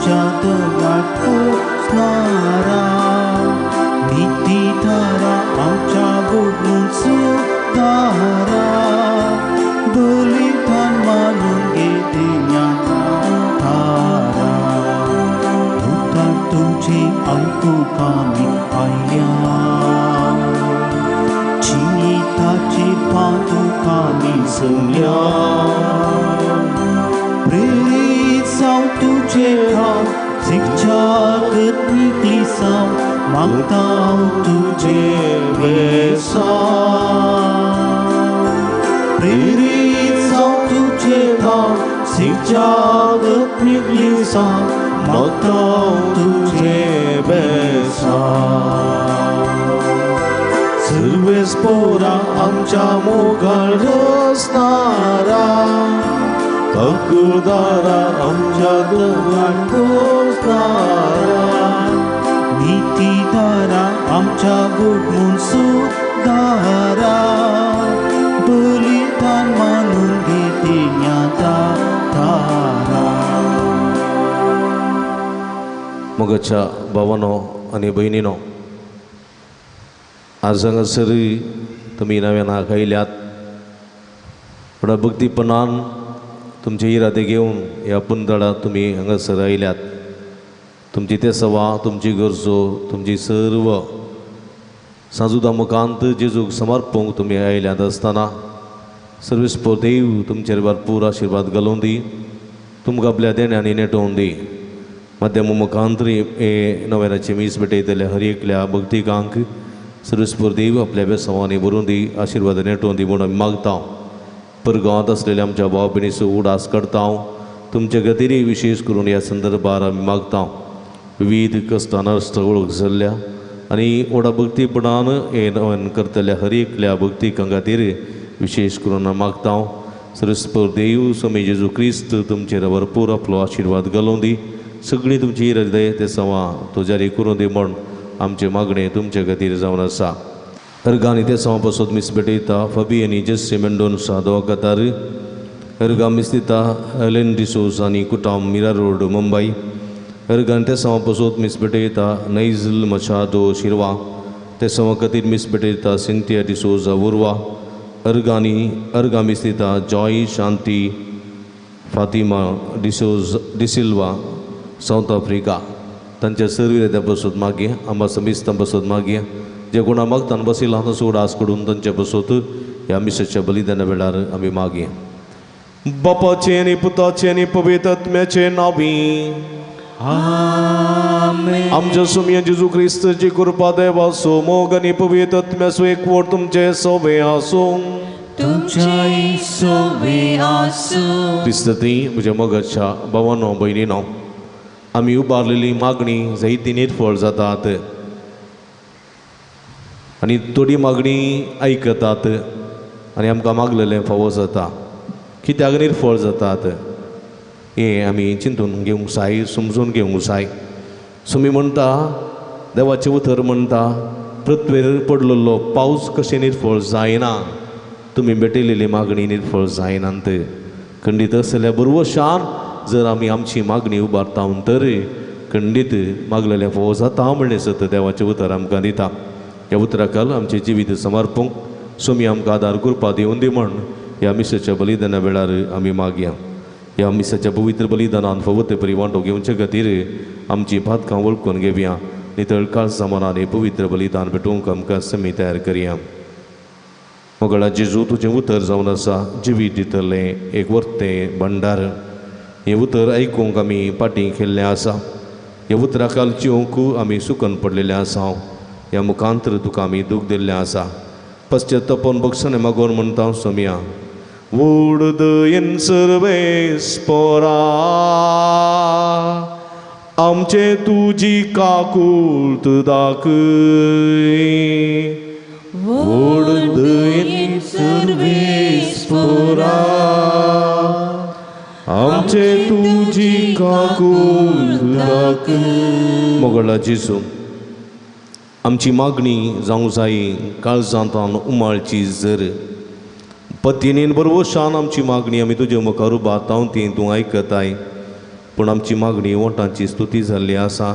आमच्या दयाळ पोसणारा नितीधारा आमच्या बोलून सुदारा बलिदान मानून घेतिया थारा उतर तुझे आयकूंक आमी आयल्या जिविताची पादुका निसल्या प्रेरीत जावं तुजे ठाव शिक्षागत निकलिसांव मागता हांव तुजें बेसांव प्रेरीत जावं तुजे ठाव शिक्षागत निकलिसांव मागता हांव तुजें बेसांव सर्वेस पोरा आमच्या मोगाळ रचणारा हक्कदारा आमच्या दयाळ पोसणारा नितीधारा आमच्या गुडमून सुदारा बलिदान मानून घेतिया थारा. मोगाच्या भावानो आनी भयणीनो, आज हांगासर तुमी नव्यान आयल्यात पूण भक्तीपणान तुमचे इरादे घेवन ह्या पुंदळां तुमी हांगासर आयल्यात. तुमची ते सवा, तुमची गरजो, तुमची सर्व साजुदा मुखांत जेजूक समर्पूंक तुमी आयल्यात आसतना सर्वेस्पर देव तुमचेर भरपूर आशिर्वाद घालून दी, तुमकां आपल्या देण्यांनी नेटोवन दी. माध्यम मुखांत हे नव्यानाची मीस भेटयतल्या हर एकल्या भक्तिकांक सर्वेस्पर देव आपल्या बेसांवांनी भरून दी, आशिर्वाद नेटोवन दी म्हूण आमी मागता. परगांवांत आसलेल्या आमच्या भाव भयणीचो उडास करता, तुमच्या खातीरय विशेश करून ह्या संदर्भार आमी मागता. विविध कश्टान वळख जाल्ल्या आनी व्हडा भक्तीपणान हें नवन करतल्या हर एकल्या भक्तिकां खातीर विशेश करून मागता. सर्वेस्पर देव स्वामी जेजू क्रिस्त तुमचेर भरपूर आपलो आशिर्वाद घालून दी, सगळीं तुमची हृदय ते सवां तो जारी करून दी म्हूण आमचें मागणें तुमचे खातीर जावन आसा. अर्गांनी ते सवां पासत मीस भेटयता फबी आनी जेस्सी मेंडोन्सा दोवा कतार. अर्गां मीस दिता एलेन डिसोज आनी कुटाम, मिरा रोड, मुंबय. अर्गान ते सवां पासत मीस भेटयता नैझल मचादो, शिरवा. ते सवां खातीर मीस भेटयता सिंथिया डिसोजा, उर्वा. अर्गांनी अर्गां मीस दिता जॉय शांती फातिमा डिसोज डिसिल्वा, सावथ आफ्रिका. तांच्या सर्व इराद्या पासत मागया, आंबा समिस्तां पासत मागया, जे कोणा मागतान बशिल्लो तांचो उडास करून तांचे पासत ह्या मिसाच्या बलिदाना वेळार आमी मागया. बापाचें आनी पुताचें आनी पवित्र आत्म्याचें नांवी आमेन. आमच्या सुमया जेजू क्रिस्ताची कृपा, देवाचो मोग आनी पवित्र आत्म्याचो एकवट तुमचे सवे आसूं. तुमच्याय सोवे आसूं. क्रिस्ती म्हज्या मोगाच्या भावानो भयणीनो, आमी उबारलेली मागणी जायती निर्फळ जातात आनी थोडी मागणी आयकतात आनी आमकां मागलेलें फावो जाता. कित्याक निर्फळ जातात हें आमी चिंतून घेवंक जाय, समजून घेवंक जाय. सुमी म्हणटा, देवाचें उतर म्हणटा, पृथ्वेर पडलेलो पावस कशें निर्फळ जायना, तुमी भेटयलेली मागणी निर्फळ जायनात. खंडीत आसलेल्या बरवशान जर आमी आमची मागणी उबारता तर खंडीत मागलेलें फावो जाता म्हणलें सत देवाचें उतर आमकां दिता. ह्या उतराकाल आमचें जिवीत समर्पूंक सुमी आमकां आदार कृपा दिवन दी म्हण ह्या मिसाच्या बलिदाना वेळार आमी मागया. ह्या मिसाच्या पवित्र बलिदानान फावो ते परी वांटो घेवचे खातीर आमची पातकां वळखून घेवया. नितळ काळजा मनान पवित्र बलिदान भेटोवंक आमकां समी तयार करया. मोगळा जेजू, तुजें उतर जावन आसा जिवीत दितलें एक वर्तें भंडार. हें उतर आयकूंक आमी फाटीं केल्लें आसा. ह्या उतराकाल जिवंक आमी सुकन पडलेलें आसा. ह्या मुखांतर तुका आमी दूख दिल्लें आसा. पश्चातापान बक्षणें मागोवन म्हणटा सोमया, व्हड दयेन सर्वेस्परा आमचे तुजी काकूळत दाखय. व्हड दयेन सर्वेस्परा आमचे तुजी काकूळत दाखय. मोगळा जेजू, आमची मागणी जावंक जाय काळजांतान उमाळची जर पतीनीन बरोबर शान आमची मागणी आमी तुजे मुखार उबारता ती तूं आयकताय. पूण आमची मागणी ओंठांची स्तुती जाल्ली आसा.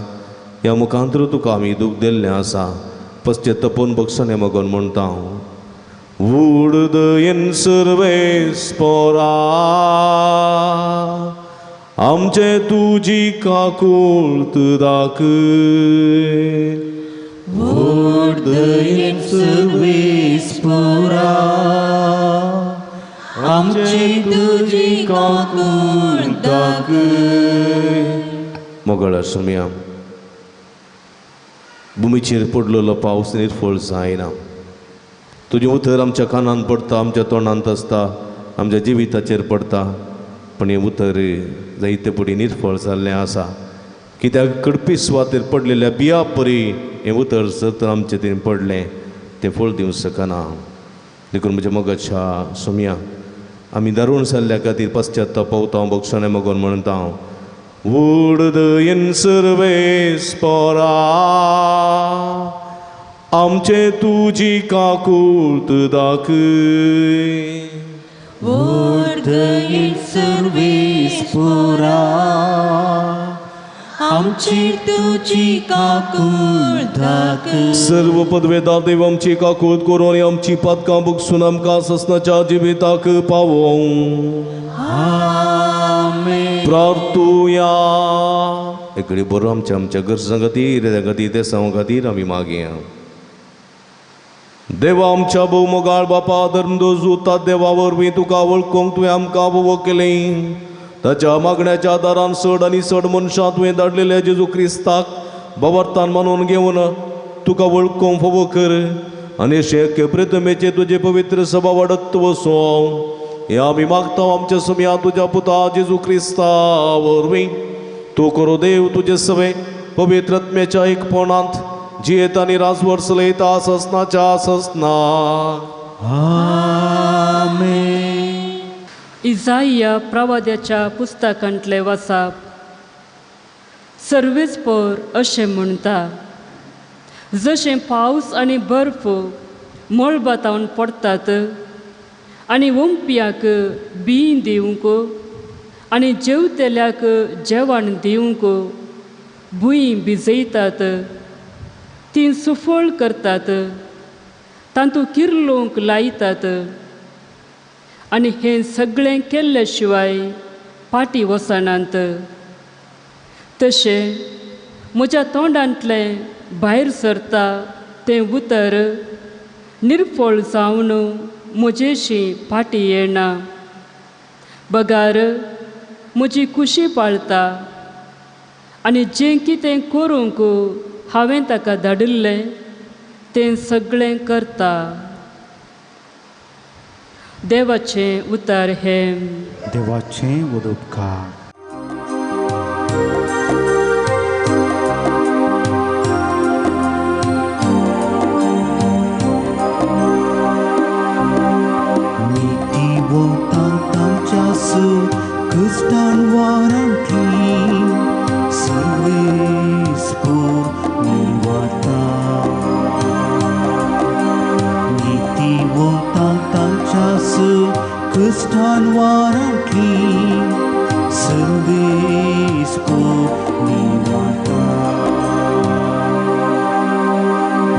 ह्या मुखांतर तुका आमी दूख दिल्लें आसा. पश्चेतपून बक्षणे मगन म्हणटा हांव उडदयेन सर्वेस पोरा आमचे तुजी काकूळत दाखय. उडदयेन सर्वेस पोरा आमचे तुजी काकूळत दाखय. मोगळा सुमया भुमीचेर पडलेलो पावस निर्फळ जायना. तुजें उतर आमच्या कानांत पडटा, आमच्या तोंडांत आसता, आमच्या जिविताचेर पडटा, पूण हें उतर जायते पडी निर्फळ जाल्लें आसा. कित्याक कडपी सुवातेर पडलेल्या बिया परी हें उतर जर तर आमचे तें पडलें तें फळ दिवंक शकना. देखून म्हज्या मोगाच्या सोम्या आमी दारूण जाल्ल्या खातीर पश्चाताप पावता बक्षाणे मगोन म्हणटा हांव उडदयेन सर्वेस पोरा आमचे तुजी काकूळत दाखय. उडदयेन सर्वेस पोरा आमचे तुजी काकूळत दाखय. सर्व पदवेदार देव आमची काकूळत करून आनी आमची पातकां बगसून आमकां ससनाच्या जिविताक पावोवं. आमेन. प्रार्थुया. एकडे बरो आमच्या आमच्या गरजां खातीर, त्या खातीर, देसांव खातीर आमी मागया. देवा आमच्या भोवमोगाळ बापा धर्मदोज उता देवा वरवीं तुका वळखूंक तुवें आमकां भोव केलें. ताच्या मागण्याच्या आदारान चड आनी चड मनशां तुवें धाडलेल्या जेजू क्रिस्ताक बाबर्तान मानून घेवन तुका वळखूंक फावो कर आनी शेक प्रतिमेचे तुजे पवित्र सभा वाडत वसों. हें आमी मागता आमच्या समया तुज्या पुता जेजू क्रिस्ता वरवीं. तूं करो देव तुजे सवे पवित्र आत्म्याच्या एकपणांत जियेत आनी राजवर चलयता ससनाच्या ससना. आमेन. इजाइया प्रवाद्याच्या पुस्तकांतले वासाप. सर्वेस पोर अशें म्हणटा, जशें पावस आनी बर्फ मळबातावन पडटात आनी ओंपयाक बीं दिवंक आनी जेवतल्याक जेवण दिवंक भूंय भिजयतात, ती सुफळ करतात, तातूंत किर्लोंक लायतात आनी हें सगळें केल्ले शिवाय फाटीं वचनात. तशें म्हज्या तोंडांतलें भायर सरता तें उतर निर्फळ जावन म्हजेशी फाटीं येना, बगार म्हजी खुशी पाळता आनी जें कितें करूंक हांवें ताका धाडिल्लें तें सगळें करता. देवाचें उतर हें. देवाचें उपकार. नितीवंतांक तांच्या कश्टान वारांतली सर्वेस पोर निवारता. नितीवंतांक तांच्या कश्टान वारांतली सर्वेस पोर निवारता.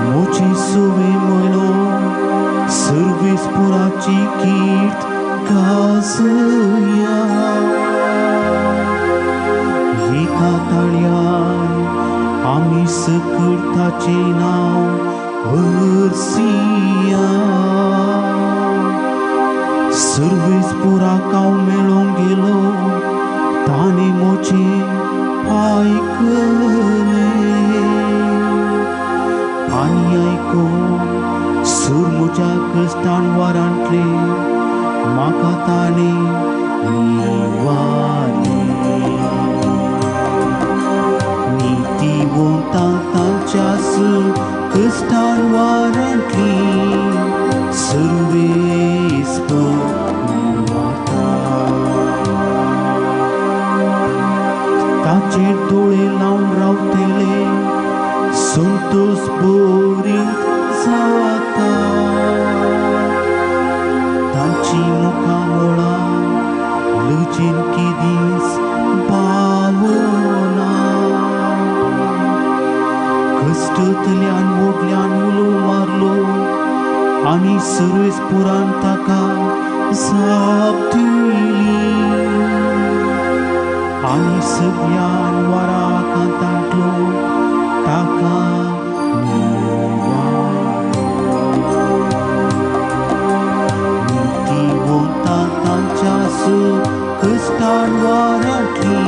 म्हजी सुवे म्हणो सर्वेस पोराची कीर्त गाजया. एका ताळयान आमी सकयल ताचें नांव हरसिया. सर्वेस पोराक हांव मेळोंक गेलो ताणें म्हजें आयकलें आनी आयकून सूर म्हज्या कश्टान वारांतलें म्हाका ताणें निवारलें. नितीवंतांक तांच्या कश्टान वारांतली सर्वेस पोर निवारता. ताचेर दोळे लावन रावतले संतोष बोरींत जाता. तांची मुखामळां लजेन केदींच बालना. कश्टतल्यान व्हडल्यान उलो मारलो आनी सर्वेस्पुरान ताका जाप दिली आनी सगळ्यान वराकांतांतलो ताका नीतिवंतां तांच्या कश्टान वारांतली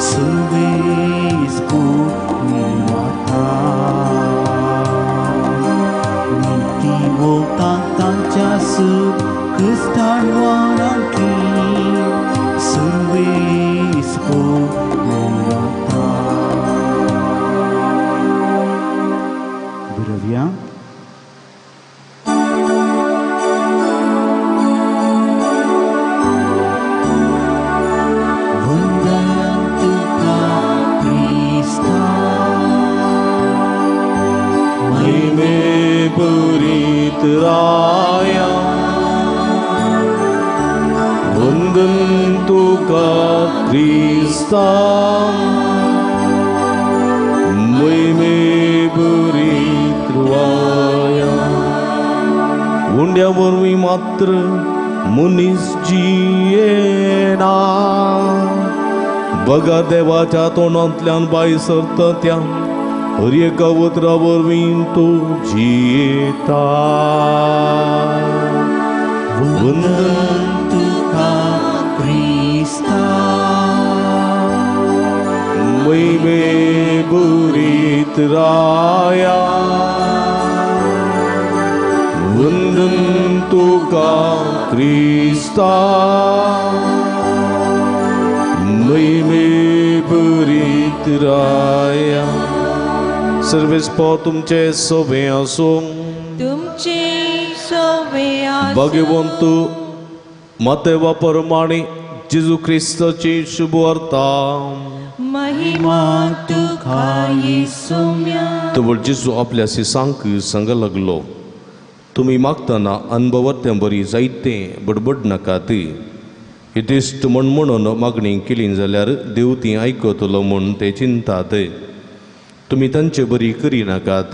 सर्वेस्पूर निवाता नीतिवंतां तांच्या कश्टान वारांतली सर्वेस्पूर निवाता. बरोवया. वंदन तुका क्रिस्ता महिमे पुरीत राया वंदन तुका क्रिस्ता महिमे पुरीत राया. उंड्या वरवीं मात्र मनीस जियेना बगा देवाच्या तोंडांतल्यान भायर सरता त्या हर एका उतरा वरवीं तो जियेता. वंदन तुका क्रिस्ता महिमे पुरीत राया वंदन तुका क्रिस्ता महिमे पुरीत राया. सर्वेस्पो तुमचे सोबे आसूं. तुमचे सोबे आसूं. भाग्यवंत मातेवा परमाणे जेजू क्रिस्ताची शुभवार्ता. महिमा तुका येसुम्या. तवळ जेजू आपल्या शिसांक सांग लागलो, तुमी मागतना अनभवत्या बरी जायते बडबड नाकात. इतिश्ट म्हण म्हणून मागणी केली जाल्यार देव ती आयकतलो म्हूण ते चिंतात. तुमी तांचे बरी करिनाकात,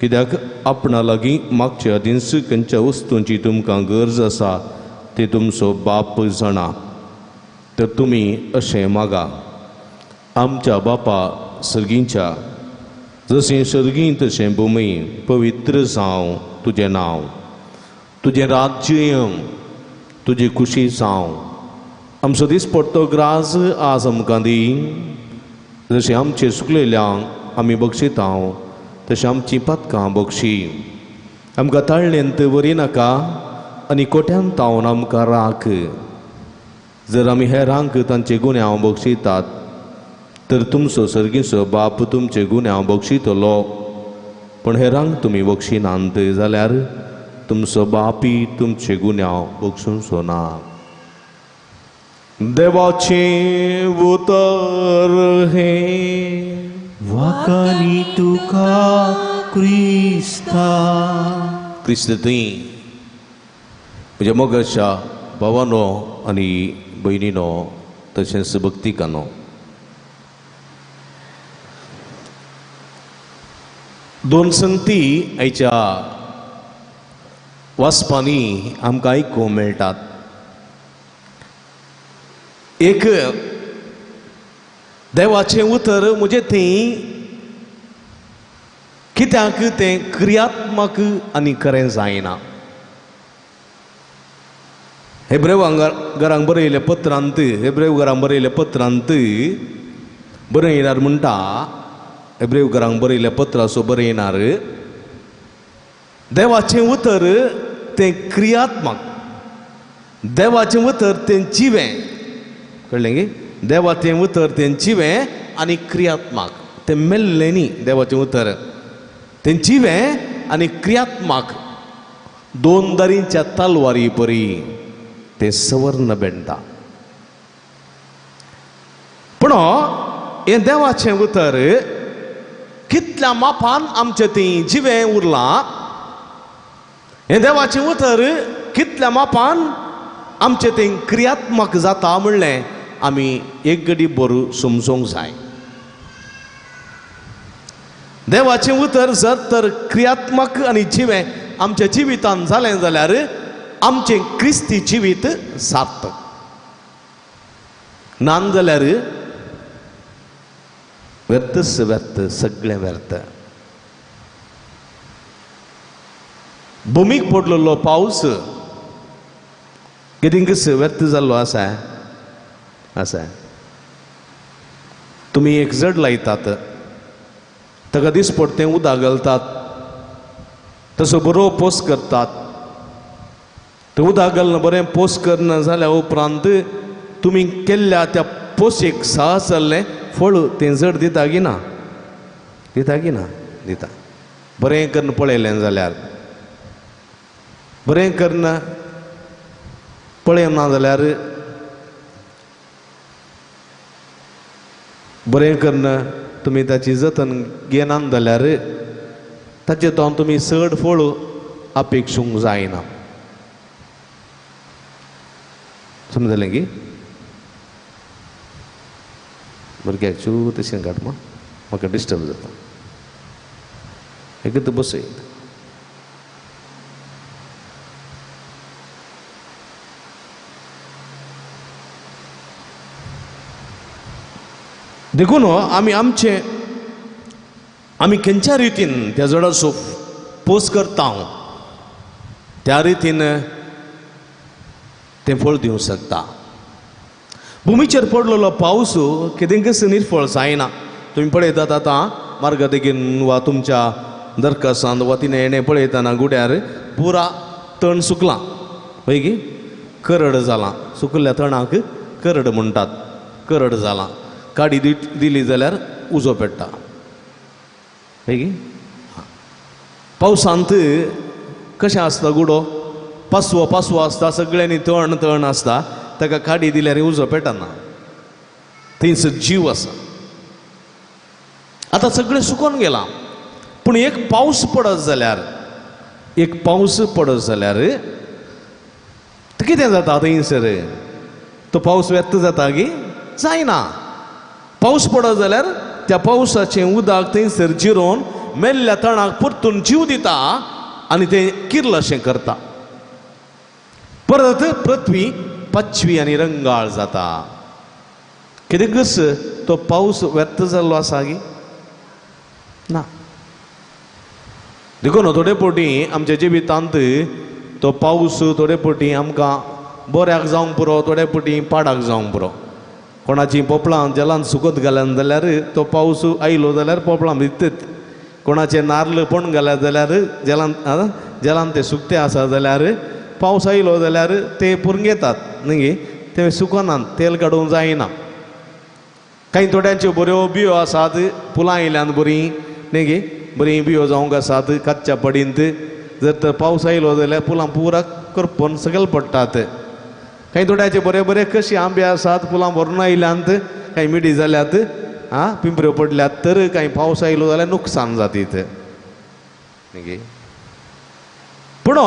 कित्याक आपणा लागीं मागचे आदींच खंयच्या वस्तूंची तुमकां गरज आसा ते तुमचो बाप जाणा. तर तुमी अशें मागा, आमच्या बापा सर्गींच्या, जशें सर्गीं तशें भुमी, पवित्र जावं तुजें नांव, तुजें राज्य येवं, तुजी खुशी जावं. आमचो दिसपडटो ग्रास आज आमकां दी, जशें आमचें चुकलेल्यांक आमी बक्षिता तशें आमचीं पातकां बक्षी. आमकां ताळ्ळेंत व्हरी नाका आनी कोट्यांत तावन आमकां राख. जर आमी हेरांक तांचे गुन्यांव बक्षितात तर तुमचो सर्गीचो बाप तुमचे गुन्यांव बक्षितलो. पूण हेरांक तुमी बक्षिनात जाल्यार तुमचो बापी तुमचे गुन्यांव बक्षुचो ना. देवाचें उतर हें. वाकानी तुका क्रिस्ता. क्रिस्त थंय म्हज्या मोगाच्या भावानो आनी भयणीनो तशेंच भक्तिकानो, दोन संगती आयच्या वाचपांनी आमकां आयकूंक मेळटात. एक, देवाचें उतर म्हजें थंय कित्याक तें क्रियात्मक आनी खरें जायना. हेब्रेव घरांक बरयलें पत्रांत, हेब्रेव घरांक बरयलें पत्रांत बरयणार म्हणटा, हेब्रेव घरांक बरयलें पत्राचो बरयणार, देवाचें उतर तें क्रियात्मक, देवाचें उतर तें जिवें. कळ्ळें गे? देवाचें उतर तें जिवें आनी क्रियात्मक. तें मेल्लें न्ही. देवाचें उतर तें जिवें आनी क्रियात्मक, दोन दारींच्या तलवारी परी तें सवर्ण बेणटा. पूण हें देवाचें उतर कितल्या मापान आमचें तें जिवें उरलां, हें देवाचें उतर कितल्या मापान आमचें तें क्रियात्मक जाता म्हणलें आमी एक घडी बरो समजूंक जाय. देवाचें उतर जर तर क्रियात्मक आनी जिवें आमच्या जिवितान जालें जाल्यार आमचें क्रिस्ती जिवीत सार्थक. ना जाल्यार व्यर्थच व्यर्थ, सगळें व्यर्थ. भुमीक पडलेलो पावस कितेंकच व्यर्थ जाल्लो आसा आसा. तुमी एक जड लायतात, ताका दिसपडटें उदक घालतात, तसो बरो पोस करतात. तें उदक घालून बरें पोस करना जाल्या उपरांत तुमी केल्ल्या त्या पोसेक साहस जाल्लें फळ तें जड दिता की ना? दिता की ना? दिता. बरें करून पळयलें जाल्यार, बरें करून पळयना जाल्यार, बरें करून तुमी ताची जतन घेनात जाल्यार ताचें तो तुमी चड फळ अपेक्षूंक जायना. समजलें की? भुरग्याक चू तशें काड म्हाका डिस्टर्ब जाता. एकत बसय. देखून आमी आमचे आमी खंयच्या रितीन त्या जडाचो पोस करता त्या रितीन तें फळ दिवंक शकता. भुमीचेर पडलेलो पावस कितेंकच निर्फळ जायना. तुमी पळयतात आतां मार्गा देगेन वा तुमच्या दरकासान वा तिणें हेणें पळयतना गुड्यार पुरा तण सुकलां, हय की करड जालां. सुकल्ल्या तणाक करड म्हणटात. करड जालां, काडी दिली जाल्यार उजो पेट्टा, हय की? पावसांत कशें आसता गुडो पासवो पासवो आसता, सगळ्यांनी तण तण आसता, ताका काडी दिल्यार उजो पेटना, थंयसर जीव आसा. आतां सगळें सुकोन गेलां, पूण एक पावस पडत जाल्यार, एक पावस पडत जाल्यार कितें जाता थंयसर? तो पावस व्यर्थ जाता की जायना. पावस पडत जाल्यार त्या पावसाचें उदक थंयसर जिरोवन मेल्ल्या तणाक परतून जीव दिता आनी तें किर्लशें करता. परत पृथ्वी पाचवी आनी रंगाळ जाता. कितेंकच तो पावस व्यर्थ जाल्लो आसा की ना? देखून थोडे फावटी आमच्या जिवितांत तो पावस थोडे फावटी आमकां बऱ्याक जावंक पुरो, थोडे फावटी पाडाक जावंक पुरो. कोणाची पोपळां जलान सुकत घाल्यान जाल्यार तो पावस आयलो जाल्यार पोपळां भिजतात. कोणाचे नार्ल पण घाल्यार जाल्यार जलान जलान ते सुकते आसा जाल्यार पावस आयलो जाल्यार ते पुरंगेतात न्ही, ते सुकनात, तेल काडूंक जायना. कांय थोड्यांच्यो बऱ्यो बियो आसात, फुलां आयल्यान बरीं न्ही गे, बरीं बियो जावंक आसात कातच्या पडींत. जर तर पावस आयलो जाल्यार फुलां पुरा करपून सकयल पडटात. कांय थोड्याचे बरे बरे कशी आंबे आसात, फुलां भरून आयल्यांत, कांय मिडी जाल्यात, आं पिंपऱ्यो पडल्यात, तर कांय पावस आयलो जाल्यार नुकसान जातीत न्ही. पूण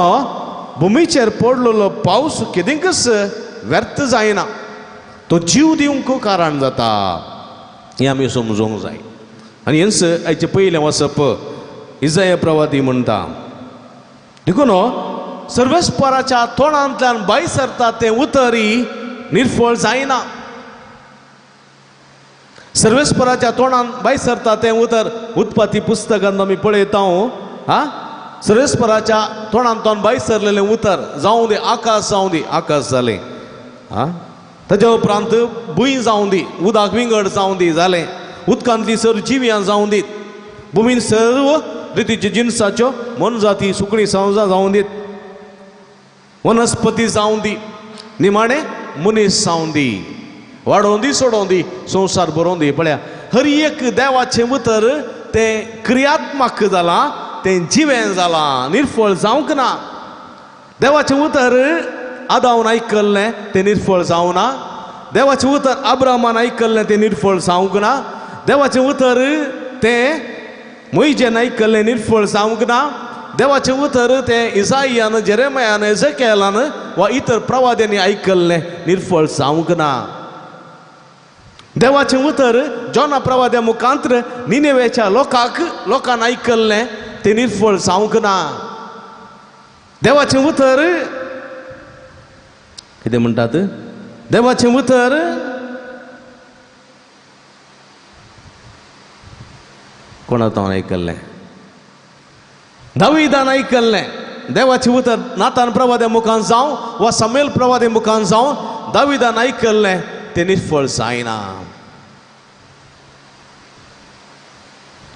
भुमीचेर पडलेलो पावस कितेंकच व्यर्थ जायना, तो जीव दिवंक कारण जाता, हें आमी समजूंक जाय. आनी हेंच आयचें पयलें वसप इजाया प्रवादी म्हणटा. देखून सर्वेस्पराच्या तोंडांतल्यान भायर सरता तें उतरी निर्फळ जायना. सर्वेस्पराच्या तोंडान भायर सरता तें उतर उत्पत्ती पुस्तकांत आमी पळयता. हा, सर्वेस्पराच्या तोंडांतल्यान भायर सरलेलें उतर जावं दी आकाश, जावं दी आकाश जालें. हा, ताच्या उपरांत भूंय जावं दी, उदक विंगड जावं दी जालें, उदकांतली सर्व जिव्यां जावं दीत, भुमीन सर्व रितीच्यो जिनसाच्यो मोनजाती सुकणीं संवसां जावं दीत, वनस्पती जावं दी, निमाणें मनीस जावं दी, वाडोवन दी, सोडोवन दी, संवसार बरोवन दी. पळया हर एक देवाचें उतर तें क्रियात्मक जालां, तें जिवें जालां, निर्फळ जावंक ना. देवाचें उतर आदावन आयकल्लें तें निर्फळ जावं ना. देवाचें उतर अब्राहमान आयकल्लें तें निर्फळ जावंक ना. देवाचें उतर तें मोयजेन आयकल्लें निर्फळ जावंक ना. देवाचें उतर तें इसायान, जेरेमयान, एजेकेलान वा इतर प्रवाद्यांनी आयकल्लें निर्फळ जावंक ना. देवाचें उतर जोना प्रवाद्या मुखांत्र निनेवेच्या लोकांक लोकांक आयकल्लें तें निर्फळ जावंक ना. देवाचें उतर कितें म्हणटात? देवाचें उतर कोणा हांवें आयकल्लें? दावीदान आयकल्लें. देवाचें उतर नातान प्रवाद्या मुखान जावं वा सामुएल प्रवाद्या मुखान जावं दावीदान आयकल्लें तें निर्फळ जायना.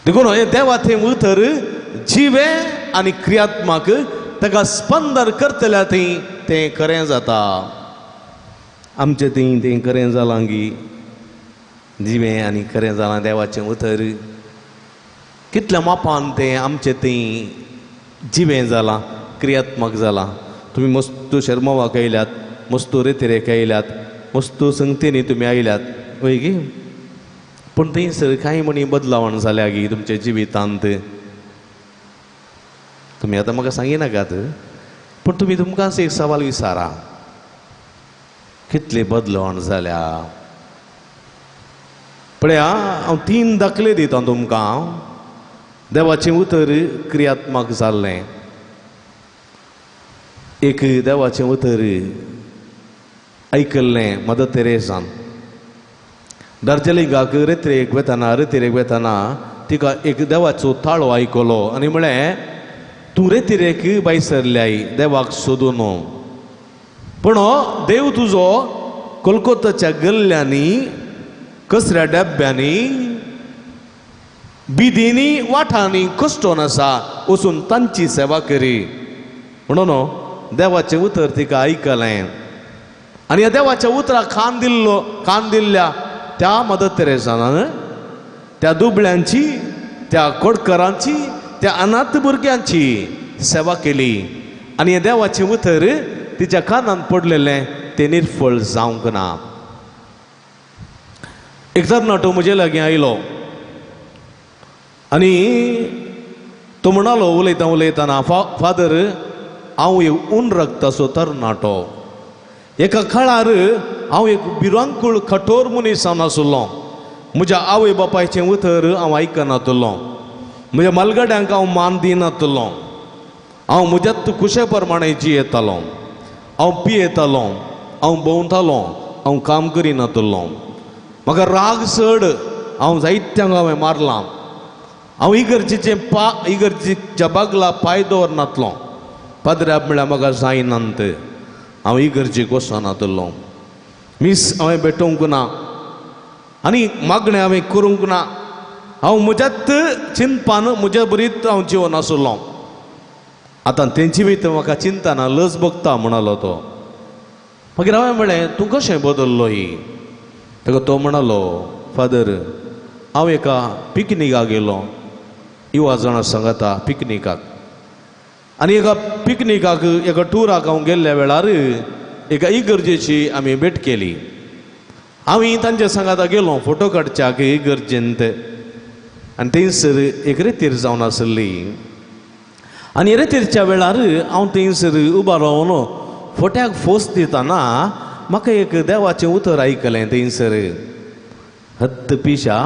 देखून हें देवाचें उतर जिवें आनी क्रियात्मक, ताका स्पंदन करतल्या थंय तें खरें जाता. आमचें थंय तें खरें जालां गी? जिवें आनी खरें जालां देवाचें उतर. कितल्या मापान तें आमचें थंय जिवें जालां, क्रियात्मक जालां. तुमी मस्त शर्मवाक आयल्यात, मस्त रेतिरेक आयल्यात, मस्त संगतींनी तुमी आयल्यात, वय गी? पूण थंयसर कांय म्हणी बदलावण जाल्या गी तुमच्या जिवितांत? तुमी आतां म्हाका सांगिनाकात, पूण तुमी तुमकांच एक सवाल विचारा, कितली बदलवण जाल्या? पळया, हांव 3 दाखले दितां तुमकां. देवाचें उतर क्रियात्मक जाल्लें. एक देवाचें उतर आयकल्लें मदर तेरेसान. दार्जिलिंगाक रेत्रेक वेतना, रेतिरेक वेतना तिका एक देवाचो ताळो आयकलो आनी म्हळें, तूं रेतिरेक भायर सरल्याय देवाक सोदून, पूण देव तुजो कोलकोताच्या गल्ल्यांनी, कचऱ्या डब्यांनी, बिदींनी, वाठांनी कश्टोन आसा, वचून तांची सेवा करी. म्हणून देवाचें उतर तिका आयकलें आनी ह्या देवाच्या उतराक कान दिल्लो, कान दिल्ल्या त्या मदर तेरेसान त्या दुबळ्यांची, त्या कोडकरांची, त्या अनाथ भुरग्यांची सेवा केली आनी हें देवाचें उतर तिच्या कानांत पडलेलें तें निर्फळ जावंक ना. एक तरणाटो म्हजे लागीं आयलो आनी तो म्हणालो उलयता उलयतना, फादर, हांव एक ऊन रगताचो तरणाटो. एका काळार हांव एक भिरांकूळ कठोर मनीस जावन आशिल्लो. म्हज्या आवय बापायचें उतर हांव आयकनातलो, म्हज्या मालगड्यांक हांव मान दिनातलो, हांव म्हज्याच खुशे प्रमाणे जियेतालो, हांव पियेतालो, हांव भोंवतालो, हांव काम करिनातलो, म्हाका राग चड, हांव जायत्यांक हांवें मारलां, हांव इगर्जेचें इगर्जेच्या बागला पांय दवरनातलो, पाद्र्याब म्हळ्यार म्हाका जायनात, हांव इगर्जेक वचनातलो, मीस हांवें भेटोवंक ना आनी मागणें हांवें करूंक ना, हांव म्हज्याच चिंतपान म्हज्या बरीत हांव जिवन आसलो. आतां तेंची भितर म्हाका चिंतना लज भोगता म्हणालो तो. मागीर हांवें म्हळें, तूं कशें बदल्लो ही? ताका तो म्हणालो, फादर, हांव एका पिकनिकाक गेलो, युवा जाणां सांगाता पिकनिकाक, आनी एका पिकनिकाक एका टुराक हांव गेल्ल्या वेळार एका इगर्जेची आमी भेट केली. आमी तांच्या सांगाता गेलो फोटो काडच्याक इगर्जेंत, आनी थंयसर एक रेतीर जावन आसली आनी रेतीरच्या वेळार हांव थंयसर उबो रावन फोट्याक फोस दितना म्हाका एक देवाचें उतर आयकलें थंयसर, हत्त पिशा,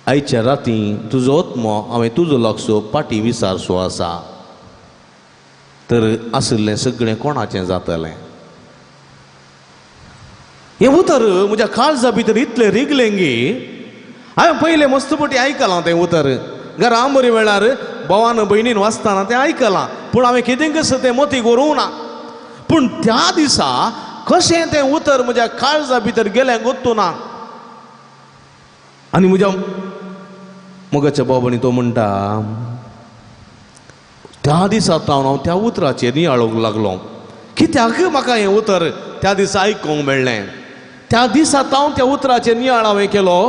आयच्या राती तुजो आत्मो हांवें तुजो लागसो पाटी विचारसो आसा, तर आशिल्लें सगळें कोणाचें जातलें? हें उतर म्हज्या काळजा भितर इतलें रिगलें गी, हांवें पयलें मस्त पटी आयकलां तें उतर, घरा आंबोरी वेळार भावान भयणीन वाचतना तें आयकलां, पूण हांवें कितें कसं तें मोतीक व्हरूंक ना. पूण त्या दिसा कशें तें उतर म्हज्या काळजा भितर गेलें गोत्तू ना. आनी म्हज्या मोगाच्या बाबांनी तो म्हणटा, त्या दिसा तावन हांव त्या उतराचेर नियाळूंक लागलो, कित्याक म्हाका हें उतर त्या दिसा आयकूंक मेळ्ळें. त्या दिसा तावन त्या उतराचेर नियाळ हांवें केलो,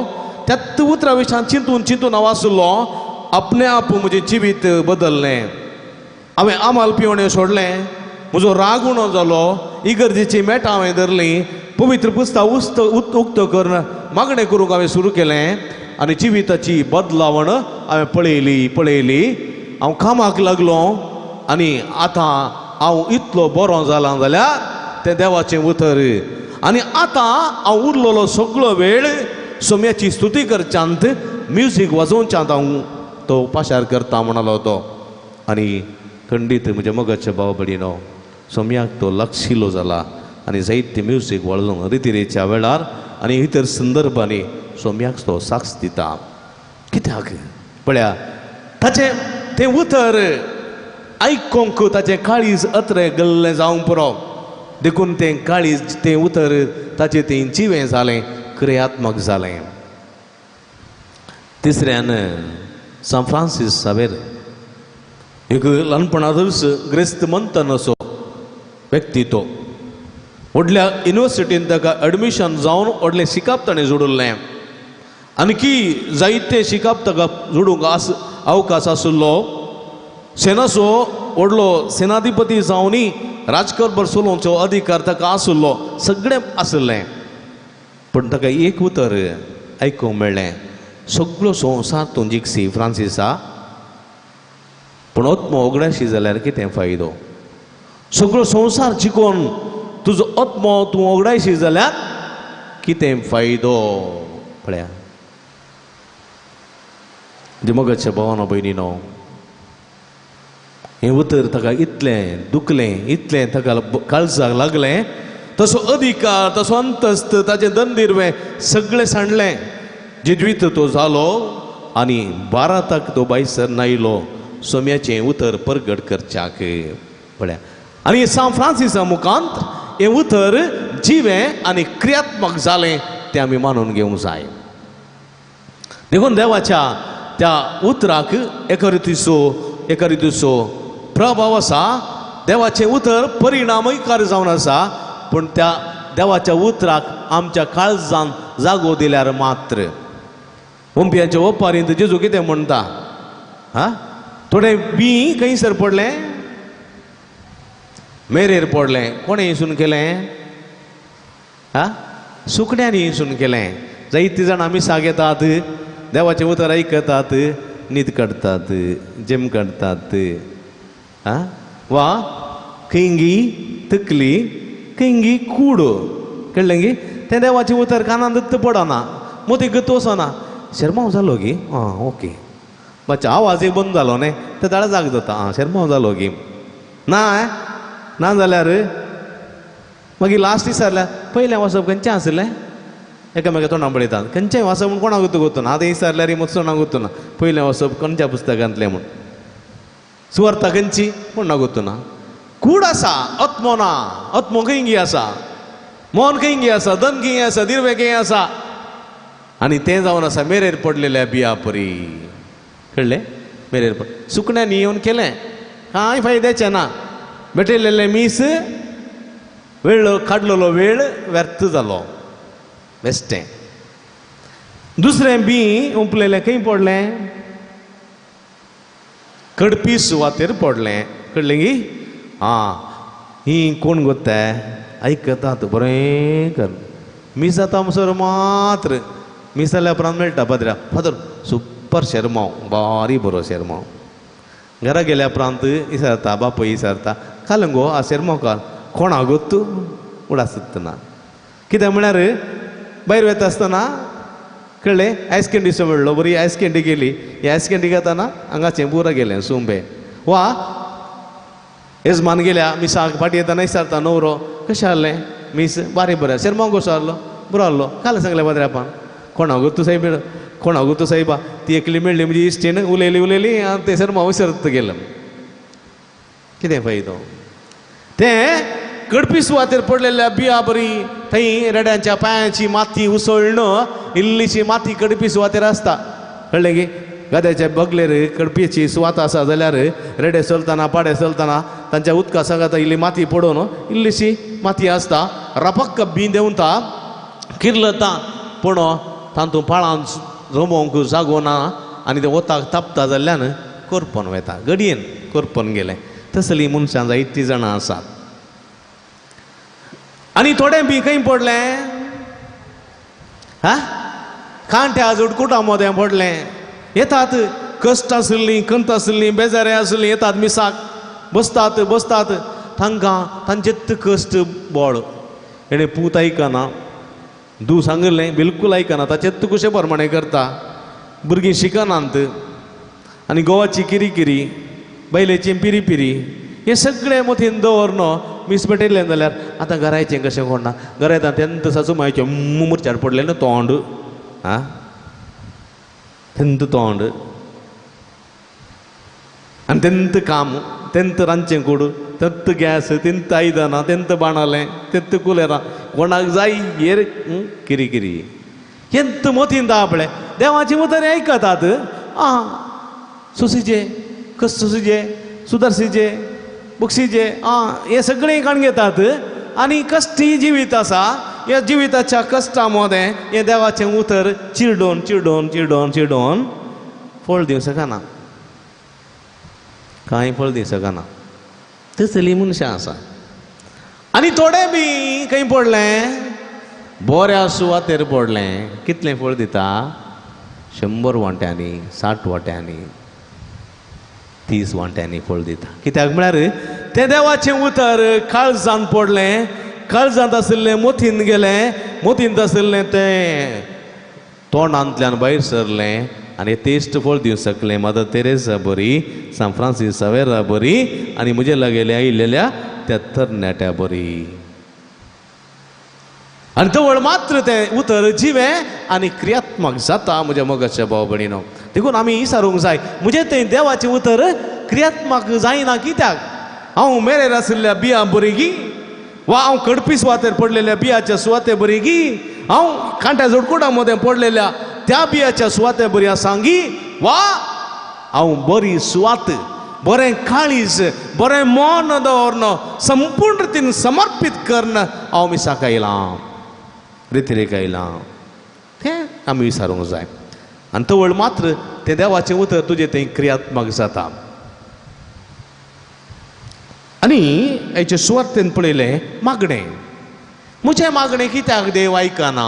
त्या उतरा विशयान चिंतून चिंतून हांव आसलो, आपणे आप म्हजें जिवीत बदल्लें. हांवें आमाल पिवणें सोडलें, म्हजो राग उणो जालो, इगर्जेची मेटां हांवें धरलीं, पवित्र पुस्तक उक्तो करून मागणें करूंक हांवें सुरू केलें आनी जिविताची बदलावण हांवें पळयली पळयली. हांव कामाक लागलो आनी आतां हांव इतलो बरो जालां जाल्यार तें देवाचें उतर. आनी आतां हांव उरलेलो सगळो वेळ सोम्याची स्तुती करच्यांत म्युजीक वाजोवच्यांत हांव तो पाशार करता म्हणालो तो. आनी खंडीत म्हज्या मोगाच्या भाव भयणीनो सोम्याक तो लागशिल्लो जाला आनी जायते म्युजीक वाजोवंक रितिरेच्या वेळार आनी इतर संदर्भांनी सोम्याक तो साक्ष दिता. कित्याक पळया ताचें तें उतर आयकोंक ताचें काळीज अत्रे गल्लें जावंक पुरो, देखून तें काळीज तें उतर ताचें तें जिवें जालें, क्रियात्मक जालें. तिसऱ्यान सांत फ्रांसीस सावेर एक ल्हानपणांतूच ग्रेस्त मंथन असो व्यक्ती तो व्हडल्या युनिवर्सिटीन ताका एडमिशन जावन व्हडलें शिकप ताणें जोडिल्लें. आणखी जायते शिकप ताका जोडूंक अवकाश आशिल्लो. सेनाचो व्हडलो सेनाधिपती जावनूय राजकारभार चलोवचो अधिकार ताका आशिल्लो, सगळें आशिल्लें. पूण ताका एक उतर आयकूंक मेळ्ळें, सगळो संवसार तूं जिखसी फ्रांसिसा, पूण आत्मो ओगडाशी जाल्यार कितें फायदो? सगळो संवसार जिखून तुजो आत्मो तूं ओगडायशी जाल्यार कितें फायदो? पळया मोगाच्या भावानो भयणीनो, हें उतर ताका इतलें दुखलें, इतलें ताका काळजाक लागलें. तसो अधिकार, तसो अंतस्त, ताचें दंदिरवें सगळें सांडलें. जेज्वीत तो जालो आनी भारताक तो भायसर नायलो सोम्याचें उतर परगट करच्याक. पळया आनी सांत फ्रांसिसा मुखांत हें उतर जिवें आनी क्रियात्मक जालें तें आमी मानून घेवंक जाय. देखून देवाच्या त्या उतराक एका रितीचो प्रभाव आसा. देवाचें उतर परिणामय कार्य जावन आसा, पूण त्या देवाच्या उतराक आमच्या काळजान जागो दिल्यार मात्र. ओंपियांच्या ओपारींत जेजू कितें म्हणटा? हा, थोडें बीं खंयसर पडलें? मेरेर पडलें. कोणें हिसून केलें? हा, सुकण्यांनी हिसून केलें. जायतीं जाणां मिसाक येतात, देवाचें उतर आयकतात, न्हीद काडटात, जेम काडटात, आ वा खंयगी तकली खंयगी कूड, कळ्ळें गी? तें देवाचें उतर कानान दत्त पडना, मोती गत वचना. शेरमांव जालो गी? आं ओके, मातशें आवाज एक बंद जालो न्ही, ते दाळ जाग जाता. आं शेरमांव जालो गी? ना ना जाल्यार मागीर लास्ट विचारल्यार पयलें वाचप खंयचें आसलें? एकामेका तोंडां पळयतात, खंयचें वाचप म्हूण कोणाक गुत्त ना. आतां विचारल्यार मातसो कोणाक गुत्त ना, पयलें वाचप खंयच्या पुस्तकांतलें म्हूण, सुवार्ता खंयची कोणाक गुत्त ना. कूड आसा, आत्मो ना. आत्मो खंयगी आसा, मन खंयगी आसा, दन खंय आसा, दिर्वे खंय आसा. आनी तें जावन आसा मेरेर पडलेल्या बिया परी. कळ्ळें? मेरेर पड सुकण्यांनी येवन केलें, कांय फायद्याचें ना. भेटयलेलें मीस वेळ काडलेलो वेळ व्यर्थ जालो, बेश्टें. दुसरें बीं उंपलेलें खंय पडलें? कडपी सुवातेर पडलें. कळ्ळें गी? आं, ही कोण गोत्ताय आयकतात बरें कर. मीस जाता म्हणसर मात्र मीस जाल्या उपरांत मेळटा पाद्र्या, फादर सुपर शेरमांव, बारी बरो शेरमांव. घरा गेल्या उपरांत विचारता, बापूय विचारता, काल गो आ शेरमांव काल कोणा गोत्तू उडासत ना. कित्याक म्हळ्यार भायर वता आसतना कळ्ळें आयस कँडीचो मेळ्ळो, बरी आयस कँडी गेली. ही आयस कँडी घेतना हांगाचें पुरो गेलें सुंबे. वा येजमान गेल्या मिसाक फाटी येतना विचारता न्हवरो, कशें आहलें मीस? बारी बरें. शेरमांव कसो आहलो? बरो आहलो. काल सांगलें पाद्र्यापान, कोणा गोत्तू साहेब, कोणा गोत्तू साहेबा. ती एकली मेळ्ळी म्हणजे इश्टीण, उलयली उलयली आनी ते शेरमांव विसरत गेलें. कितें फायदो? तें कडपी सुवातेर पडलेल्या बिया बरी थंय रेड्यांच्या पांयांची माती उसळण, इल्लीशी माती कडपी सुवातेर आसता. कळ्ळें गी? गाद्याच्या बगलेर कडपीची सुवात आसा जाल्यार रेडे चलतना पाडे चलतना तांच्या उदका सांगाता इल्ली माती पडून इल्लीशी माती आसता, रपक्क बीं देंवता, किर्लता, पूण तातूंत पाळां रोमोवंक जागो ना आनी तें वताक तापता जाल्ल्यान करपोन वता, घडयेन करपोन गेलें. तसलीं मनशां जायतीं जाणां आसात. आनी थोडें बीं खंय पडलें? हा, कांट्या जुडकुटा मोदें पडलें. येतात कश्ट आशिल्लीं, खंत आशिल्लीं, बेजारे आशिल्लीं, येतात मिसाक बसतात बसतात, तांकां तांचेत कश्ट बोळ. हेणें पूत आयकना, दू सांगिल्लें बिलकूल आयकना, ताचें तूं कशें प्रमाणें करता, भुरगीं शिकनात आनी गोवाची किरीकिरी, बायलेची पिरी पिरी, हें सगळें मतीन दवर मीस पेटयलें जाल्यार आतां घरायचें कशें कोण ना, घरा येता तेन्ना सासू मायचें मुरच्यार पडलें न्हू तोंड, आं तेंत तोंड आनी तेंत काम, तेंत रांदचें कूड, तेंत गॅस, तेंत आयदनां, तेंत बाणालें, तेंत कुलेरां, कोणाक जाय हेर किरी किरी, हेंत मतीन दापळें देवाची उतर आयकतात, आं सोसीचे कस सोसीचे सुदारसीचे बक्षीचे आं हें सगळें काण घेतात आनी कश्टी जिवीत आसा, ह्या जिविताच्या कश्टा मदें हें देवाचें उतर चिरडोवन चिरडोवन चिरडोवन चिरडोवन फळ दिवंक शकना, कांय फळ दिवंक शकना. तसली मनशां आसा. आनी थोडे बी खंय पडलें, बऱ्या सुवातेर पडलें, कितलें फळ दिता, 100 वांट्यांनी, 60 वांट्यांनी, 30 वांट्यांनी फळ दिता. कित्याक म्हळ्यार तें देवाचें उतर काळजान पडलें, काळजांत आशिल्लें मोतीन गेलें, मोतींत आशिल्लें तें तोंडांतल्यान भायर सरलें आनी तेस्ट फळ दिवंक शकलें मदर तेरेसा बरी, सांत फ्रांसीस सावेरा बरी आनी म्हजे लागेले आयिल्ल्या त्या तरणाट्या बरी. आनी तवळ मात्र तें उतर जिवें आनी क्रियात्मक जाता म्हज्या मोगाच्या भाव भयणीनो. देखून आमी विचारूंक जाय, म्हजें तें देवाचें उतर क्रियात्मक जायना कित्याक? हांव मेरेर आशिल्ल्या बियां बरी गी, वा हांव कडपी सुवातेर पडलेल्या बियाच्या सुवाते बरी गी, हांव कांट्या जोडकुडा मदें पडलेल्या त्या बियाच्या सुवाते बरी आसा गी, वा हांव बरी सुवात, बरें काळीज, बरें मन दवरन संपूर्ण रितीन समर्पीत करून हांव मिसाक आयलां, रितिरेक आयलां, तें आमी विचारूंक जाय. आनी तवळ मात्र तें देवाचें उतर तुजें तें क्रियात्मक जाता. आनी हेचे सुवातेन पळयलें मागणें, म्हजें मागणें कित्याक देव आयकना?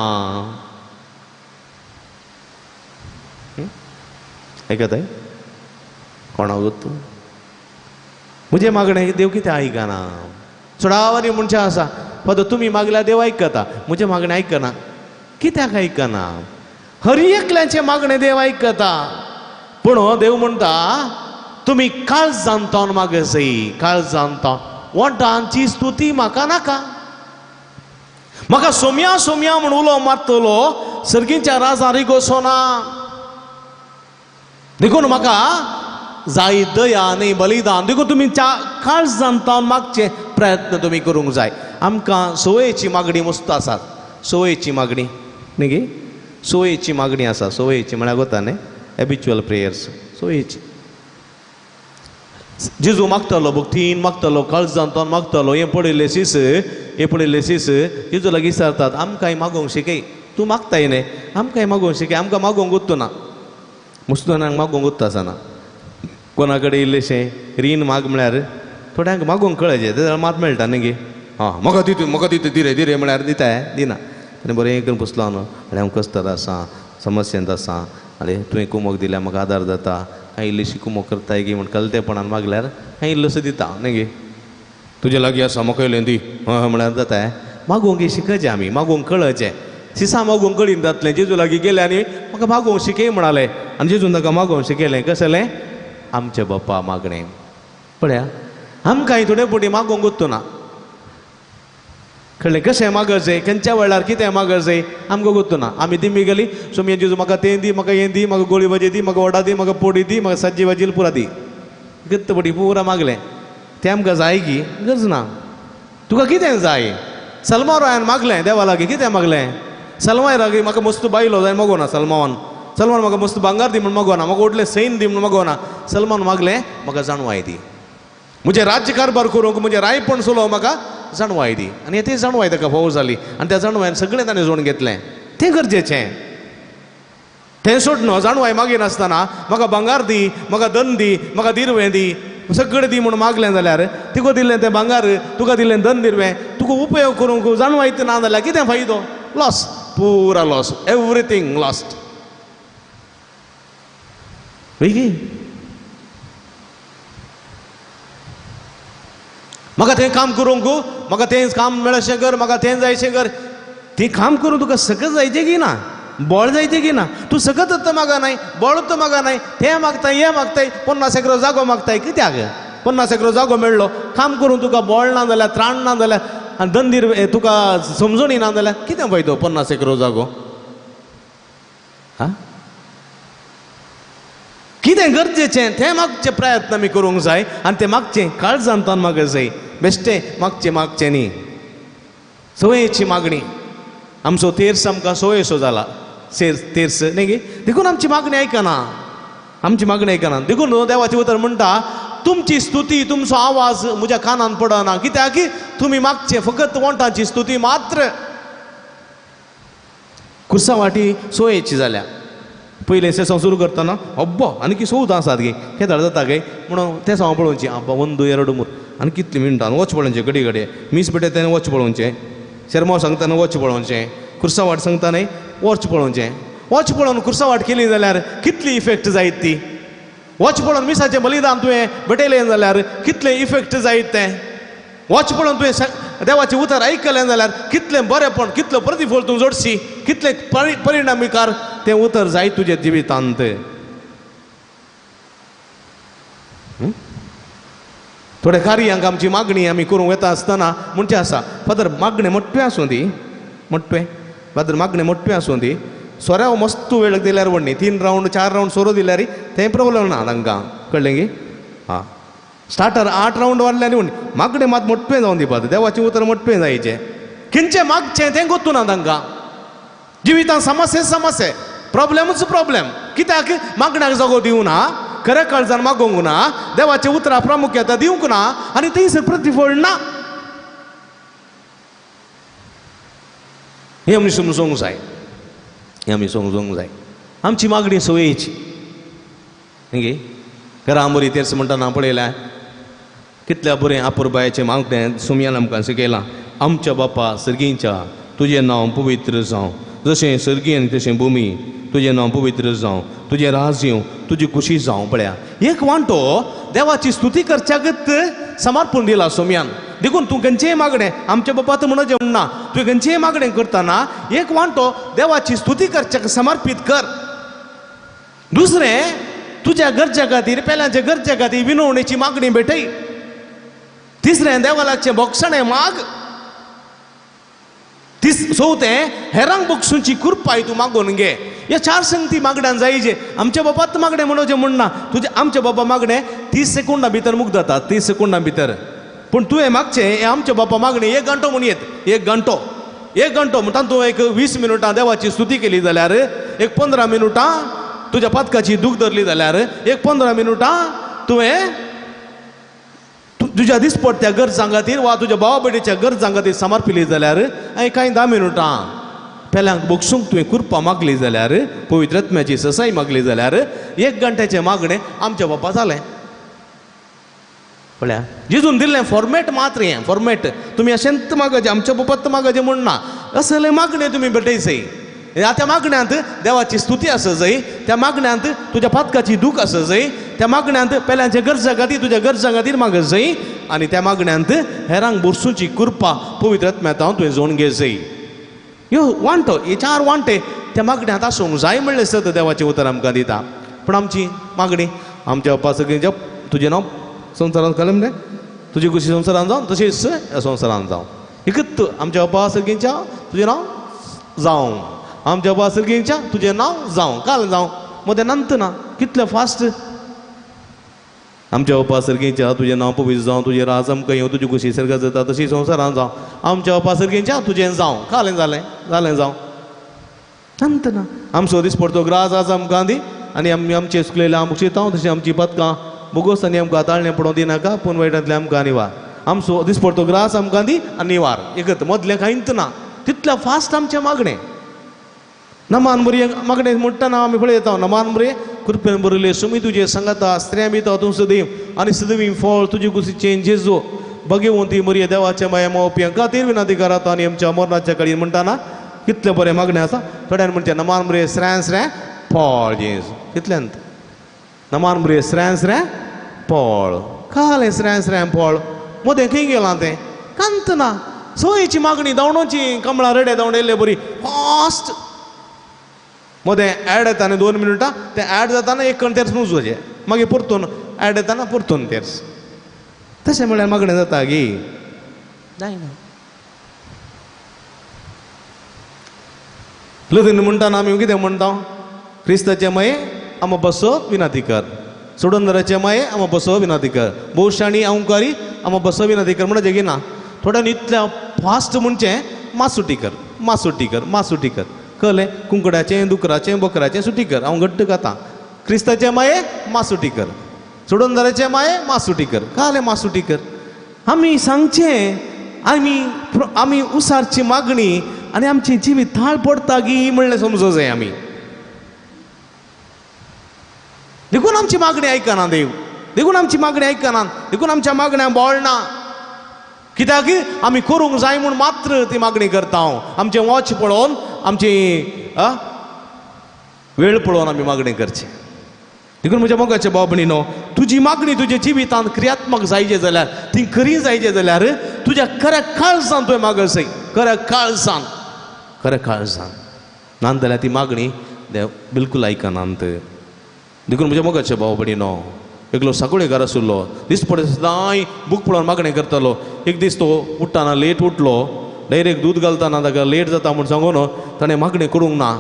आयकताय कोणाक तूं? म्हजें मागणें देव कित्याक आयकना? चडावानी मनशां आसा, फादर तुमी मागल्यार देव आयकता, म्हजें मागणें आयकना, कित्याक आयकना? हर एकल्याचें मागणें देव आयकता, पूण देव म्हणटा तुमी काळजान तोंड मागसय, काळजान तोंड वोंटांची स्तुती म्हाका नाका, म्हाका सोम्या सोम्या म्हूण उलो मारतलो सर्गीच्या राजा रिगोसो ना, देखून म्हाका जाय दया न्ही बलिदान. देखून तुमी काळजान तोंड मागचे प्रयत्न तुमी करूंक जाय. आमकां संवयेची मागणी मस्त आसात, संवयेची मागणी न्ही गे, संवयेची मागणी आसा, संवयेची म्हळ्यार वता न्ही हॅबिच्युअल प्रेयर्स, संवयेची. जेजू मागतालो, भक्तीन मागतालो, काळजान तोंड मागतालो, हें पळयलें शीस, हें पळयलें शीस जेजू लागीं विचारतात, आमकांय मागोवंक शिकय, तूं मागताय न्ही, आमकांय मागोवंक शिकय, आमकां मागोवंक उत्तू ना, मुसलमानांक मागोवंक उत्ता आसना, कोणा कडेन इल्लेशें रीण माग म्हळ्यार थोड्यांक मागोवंक कळचें, ते मात मेळटा न्ही गे, आं म्हाका दिता म्हाका दिता दिरे दिरे म्हळ्यार दिताय दिना, आनी बरें करून पुसलो न्हू, आनी हांव कश्टार आसा, समस्येंत आसा, आनी तुवें कुमोक दिल्यार म्हाका आदार जाता, कांय इल्लीशी कुमोक करताय गी म्हण कलतेपणान मागल्यार कांय इल्लोसो दिता न्ही गे, तुजे लागीं आसा म्हाका इल्लें दी हय म्हळ्यार जाता. मागोवंक शिकचें आमी, मागोवंक कळचें, सिसा मागोवंक कळीन जातलें. जेजू लागीं गेलें आनी म्हाका मागोवंक शिकय म्हणालें, आनी जेजून ताका मागोवंक शिकयलें. कसलें? आमचें बाप्पा मागणें. पळया आमकांय थोडे फावटी मागोवंक उत्तू ना, कळ्ळें? कशें मागचें, खंयच्या वेळार कितें मागचें आमकां गोत्तू ना. आमी दिमी गेली सोमये जेजू म्हाका तें दी, म्हाका हें दी, म्हाका गोळी भाजी दी, म्हाका वडा दी, म्हाका पोडी दी, म्हाका सज्जी भाजी पुरा दी, गत्त पडी पुरा मागलें. तें आमकां जाय की गरज ना. तुका कितें जाय? सलमा रायान मागलें देवा लागीं, कितें मागलें? सलमाय लागीं म्हाका मस्त बायलो जाय मागोना, सलमान सलमान म्हाका मस्त भांगार दी म्हूण मागोना, म्हाका व्हडलें सैन दी म्हूण मागोना, सलमान मागलें म्हाका जाणवाय दी, म्हजें राज्य कारभार करूंक, म्हजें रायपण चलोवंक म्हाका जाणवाय दी. आनी ती जाणवाय ताका फावो जाली आनी त्या जाणवायन सगळें ताणें जोडून घेतलें. तें गरजेचें. तें सोडन जाणवाय मागिनासतना म्हाका भांगार दी, म्हाका धन दी, म्हाका दिरवें दी, सगळें दी म्हूण मागलें जाल्यार तुका दिल्लें तें भांगार, तुका दिल्लें धन दिरवें, तुका उपयोग करूंक जाणवाय ना जाल्यार कितें फायदो? लॉस, पुरा लॉस, एवरीथींग लॉस्ट. म्हाका तें काम करूंक, म्हाका तें काम मेळशें कर, म्हाका तें जायशें कर. ती काम करून तुका सकत जायचें की ना, बळ जायचें की ना? तूं सकत तर मागा नाय, बळ तर मागा नाय, तें मागताय हें मागताय, 50 एकरो जागो मागताय. कित्याक 50 एकरो जागो मेळ्ळो? काम करून तुका बळ ना जाल्यार, त्राण ना जाल्यार, आनी दंदीर तुका समजणी ना जाल्यार कितें फायदो 50 एकरो जागो? आं, कितें गरजेचें तें मागचे प्रयत्न आमी करूंक जाय आनी तें मागचें काळजांतान माग जाय, बेश्टें मागचें मागचें न्ही. संवयेची मागणी, आमचो तेर्स आमकां संवयसो जाला, तेर्स न्ही गे, देखून आमची मागणी आयकना, आमची मागणी आयकना. देखून देवाचें उतर म्हणटा, तुमची स्तुती, तुमचो आवाज म्हज्या कानान पडना, कित्याक तुमी मागचें फकत वोंटाची स्तुती मात्र. कुर्सा वाटी सोयेची जाल्या. पयलें सेसांव सुरू करतना अब्बो आनी की 14 आसात गे, केदाळ जाता गे म्हणून तें सांव पळोवचें, आब्बा 1 2 2 3 आनी कितली मिनटां वच पळोवचें, घडी घडये मीस पेटयता तेन्ना वच पळोवचें, शेरमांव सांगतना वच पळोवचें, कुर्सा वाट सांगता न्ही वच पळोवचें. वच पळोवन कुर्सा वाट केली जाल्यार कितली इफेक्ट जायत ती? वच पळोवन मिसाचें बलिदान तुवें भेटयलें जाल्यार कितलें इफेक्ट जायत तें? वच पळोवन तुवें देवाचें उतर आयकलें जाल्यार कितलें बरेंपण, कितलो प्रतिफळ तूं जोडशी, कितलें परिणामीकार तें उतर जाय तुज्या जिवितांत. थोड्या कार्यांक आमची मागणी आमी करूंक वता आसतना म्हणचें आसा, फादर मागणें मोट्टें आसूं दी, मोट्टें फादर मागणें मोट्टें आसूं दी, सोऱ्या मस्त वेळ दिल्यार व्हडली 3 रावंड 4 रावंड सोरो दिल्यार तें प्रॉब्लम ना तांकां, कळ्ळें गी? आं, स्टार्टर 8 रावंड वाडले आनी व्हडली मागणें मात मोट्टें जावन दिवपा, देवाचें उतर मोट्टें जायचें. खंयचें मागचें तें गोत्तू ना तांकां. जिवितांत समस्या समस्या, प्रॉब्लमूच प्रॉब्लम. कित्याक मागण्याक जागो दिवना, खऱ्या काळजान मागोवंक ना, देवाचें उतरां प्रामुख्यता दिवंक ना आनी थंयसर प्रतिफळ ना. हें आमी समजूंक जाय, हें आमी समजूंक जाय. आमची मागणी संवयेची न्ही गे. घरा बरी तेर्स म्हणटा पळयल्या कितल्या बरें आपुरबायाचें मागणें सुमयान आमकां शिकयलां. आमच्या बापा सर्गींच्या, तुजें नांव पवित्र जावं, जशें सर्गी आनी तशें भुमी, तुजें नांव पवित्र जावं, तुजें राज येवं, तुजी खुशी जावं. पळया एक वांटो देवाची स्तुती करच्याकच समर्पण दिला सोम्यान. देखून तूं खंयचेय मागणें आमच्या बापा तूं म्हणचें म्हणना, तुवें खंयचेय मागणें करतना एक वांटो देवाची स्तुती करच्याक समर्पीत कर. दुसरें, तुज्या गरजे खातीर, पेल्यांच्या गरजे खातीर विनवणेची मागणी भेटय. तिसरें, देवालाचें बोगसणें माग. चवथें, हेरांक बक्षुंची कृपाय तूं मागून घे. ह्या 4 संगती मागण्यान जायचे. आमच्या बापात मागणें म्हणोवचें म्हणना, तुजें आमच्या बापा मागणें 30 सेकंडां भितर मुक्त जाता, 30 सेकंडां भितर. पूण तुवें मागचें हें आमच्या बापा मागणें 1 घंटो म्हूण येत, 1 घंटो, 1 घंटो म्हणटा तूं एक 20 मिनटां देवाची स्तुती केली जाल्यार, एक 15 मिनटां तुज्या पातकाची दूख धरली जाल्यार, एक 15 मिनटां तुवें तुज्या दिसपट्ट्या गरजां खातीर वा तुज्या भावा भयणीच्या गरजां खातीर समर्पिली जाल्यार, आनी कांय 10 मिनटां पेल्यांक बक्षूंक तुवें कृपा मागली जाल्यार, पवित्र आत्म्याची ससाई मागली जाल्यार, 1 घंट्याचें मागणें आमच्या बापा जालें. पळया जेजून दिल्लें फॉर्मेट मात्र हें फॉर्मेट. तुमी अशेंच मागचें, आमच्या बापात मागचें म्हूण ना, असलें मागणें तुमी भेटयसय. त्या मागण्यांत देवाची स्तुती आसा जाय, त्या मागण्यांत तुज्या पातकाची दूख आसा जाय, त्या मागण्यांत पेल्यांच्या गरजां खातीर तुज्या गरजां खातीर माग जाय, आनी त्या मागण्यांत हेरांक बोरसूची कृपा पवित्र आत्म्यांत हांव तुवें जोड घे जाय. ह्यो वांटो, हे 4 वांटे त्या मागण्यांत आसूंक जाय म्हणलें सत देवाचें उतर आमकां दिता. पूण आमची मागणी आमच्या बापा सगळीं तुजें नांव संवसारांत घालें म्हणलें, तुजी खुशी संवसारांत जावं तशीच संवसारांत जावं. एकच आमच्या बापा सगळींच्या तुजें नांव जावं, आमच्या बापा सर्गींच्या तुजें नांव जावं, काल जावं मदें नंत ना कितलें फास्ट. आमच्या बापा सर्गींच्या तुजें नांव पवित्र जावं, तुजें राज आमकां येवं, तुजी खुशी सर्गात जाता तशी संवसारांत जावं. आमच्या बापा सर्गींच्या तुजें जावं, कालें जालें, जालें जावं, नंत ना. आमचो दिसपडतो ग्रास आज आमकां दी, आनी आमी आमचे चुकलेले आमकां शितांव तशें आमची पदकां बोगोस, आनी आमकां ताळणें पडोवंक दिनाका, पूण वायटांतलें आमकां निवार. आमचो दिसपडतो ग्रास आमकां दी आनी निवार. एकत मदलें कांयच ना, तितलें फास्ट आमचें मागणें. नमान बरी मागणें म्हणटना आमी पळयता, नमान बरें कृपेन बरयलें सुमी तुजें सांगाता, स्त्रियां भितर तूं सदैव आनी सदैव फळ तुजे कुशीचें जेजू भगवंती मरिये देवाच्या माया मावपी खातीर विनंती करात आनी आमच्या मरणाच्या काळीन म्हणटना कितलें बरें मागणें आसा. थोड्यान म्हणचें नमान बरें स्रें स्रें फळ जेजू, कितल्यांत नमान बरें स्रें स्रें फळ, कालें स्रें स्रें फळ. मोदें खंय गेलां तें कांत ना. सोयेची मागणी धांवडोची कमळां रेडे धांवडयल्ले बरी फास्ट मदें एड येता न्ही 2 मिनटां तें एड जाता एक कण तेर्स मुजोचें मागीर परतून एड येताना परतून तेर्स. तशें म्हळ्यार मागणें जाता गी जायना. लग्न म्हणटाना आमी कितें म्हणटा? क्रिस्ताचे माये आमा बसो विनाती कर, सोडंदराचे माये आमा बसो विनाती कर, भोवशाणी अंकारी आमा बसो विनाती कर म्हणटा जेगी ना. थोड्यान इतल्या फास्ट म्हणचें मासुटी कर मासुटी कर मासुटी कर कळ्ळें? कुंकड्याचें दुकराचें बोकराचें सुटी कर हांव घट्ट खाता. क्रिस्ताचे माये मासुटी कर, सोडंदराचे माये मासुटी कर, कळ्ळें? मासुटी कर. आमी सांगचें आमी आमी उसारची मागणी आनी आमची जिवीत थाळ पडटा गी म्हणलें समजो जाय आमी. देखून आमची मागणी आयकना देव, देखून आमची मागणी आयकना, देखून आमच्या मागण्या बोळना. कित्याक आमी करूंक जाय म्हूण मात्र ती मागणी करता. हांव आमचें वॉच पळोवन आमची वेळ पळोवन आमी मागणी करची. देखून म्हज्या मोगाचे भाव भयणीनो, तुजी मागणी तुज्या जिवितांत क्रियात्मक जायचे जाल्यार, ती खरी जायचे जाल्यार तुज्या खऱ्या काळजान तुवें मागसय, खऱ्या काळजान, खऱ्या काळजान. ना जाल्यार ती मागणी देव बिलकूल आयकनात. देखून म्हज्या मोगाचे भाव भयणीनो, एकलो साकोळेकार आशिल्लो, दिसपडे सदांय बूक पळोवन मागणें करतालो. एक दीस तो उठ्ठाना लेट उठलो, डायरेक्ट दूद घालताना ताका लेट जाता म्हूण सांगून ताणें मागणें करूंक ना,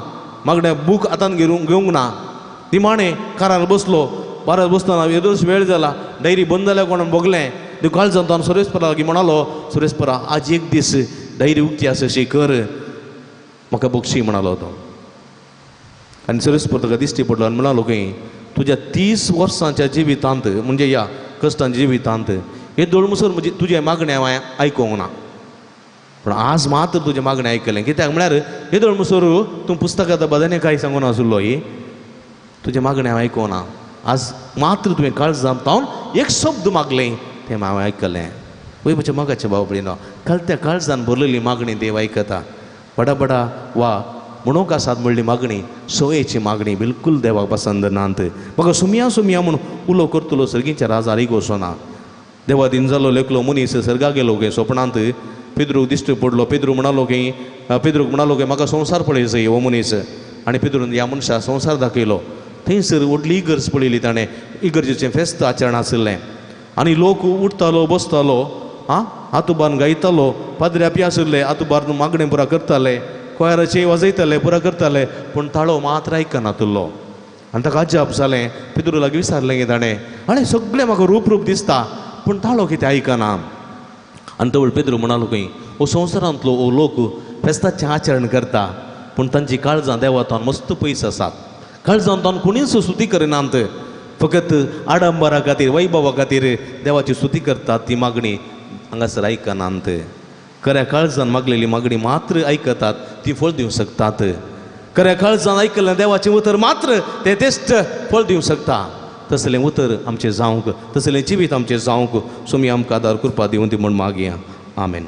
मागणें बूक हातान घेवंक ना. निमाणें कारार बसलो, बारार बसतना येदोच वेळ जाला, डायरी बंद जाल्या कोणाक भोगलें. देव काळजान तो सुरेशपरा लागीं म्हणालो, सुरेशपरा आज एक दीस डायरी उक्ती आसा अशी कर, म्हाका बक्षी म्हणालो तो. आनी सुरेशपर ताका दिश्टी पडलो आनी म्हणालो खंय तुज्या 30 वर्सांच्या जिवितांत म्हणजे ह्या कश्टांच्या जिवितांत हे दोळमुसर म्हजी तुजें मागणें हांवें आयकूंक ना, पूण आज मात्र तुजें मागणें आयकलें. कित्याक म्हळ्यार हे दोळमुसर तूं पुस्तकां बदने कांय सांगून आशिल्लो, ही तुजें मागणें हांवें आयकूंक ना, आज मात्र तुवें काळजांत तावन एक शब्द मागलें तें हांवें आयकलें. वय म्हज्या मोगाचें भाव भयणीनो, कळत्या काळजान भरलेली मागणी देव आयकता. बडा बडा वा म्हणूंक आसात म्हणली मागणी सवयेची मागणी बिलकूल देवाक पसंद नात. म्हाका सुमया सुमया म्हूण उलो करतलो सर्गीच्या राजार वचना. देवा दिन जालो लेखलो मनीस सर्गा गेलो गे सोपणांत, पेद्रूक दिश्टी पडलो. पेद्रू म्हणालो की पेद्रूक म्हणालो की म्हाका संवसार पळयचो हो मनीस. आनी पेद्रून ह्या मनशा संवसार दाखयलो. थंयसर व्हडली इगर्ज पळयली ताणें, इगर्जेचें फेस्त आचरण आशिल्लें आनी लोक उठतालो बसतालो, आं हातुबान गायतालो, पाद्रे आपी आशिल्ले हातुबार मागणें पुरा करताले, कोयराचे वाजयताले पुरा करताले, पूण ताळो मात्र आयकनातलो. आनी ताका अजाप जालें. पेद्रू लागीं विचारलें की ताणें, आनी सगळें म्हाका रूप रूप दिसता पूण ताळो कितें आयकना. आनी तवळ पेद्रू म्हणालो खंय हो संवसारांतलो हो लोक फेस्ताचें आचरण करता पूण तांची काळजां देवातान मस्त पयस आसात, काळजान तान कोणीच स्तुती करिनात, फकत आडंबरा खातीर वैभवा खातीर देवाची स्तुती करतात. ती मागणी हांगासर आयकनात. खऱ्या काळजान मागलेली मागणी मात्र आयकतात, ती फळ दिवंक शकतात. खऱ्या काळजान आयकल्लें देवाचें उतर मात्र तें तेश्ट फळ दिवंक शकता. तसलें उतर आमचें जावंक, तसलें जिवीत आमचें जावंक सोमी आमकां आदार कृपा दिवं ती म्हूण मागया. आमेन.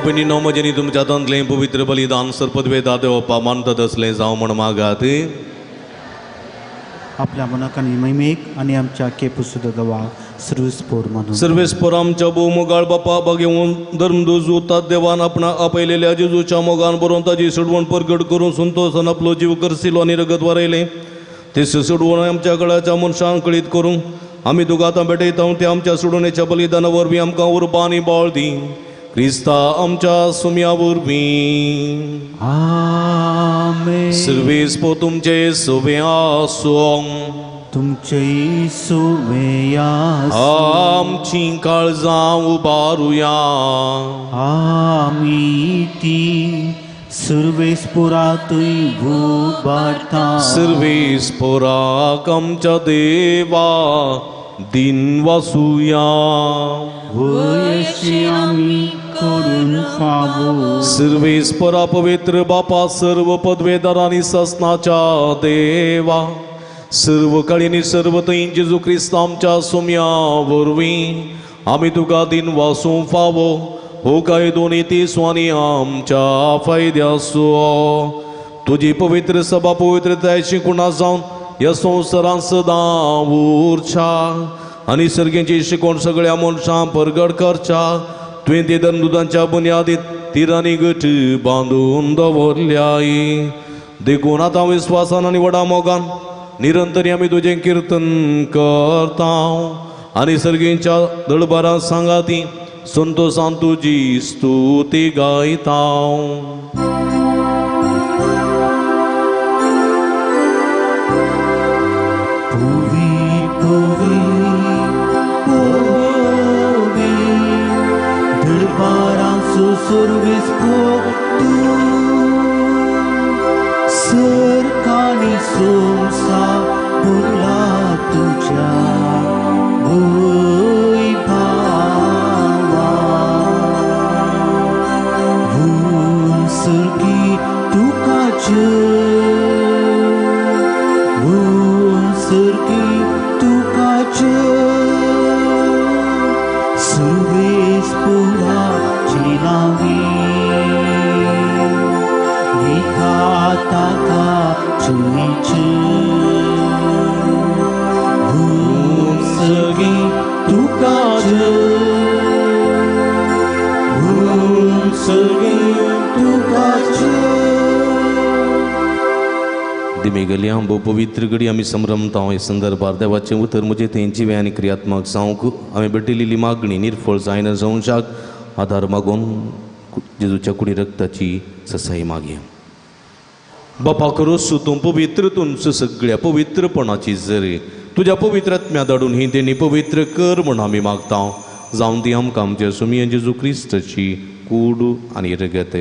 भयणीनो म्हजें तुमच्या हातांतलें पवित्र बलिदान सरपदवेदा देवपा मानता तसलें जावं म्हूण मागात. आपल्या मनाक आनी महिमेक आनी आमच्या केपुसुद्दां देवाक सर्वेस्पोर मानून. सर्वेस्पोर आमच्या भोव बापा बागेवन धर्मदूज उतात देवान आपणा आपयलेल्या जेजूच्या मोगान बरोवन ताजी सोडवण परगट करून संतोसान आपलो जीव करसिलो आनी रगत वारयलें. ते सोडून आमच्या गळाच्या मनशांक कळीत करूंक आमी तुका आतां भेटयता ते आमच्या सोडूनेच्या बलिदाना वरवीं आमकां उर्बा आनी बळ दी क्रिस्ता आमच्या सुम्या वरवीं. आमेन. सर्वेस पो तुमचे सुवे आसूं. तुमचे सुवे आसूं. आमची काळजां उबारुया. आमी ती सर्वेस्पोरातूय उबारता. सर्वेस्पोराक आमच्या देवा दिन वासुया. वयशी आमी करून फावो. सर्वेस्पोरा पवित्र बापा सर्व पदवेदार आनी ससनाच्या देवा सर्व काळीनी सर्व थंय जेजू क्रिस्त आमच्या सुम्या वरवीं आमी तुका दिन वासूं फावो हो कायदो नीती स्वानी आमच्या फायद्यासो. तुजी पवित्र सभा पवित्रतायची कुणा जावन ह्या संवसारांत सदां उरच्या आनी सर्गेची शिकवण सगळ्या मनशां परगट करच्या. तुवें ते धर्मदुतांच्या बुन्यादीत तिरांनी गट बांदून दवरल्याय. देखून आतां विस्वासान आनी व्हडा मोगान निरंतर आमी तुजें किर्तन करता आनी सर्गेच्या दळबारां सांगाती संतोषान तुजी स्तुती गायता. पुवी पुवी पुवी दरबारांचो सर्वेस तूं सरकानी सोमसा पुरला तुज्या भूंय भावा. भूम सर्गी तुका जय भूम सर्गी तुका जय सुवेस पुराची लावी निता ताका जय भूम सर्गी तुका जय भूम सर्गी तुका जय. दिमेगल्या भोव पवित्र घडी आमी संभ्रमता हे संदर्भार देवाचें उतर म्हजें थंय जिवें आनी क्रियात्मक जावंक हांवें भेटयलेली मागणी निर्फळ जायना जावंच्याक आदार मागून जेजूच्या कुडी रक्ताची ससाई मागया. बापा करोसू तूं पवित्र तुमचो सगळ्या पवित्रपणाची जरी तुज्या पवित्र आत्म्या धाडून ही तेणी पवित्र कर म्हूण आमी मागता. जावन ती आमकां आमच्या सुमया जेजू क्रिस्ताची कूड आनी रगत.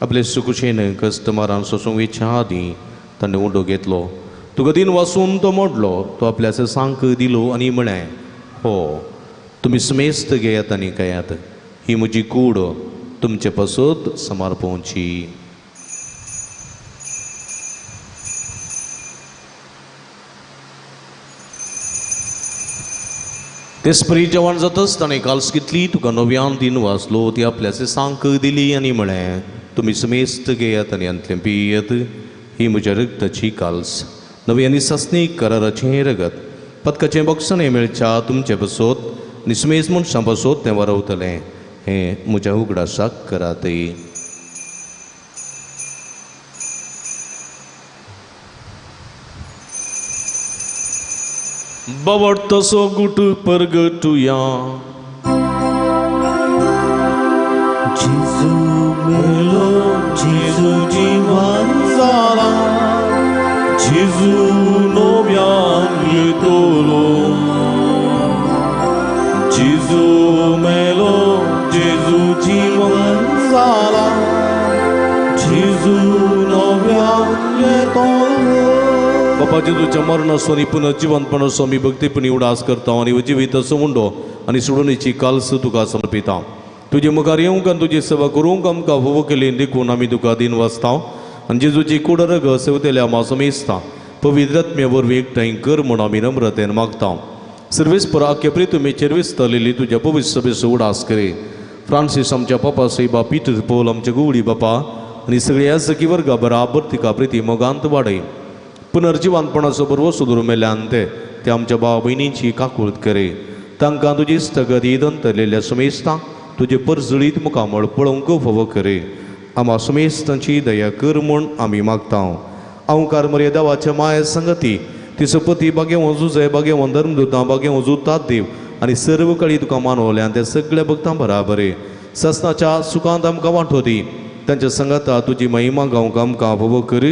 आपले सुकुशेन कस्टमरान सोसूंक इच्छा आदीं ताणें उडो घेतलो तुका दिन वासून तो मोडलो तो आपल्या सांक दिलो आनी म्हळें हो तुमी समेस्त घेयात आनी खायात ही म्हजी कूड तुमचे पासत समर्पोवची. तेसपरी जेवण जातच ताणें काल्स घेतली तुका नव्यान दिन वाचलो ती आपल्याचे सांक दिली आनी म्हळें तुमी समेस्त घेयात आनी हांतलें पियेत ही म्हज्या रगताची काल्स नवी आनी सासणीक कराराचें रगत पदकाचें बक्षणें मेळच्या तुमचे पासत आनी सुमेज मनशां पासत तें वारवतलें हें म्हज्या उगडासाक करात. बावट तसो गुट परगटुया. जेजू मेलो जेजू जिवन जाला जेजू नव्यान येतलो जेजू मेलो जेजू जिवन जाला जेजू नव्यान येतलो. बापा जेजूच्या मरणाचो आनी पुनर्जिवंतपणाचो आमी भक्तीपणी उडास करता आनी जिवीत असो उंडो आनी सोडोवणेची काल्स तुका समर्पिता. तुजे मुखार येवंक आनी तुजी सेवा करूंक आमकां फावो केली देखून आमी तुका दिन वाचता आनी जेजूची कूड रगत सेवतेल्या आमा समेस्ता पवित्र आत्म्या वरवीं एकठांय कर म्हूण आमी नम्रतेन मागता. सर्वेस्पर आख्या प्रितुमेचेर विस्तारलेली तुज्या पवित्र सभेचो उडास करे. फ्रांसीस आमच्या पापा सैबा पीटर पौल आमच्या गुवडी बापा आनी सगळ्या सखी वर्गा बराबर तिका प्रिती मोगांत वाडय. पुनर्जिवंतपणाचो बरवसो धरून मेल्यान ते आमच्या भाव भयणींची काकूळत करे. तांकां तुजी स्थगती दंतरलेल्या समेस्ता तुजे परजळीत मुखामळ पळोवंक फावो करे. आमा समेस्तांची दया कर म्हूण आमी मागता. अंकार मर्यादावाच्या माया संगती ती सपती बागेवन जुजे बागेवन धर्मदूतां बागेवन जुतात देव आनी सर्व कळी तुका मानवल्या आनी त्या सगळ्या भक्तां बराबर ससनाच्या सुखांत आमकां वांटो दी. तांच्या संगाता तुजी महिमा गावंक आमकां भोव कर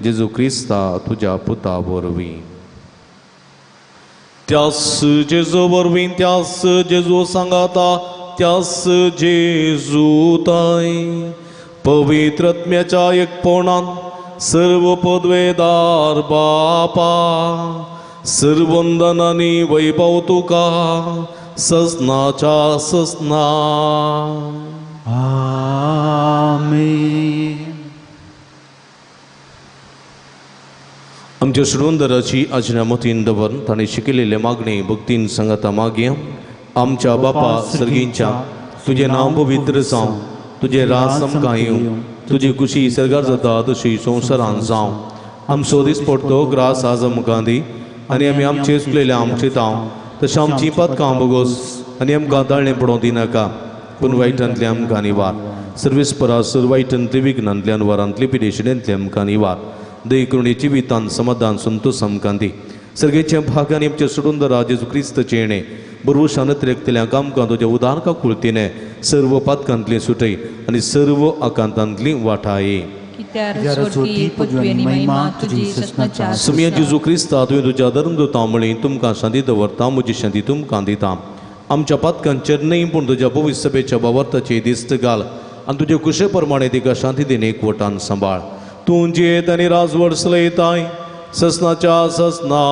जेजू क्रिस्ता तुज्या पुता वरवीं. त्यास जेजू वरवीं त्यास जेजू सांगाता त्यास जेजू ताय पवित्र आत्म्याच्या एकपणान सर्व पदवेदार बापा सर्वंदनानी वैभव तुका ससनाच्या ससना. आमेन. आमच्या सुडवंदराची आज्ञा मतीन दवर ताणें शिकयलेले मागणी भक्तीन सांगाता मागया. आमच्या बापा सर्गींच्या तुजें नांव पवित्र जावं, तुजें राज आमकां येवं, तुजी खुशी सर्गार जाता तशी संवसारान जावं. आमचो दिसपडतो ग्रास आज आमकां दी आनी आमी आमचे चुकलेले आमचे तांव तशें आमची पातकां बोगोस आनी आमकां ताळणें पडोवंक दिनाका पूण वायटांतलें आमकां निवार. सर्वीस परासर वायटांतली विघ्नांतल्यान वरांतली पिडेशिणेंतलें आमकां निवार. दय करुणे जिवितान समाधान संतोष आमकां दी. सर्गेच्या भागांनी आमचे सोडून दरा जेजू क्रिस्तचें येणें बरवशान त्रेकतल्या आमकां तुज्या उदार काकुळतीने सर्व पातकांतली सुटय आनी सर्व आकांतांतली वाटाय. सुमिया जेजू क्रिस्ता तुवें तुज्या धर्मदूतां म्हळी तुमकां शांती दवरता म्हजी शांती तुमकां दिता. आमच्या पातकांचेर न्हय पूण तुज्या पवित्र सभेच्या बावर्ताची दिस्त घाल आनी तुजे कुशे प्रमाणे तिका शांती दिन एकवटान सांबाळ. तूं जियेत आनी राजवट चलयताय ससनाच्या ससना.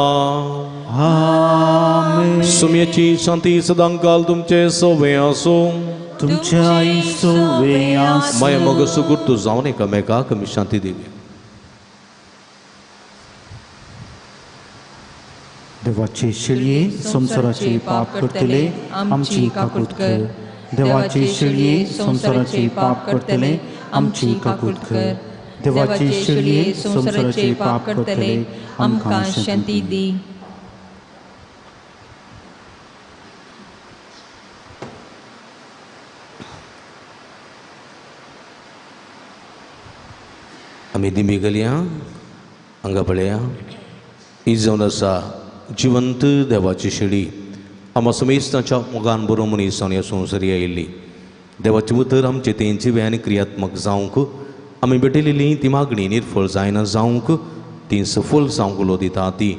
सुम्याची शांती सदांकाल तुमचे सोवे आसूं. तुमच्या सोवे आसूं. माया मग सुगूर तूं जावन एकामेकाक आमी शांती दिली. देवाचे शेळये संवसाराचे पाप करतले आमची काकूत कर. देवाचे शेळये संवसाराचे पाप करतले आमची काकूत कर. देवाचे शेळये संवसाराचे पाप करतले आमकां शांती दी. आमी दिमी घालया हांगा पळया ही जावन आसा जिवंत देवाची शेळी. आमा समेस्ताच्या मोगान बरो मनीस जावन ह्या संवसारी आयिल्ली. देवाचें उतर आमचें तें जिवें आनी क्रियात्मक जावंक आमी भेटयलेली ती मागणी निर्फळ जायना जावंक ती सफल जावंक उलो दिता. ती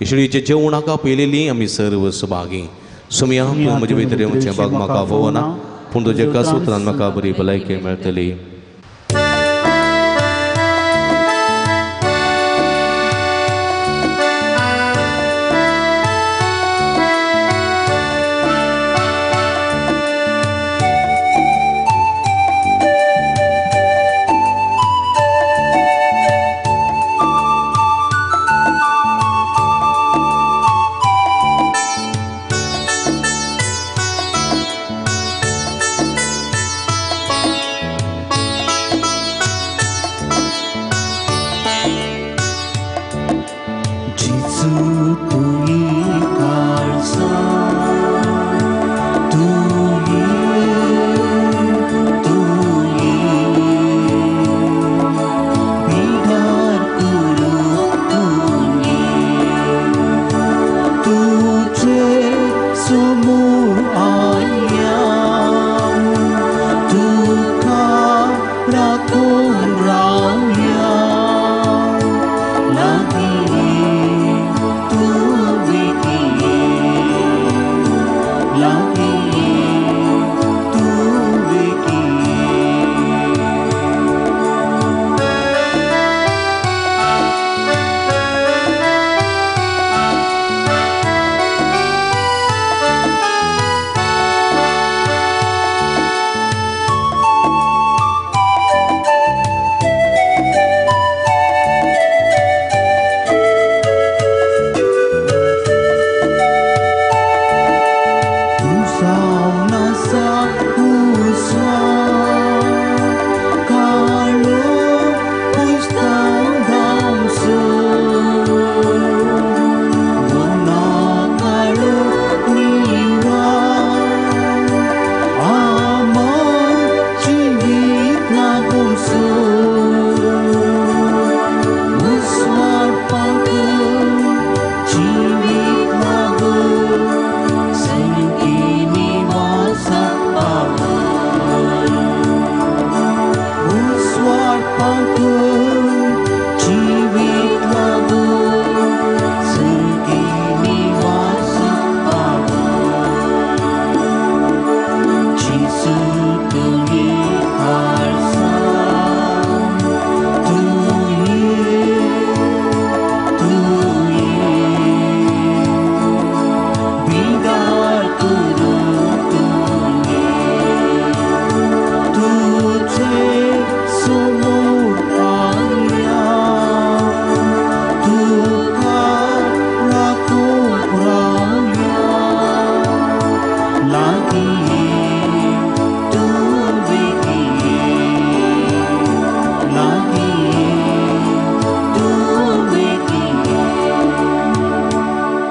शेळीचें जेवणाक आपयलेली आमी सर्व सभागी. सुमया तूं म्हजे भितर येवचें बाग म्हाका फावना पूण तुज्या एकाच उतरान म्हाका बरी भलायकी मेळटली.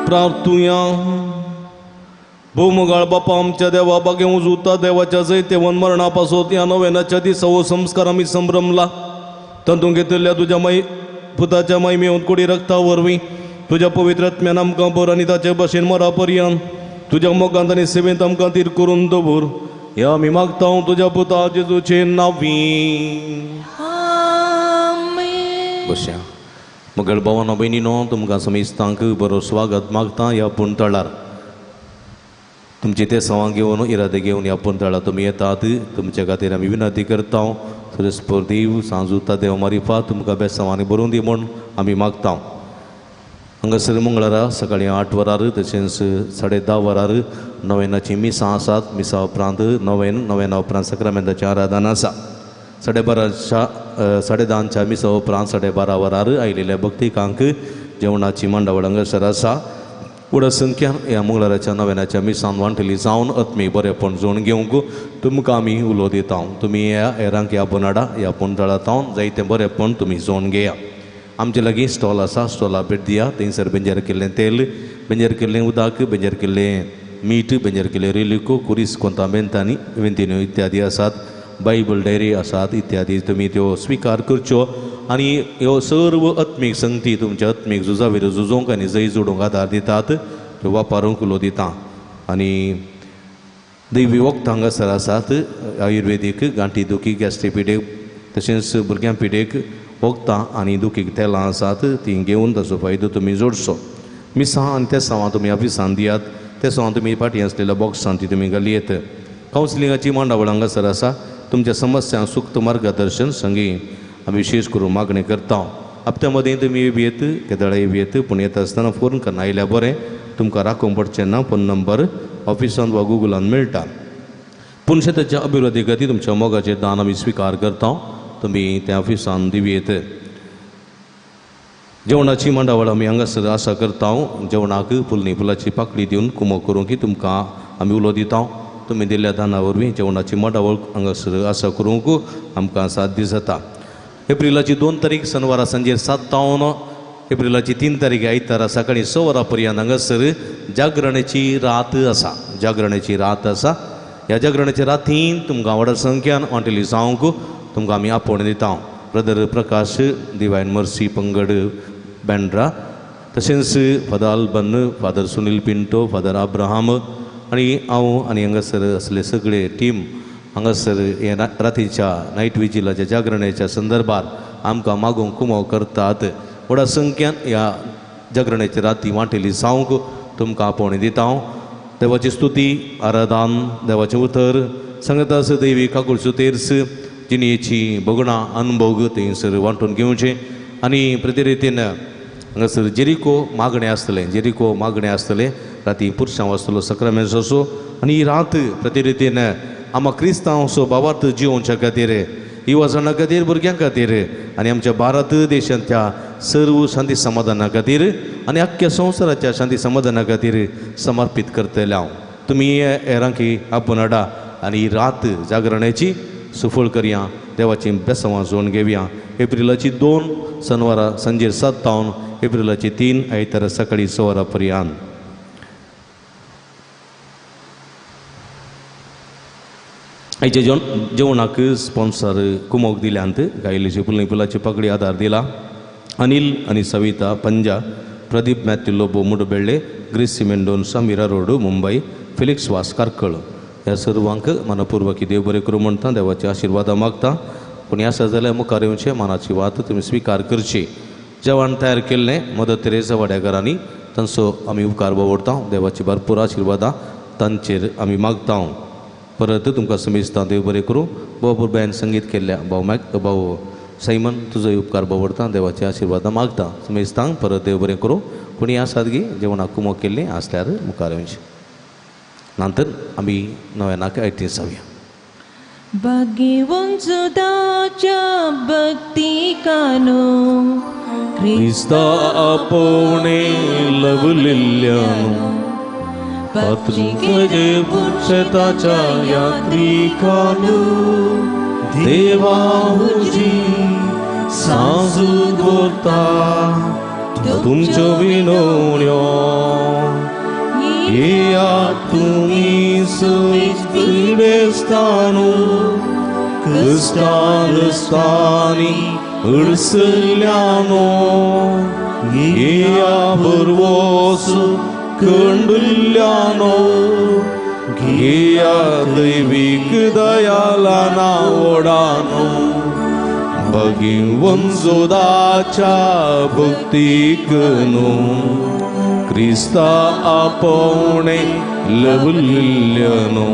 प्रार्थुया. भोवमोगाळ बापा आमच्या देवा बागे उजुता देवाच्या जैतेवन मरणा पासत ह्या नव्यानाच्या दिसा हो संस्कार आमी संभ्रमला. तातूंत घेतिल्ल्या तुज्या माय पुताच्या मायमेवन कोडी रक्ता वरवीं तुज्या पवित्र आत्म्यान आमकां भर आनी ताचे भशेन मरा पर्यंत तुज्या मोगांत आनी सेवेंत आमकां तीर करून दवर. ह्या आमी मागता तुज्या पुता जेजूचे नांवी. बसया. मगळ भावानो भयणीनो, तुमकां समेस्तांक बरो स्वागत मागता ह्या पुणतळार. तुमचे ते सवां घेवन इरादे घेवन ह्या पुणतळार तुमी येतात. तुमच्या खातीर आमी विनंती करता. सुरेस्पर देव सांजुता देव मारिफा तुमकां बेसांवांनी बरोवन दी म्हूण आमी मागता. हांगासर मंगळारा सकाळीं 8 वरार तशेंच 10:30 वरार नवेनाचीं मिसां आसात. मिसां उपरांत नवेन, नवेना उपरांत सक्रामेंताचें आराधन आसा. 10:30 मिसां उपरांत 12:30 वरार आयिल्ल्या भक्तिकांक जेवणाची मांडावळ हांगासर आसा. व्हड संख्यान ह्या मंगळाराच्या नवेनाच्या मिसान वांटली जावन आत्मीक बरेपण जोडून घेवंक तुमकां आमी उलो दिता. तुमी ह्या हेरांक ह्या बोनाडा ह्या पुणतळा जावन जायतें बरेपण तुमी जोडून घेया. आमचे लागीं स्टॉल आसा. स्टॉला भेट दिया. थंयसर बेंजर केल्लें तेल, बेंजर केल्लें उदक, बेंजर केल्लें मीठ, बेंजर केल्लें रेलिको, कुरीस, कोंता बेंतानी वेंतिन्यो इत्यादी आसात. बायबल डायरी आसात इत्यादी. तुमी त्यो स्विकार करच्यो आनी ह्यो सर्व आत्मीक संगती तुमच्या आत्मीक झुजावेर झुजोवंक आनी जय जोडूंक आदार दितात. त्यो वापरूंक उलो दिता. आनी दैवी वखदां हांगासर आसात. आयुर्वेदीक गांठी दुखी, गॅस्ट्री पिडेक तशेंच भुरग्यां पिडेक वखदां आनी दुखीक तेलां आसात. तीं घेवन ताचो फायदो तुमी जोडचो. मिसां आनी तेसांवां तुमी ऑफिसान दियात. तेसांवां तुमी फाटीं आसलेल्या बॉक्सान ती तुमी घालयेत. कावन्सिलिंगाची मांडावळ हांगासर आसा. तुमच्या समस्यांक सुक्त मार्गदर्शन संगी आमी विशेश करून मागणी करता. हप्त्या मदीं तुमी येत केदळाय येत, पूण येता आसतना फोन करून आयल्यार बरें. तुमकां राखूंक पडचें ना. फोन नंबर ऑफिसान वा गुगलान मेळटा. पूण शेताच्या अभिवृद्धी खातीर तुमच्या मोगाचें दान आमी स्विकार करता. तुमी त्या ऑफिसान दिवयेत. जेवणाची मांडावळ आमी हांगासर आसा करता. जेवणाक फुलनी फुलाची पाकळी दिवन कुमो करूंक की तुमकां आमी उलो दिता. तुमी दिल्ल्या दाना वरवीं जेवणाची मांडावळ हांगासर आसा करूंक आमकां साध्य जाता. एप्रिलाची 2 तारीख शनवारा सांजेर 7 तावन एप्रिलाची 3 तारीख आयतारा सकाळीं 6 वरां पर्यंत हांगासर जागरणाची रात आसा. जागरणाची रात आसा. ह्या जागरणाच्या रातीन तुमकां व्हडा संख्यान वांटेली जावंक तुमकां आमी आपोवणें दिता. ब्रदर प्रकाश डिवायन मर्सी पंगड बँड्रा, तशेंच father Alban, father Sunil Pinto, father Abraham आनी हांव आनी हांगासर आसले सगळे टीम हांगासर हे रातीच्या नायट विजिलाच्या जागरणाच्या संदर्भार आमकां मागूंक कुमो करतात. व्हडा संख्यान ह्या जागरणाच्या राती वांटेली जावंक तुमकां आपोवणें दिता. देवाची स्तुती, आराधन, देवाचें उतर सांगता दैवी काकुळचो तेर्स जिणेची भोगणां अनभोग थंयसर वांटून घेवचें. आनी प्रतिरितीन हांगासर जेरिको मागणें आसतलें. जेरिको मागणें आसतलें. राती पुरसांव आसतलो सक्रामेंस असो. आनी ही रात प्रतिरितीन आमकां क्रिस्तांव असो भावार्थ जिवोवच्या खातीर, युवाजणां खातीर, भुरग्यां खातीर आनी आमच्या भारत देशांतल्या सर्व शांती समाधाना खातीर आनी आख्ख्या संवसाराच्या शांती समाधाना खातीर समर्पीत करतले हांव. तुमी हेरांकी आपोवन हाडा आनी ही रात जागरणाची सुफळ करया. देवाची बेसांवां जोडून घेवया. एप्रिलाची 2 शनवारा सांजेर 7 तावन एप्रिलाची 3 आयतारा सकाळीं 6 वरां पर्यंत. आयच्या जेवणाक स्पॉन्सर कुमोक दिल्यांत गायलेची फुलनी फुलाची पाकळी आदार दिला. अनिल आनी Savita Panja, Pradeep Matthew Lobo Mudbelle, Gracy Mendonca Mira road Mumbai, Felix Vaz Karkala. ह्या सर्वांक मनपूर्वकी देव बरें करूं म्हणटा. देवाचे आशिर्वादां मागता. पूण आसा जाल्यार मुखार येवचें मनाची वात तुमी स्विकार करची. जेवण तयार केल्लें मदर तेरेसा वाड्याकारांनी तांचो आमी उपकार बावडटा. देवाची भरपूर आशिर्वादां तांचेर आमी मागता. परत तुमकां समेस्तां देव बरें करूं. भाव पुरब्यान संगीत केल्ल्या भाव मॅक भाव सैमन तुजो उपकार बावडटा. देवाचे आशिर्वादां मागता. समेस्तांक परत देव बरें करूं. कोणी आसात गी जेवणाक कुमो केल्लीं आसल्यार मुखार येवचें. नंतर आमी नव्यानाक आयती जावया. भाग्यवंतुताच्या भक्तिकानो क्रिस्ता आपोवणे लवलिल्ल्यानो पत्रिके पुरुषताच्या यात्रिकानो देवा हुजी साजू दवरता तुमच्यो विनवण्यो येयात तुमी सयत पिडेस्तानू क्रिस्तानी अडसल्यानो येया बरवोस कंडुल्यानो घेया दैवीक दयाला नावडानो भगिवंजोदाच्या भक्तीक न्हू क्रिस्ता आपोवणे लवल्ल्यानो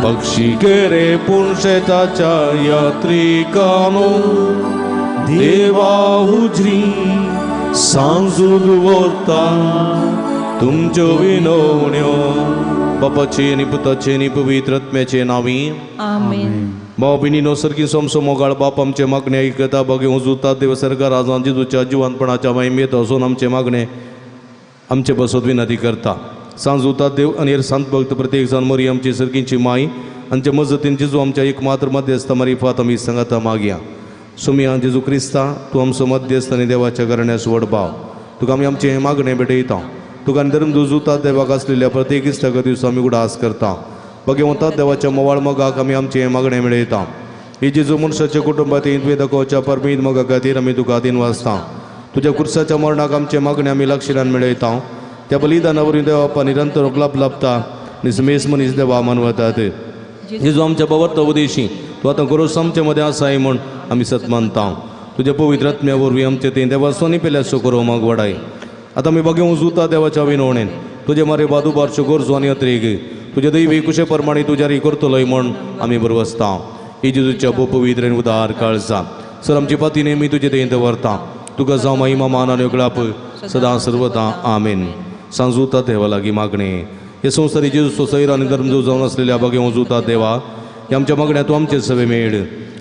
पक्षी केरे पुणशेताच्या यात्रिकानो देवा हुजरी सांजूद व्हरता तुमच्यो विनवण्यो. बापाचे आनी पुताचे आनी पवित्र आत्म्याचे नांवी आमेन. भाव भयणीनो सर्गी सोमसो मोगाळ बाप आमचे मागणे आयकता बगे उजुता देव सरकार आजान जेजूच्या जिवनपणाच्या महिमेत वचून आमचे मागणे आमचे बसत विनंती करता. सांजुता देव आनी संत भक्त प्रत्येक जाण मरी आमची सर्गींची माई आमचे मजतीन जेजू आमच्या एक मात्र मध्यस्थ मारिफात आमी सांगाता मागया. सुमिया जेजू क्रिस्ता तूं आमचो मध्यस्थ आनी देवाच्या घराण्यास व्हड भाव तुका आमी आमचें हें मागणें भेटयता. तुका आनी धर्म जुजुता देवाक आसलेल्या प्रत्येक इश्टाक दिवस आमी उडास करता. भगवंता देवाच्या मोवाळ मोगाक आमी आमचें हें मागणें मेळयता. ही जेजू मनशाच्या कुटुंबात तुवें दाखोवच्या परमीत मोगा खातीर आमी तुका दिन वाचता. तुज्या कुर्साच्या मरणाक आमचें मागणें आमी लक्षणान मेळयता. त्या बलिदाना वरवीं देवा निरंतर लाभ लाभता आनी समेस मनीस देवा मानवतात. जेजू आमच्या बाबत उदेशी तूं आतां गरज आमचे मदें आसाय म्हूण आमी सत मानता. तुज्या पवित्र आत्म्या वरवीं आमचे तें देवा सोनी पेल्याचो करो माग वाडाय. आतां आमी बगे उजुता देवाच्या विनवणेन तुजे मारे बादुबारच्यो गरजो आनी अत्रेग तुजे दैवी कुशे प्रमाणे तुज्या री करतलोय म्हूण आमी बरवसता. ही जेजूच्या पवित्र आनी उदार काळजा सर आमची पाती नेहमी तुजे थंय दवरता. तुका जावं महिमा मान आनी उगडाप सदां सर्वता आमेन. सांजुता देवा लागीं मागणें हे संवसारी जेजूचो सैर आनी धर्म जावन आसलेल्या बगे उजुता देवा हे आमच्या मागण्या तूं आमचे सवे मेळ.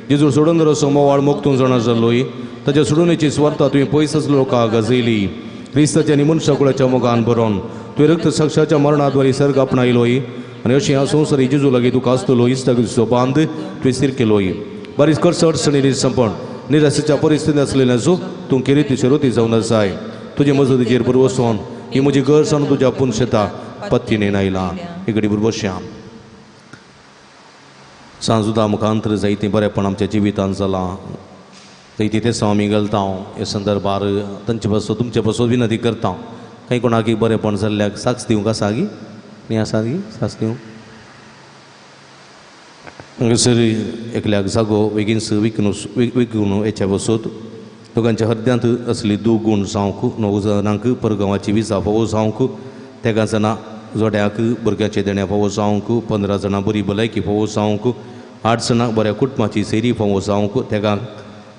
जेजू सोडून रसो मोवाळ मोगतून जाणा जालोय ताच्या सोडूनेची स्वार्था तुवें पयस आसलो लोकांक गाजयली. क्रिस्ताच्या आनी मनशाकुळाच्या मोगान बरोवन तुवें रक्त साक्षाच्या मरणाद्वारे सर्ग आपणायलोय आनी अशें ह्या संवसारी जेजू लागीं तुका आसतलो इश्टागतीचो बांद तुवें स्थीर केलोय. बारीक खर्च अडचणी संपण निराशेच्या परिस्थितींत आसलेल्याचो तूं किरिती शिरोती जावन आसाय. तुजे मजतीचेर बरवसून ही म्हजी गरज आनी तुज्या पुनशेता पत्तीने आयला इकडे बरवश्या. सांजुदा मुखांतर जायतें बरेंपण आमच्या जिवितांत जालां जायतीं तेसां आमी घालता. ह्या संदर्भार तांचे पासून तुमचे पासून विनंती करता. कांय कोणाक बरेंपण जाल्ल्याक साक्ष दिवंक आसा गी न्ही आसा गी साक्ष दिवंक हांगासर एकल्याक जागो बेगीन विकून विकून हेच्या बसत दोगांच्या हृदयांत असली दूख गूण जावंक 9 जाणांक परगांवाची विजा फावो जावंक 13 जाणां जोड्याक भुरग्याचे देण्या फावो जावंक 15 जाणां बरी भलायकी फावो जावंक 8 जाणां बऱ्या कुटुंबाची सेरी फावो जावंक तेगांक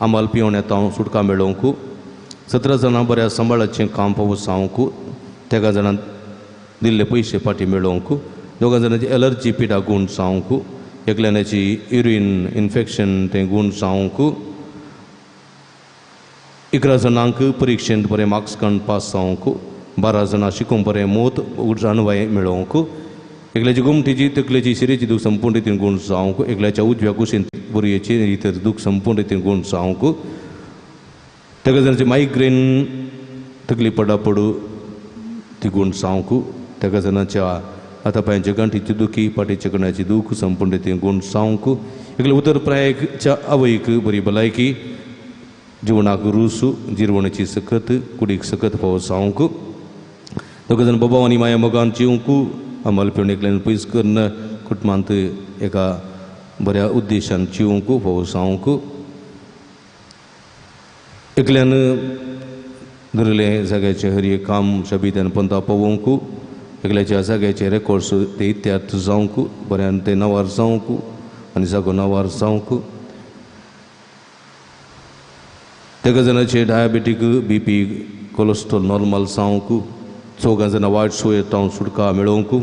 आंबाल पिवण्यात हांव सुटका मेळोवंक 17 जाणां बऱ्या सांबाळाचें काम फावो जावंक 13 जाणां दिल्ले पयशे फाटीं मेळोवंक 2 जाणांची एलर्जी पिडा गूण जावंक एकल्याची युरीन इन्फेक्शन तें गूण जावंक 11 जाणांक परिक्षेंत बरें मार्क्स काडून पास जावंक 12 जाणां शिकूंक बरें मोत जाणवाय मेळोवंक एकल्याची गोमटीची तकलेची शिरेची दूख संपूर्ण रितीन गूण जावंक एकल्याच्या उजव्या कुशीन बुरयेची इतर दूख संपूर्ण रितीन गूण जावंक 13 जाणांची मायग्रेन तकली पडा पडू ती गूण जावंक 13 जाणांच्या हाता पांयांच्या गांठीची दुखी फाटीच्या कण्याची दूख संपूर्ण रितीन गूण जावंक एकल्या उतर प्रायच्या आवयक बरी भलायकी जिवनाक रूस जिरवणेची सकत कुडीक सकत फावो जावंक 2 जाण बाबा आनी माया मोगान जिवंक अंमल पिवन एकल्यान पयस करून कुटुंबांत एका बऱ्या उद्देशान जिवंक फावो जावंक एकल्यान धरलें जाग्याचें हर एक काम शबीत्यान पंता पावोवंक एकल्याच्या जाग्याचे रेकॉर्ड्स ते इत्यार्थ जावंक बऱ्यान ते नांवार जावंक आनी जागो नांवार जावंक 13 जाणांचे डायबेटीक बीपी कोलेस्ट्रॉल नॉर्मल जावंक 4 जाणां वायट सोयेंत सुटका मेळोवंक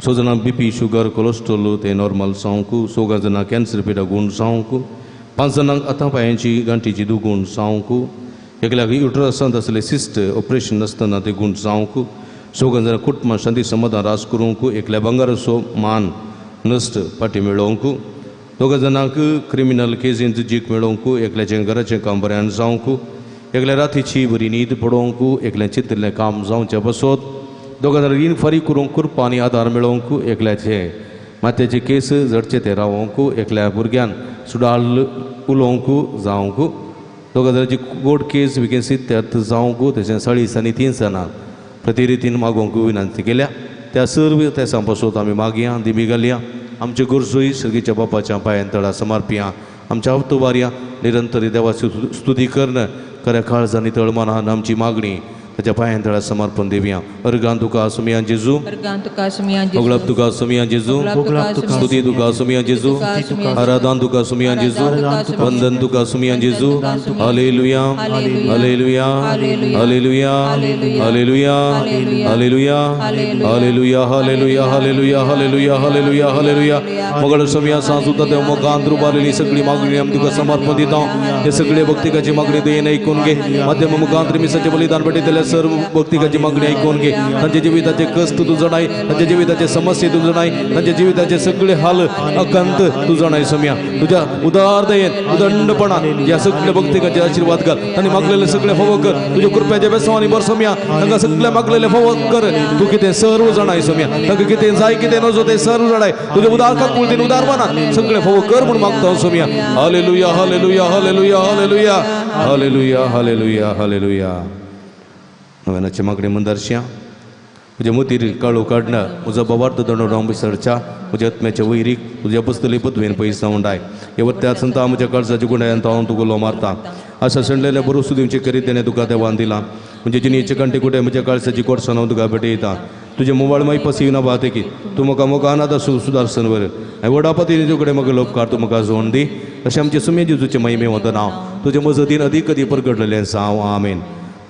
6 जाणां बीपी शुगर कोलेस्ट्रॉल ते नॉर्मल जावंक 6 जाणां कॅन्सर पिडा गूण जावंक 5 जाणांक हाता पांयांची गांठीची दूख गूण जावंक एकल्याक युट्रसांत आसले सिस्ट ऑपरेशन नासतना ते गूण जावंक 6 जाणां कुटुंबां शांती समाधान रास करूंक एकल्या भांगराचो मान नश्ट फाटीं मेळोवंक 2 जाणांक क्रिमिनल केजींत जीक मेळोवंक एकल्याचें घराचें काम बऱ्यान जावंक एकल्या रातीची बरी न्हीद पडोवंक, एकल्या चिंतिल्लें काम जावचें बसोत, दोगां जाणां रीण फारीक करूंक कृपा आनी आदार मेळोवंक, एकल्याचे मात्याचे केस जडचे ते रावोवंक, एकल्या भुरग्यान सुडाल उलोवंक जावंक, दोगां जाणांची कोर्ट केस विकेसी त्यात जावंक, तशें 40 आनी 3 जाणां प्रतिरितीन मागोवंक विनंती केल्या. त्या सर्व तेसां पासून आमी मागया, दिमी घालया. आमच्यो गरजोय सर्गीच्या बापाच्या पांयान तळा समर्पया. आमच्या अवतवारया निरंतर देवाची स्तुती करून खऱ्या काळजांनी तळमनान आमची मागणी ताच्या पांयान तळा समर्पण दिवया. अर्गान तुका सुमिया जेजू, अगळप तुका सुमिया जेजू, स्तुती तुका सुमिया जेजू, आराधन तुका सुमिया जेजू, वंदन तुका सुमिया जेजू. Hallelujah, hallelujah, hallelujah, hallelujah, hallelujah, hallelujah, hallelujah, hallelujah, hallelujah, hallelujah, hallelujah. मगळ सुमिया सांजुता देव मोगान रुबारलेली सगळी मागणी आमी तुका समर्पण दिता. हे सगळे भक्तिकाची मागणी देन ऐकून घे. माध्यम मुखांत मिसाचे बलिदान भेटयतल्या सर्व भक्तिकाची मागणी ऐकून घे. तांच्या जिविताचे कष्ट तूं जाणाय, तांच्या जिविताचे समस्ये तूं जाणाय, तांच्या जिविताचे सगळे हाल अकांत तूं जाणाय सुमिया. तुज्या उदार दयेन उदंडपणान ह्या सगळ्या भक्तिकाचे आशीर्वाद घाल. तांणी मागलेले सगळे फावो कर. तुज्या कृपेचे बेसांवांनी भर सुमिया. तांकां सगळे मागलेले फावो कर. तूं कितें सर्व जाणाय सुमिया. तांकां कितें जाय कितें नजो तें सर्व जाणाय. तुज्या उदार काकुळतीन उदारपणान सगळे फावो कर म्हूण मागता सुमिया. Hallelujah, hallelujah, hallelujah, hallelujah, hallelujah, hallelujah, hallelujah. नव्यानाचे मागणे मंदारशिया. म्हज्या मोतीर काळो काडना, म्हजो बाबार्थ दंड राव विसरच्या, म्हज्या आत्म्याच्या वैरीक तुज्या बसतली पदवेन पयस जावन डाय. हे वत्या संता म्हज्या काळजाच्या गुंडायान हांव तुका उलो मारता. आशा सणलेल्या बरोसू दिवचे करीत तेणें तुका देवान दिला. म्हणजे जिणेचे कांटे कुटे म्हज्या काळजाची कोडसाण हांव तुका भेटयता. तुजें मोबायल मागीर पसिना बात की तूं म्हाका मोगान आतां सुदार सनवर आनी व्हडा पतीन तुजे कडेन म्हाका लोपकार तूं म्हाका जोड दी. अशें आमचें सुमे जेजूचें महिमे वतना हांव तुजें मजतीन अदीक अदीक परगटलेलें जावं. आमेन.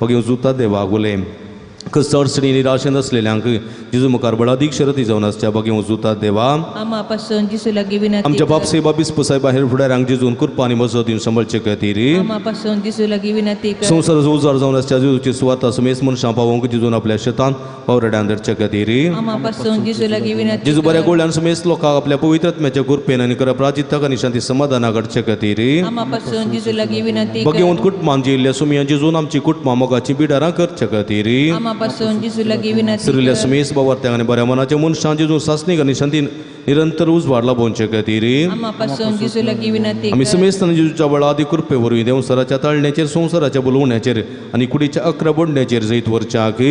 मागीर जुता देवा गुले कस अडचणी निराशेन आसलेल्यांक जेजू मुखार बळादीक शरती जावन आसच्या बागी जुता देवा. आमच्या बापसे बाबीस पुसाय बाहेर फुडाऱ्यांक जेजून कृपा आनी मजत दिवन सांबाळचे खातीर, संवसाराचो उजार जावन आसच्या जेजूची सुवाता सुमेस मनशां पावोवंक जेजून आपल्या शेतान पावरड्यान धरचे खातीर, जेजू बऱ्या गोळ्यान सुमेस लोकांक आपल्या पवित्र आत्म्याच्या कृपेन आनी खऱ्या प्राजिताक आनी शांती समाधाना घडचे खातीर, भगवंत कुटुंबान जियेल्ल्या सुमया जेजून आमची कुटुंबां मोगाची बिडारां करचे खातीर, सरिल्ल्या सुमेस बाबार्थ्यांक आनी बऱ्या मनाच्या मनशां जेजून सासणीक आनी शांतीन निरंतर उजवाड लाभोवचे खातीर, आमी सुमेस्तान जेजूच्या बळादी कृपे वरवीं देवसराच्या ताळण्याचेर, संवसाराच्या बोलवण्याचेर आनी कुडीच्या 11 बोडण्याचेर जैत वरच्याक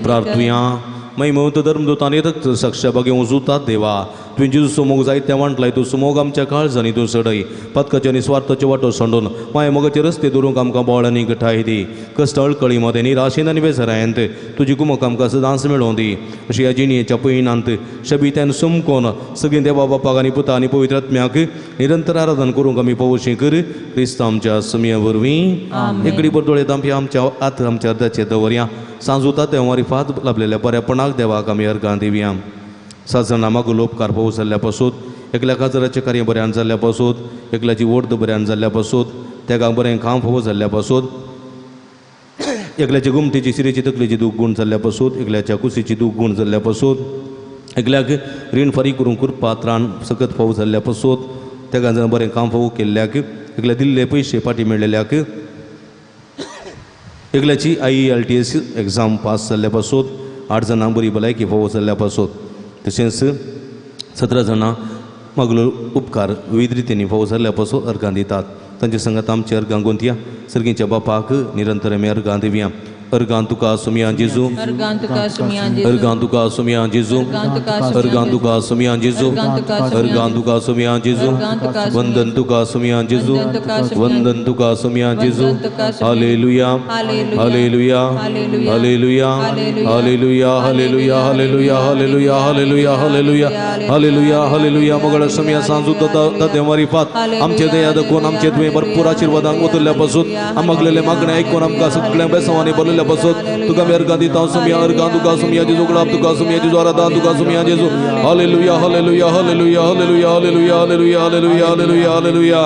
प्रार्थुया. महिमवंत धर्मदूतांनी रक्त साक्ष बागे उजुतात देवा. तुवें जेजू सुमोग जायते वांटलाय, तूं सुमोग आमच्या काळजांनी तूं सडय. पातकाचे आनी स्वार्थाचे वाटो सांडून माया मोगाचे रस्ते दवरूंक आमकां बळ आनी गठाय दी. कश्ट अळकळी मदें निराशेन आनी बेजारायंत तुजी कुमक आमकां सदांच मेळोवं दी. अशी ह्या जिणेच्या पयणांत शबित्यान सुमकोन सगळीं देवा बापाक आनी पुता आनी पवित्र आत्म्याक निरंतर आराधन करूंक आमी पावोशी कर. क्रिस्त आमच्या सुमया वरवीं एकडे बरदोळे दामपी आमच्या आत आमच्या अर्दाचे दवरया. सांजुता देवारी फात लाभलेल्या बऱ्यापणाक देवाक आमी अर्गां दिवया. 7 जाणां मागो लोपकार पावस जाल्ल्या पासून, एकल्या काजराचें कार्य बऱ्यान जाल्ल्या पासून, एकल्याची वोर्द बऱ्यान जाल्ल्या पासून, तेगाक बरें काम फावो जाल्ल्या पासून, एकल्याच्या गुमटेची सिरेची तकलेची दूख गूण जाल्ल्या पासून, एकल्याच्या कुशीची दूख गूण जाल्ल्या पासून, एकल्याक रीण फारीक करूंक कृपा त्राण सकत फावो जाल्ल्या पासून, तेगां जाणां बरें काम फावो केल्ल्याक, एकल्या दिल्ले पयशे फाटीं मेळ्ळेल्याक, एकल्याची IELTS exam pass जाल्ल्या पासून, 8 जाणांक बरी भलायकी फावो जाल्ल्या पासून, तशेंच 17 जाणां मागलो उपकार विविध रितींनी फावो जाल्ल्या पासून अर्गां दितात. तांचे संगात आमचे अर्गां गोंतया. सर्गीच्या बापाक निरंतर आमी अर्गां दिवया. अर्गां तुका सुमिया जेजू, अर्गां तुका सुमिया जेजू, अर्गां तुका सुमिया जेजू, अर्गां तुका सुमिया जेजू, वंदन तुका सुमिया जेजू, वंदन तुका सुमिया जेजू. Hallelujah, hallelujah, hallelujah, hallelujah, hallelujah, hallelujah, hallelujah, hallelujah, hallelujah, hallelujah, hallelujah. मगळ सुमिया Sanju तदेवारी फात आमचे दया दाखोवन आमचे तुवें भरपूर आशिर्वादांक ओतल्या पासून आमगलेले मागणे आयकून आमकां सगळ्या बेसांवांनी भरलेले केल्ल्या पासत तुका आमी अर्गां दिता सुमया अर्गां तुका सुमया जेजू गुलाब तुका सुमया जेजू आराधना तुका सुमया जेजू hallelujah hallelujah hallelujah hallelujah hallelujah hallelujah hallelujah hallelujah hallelujah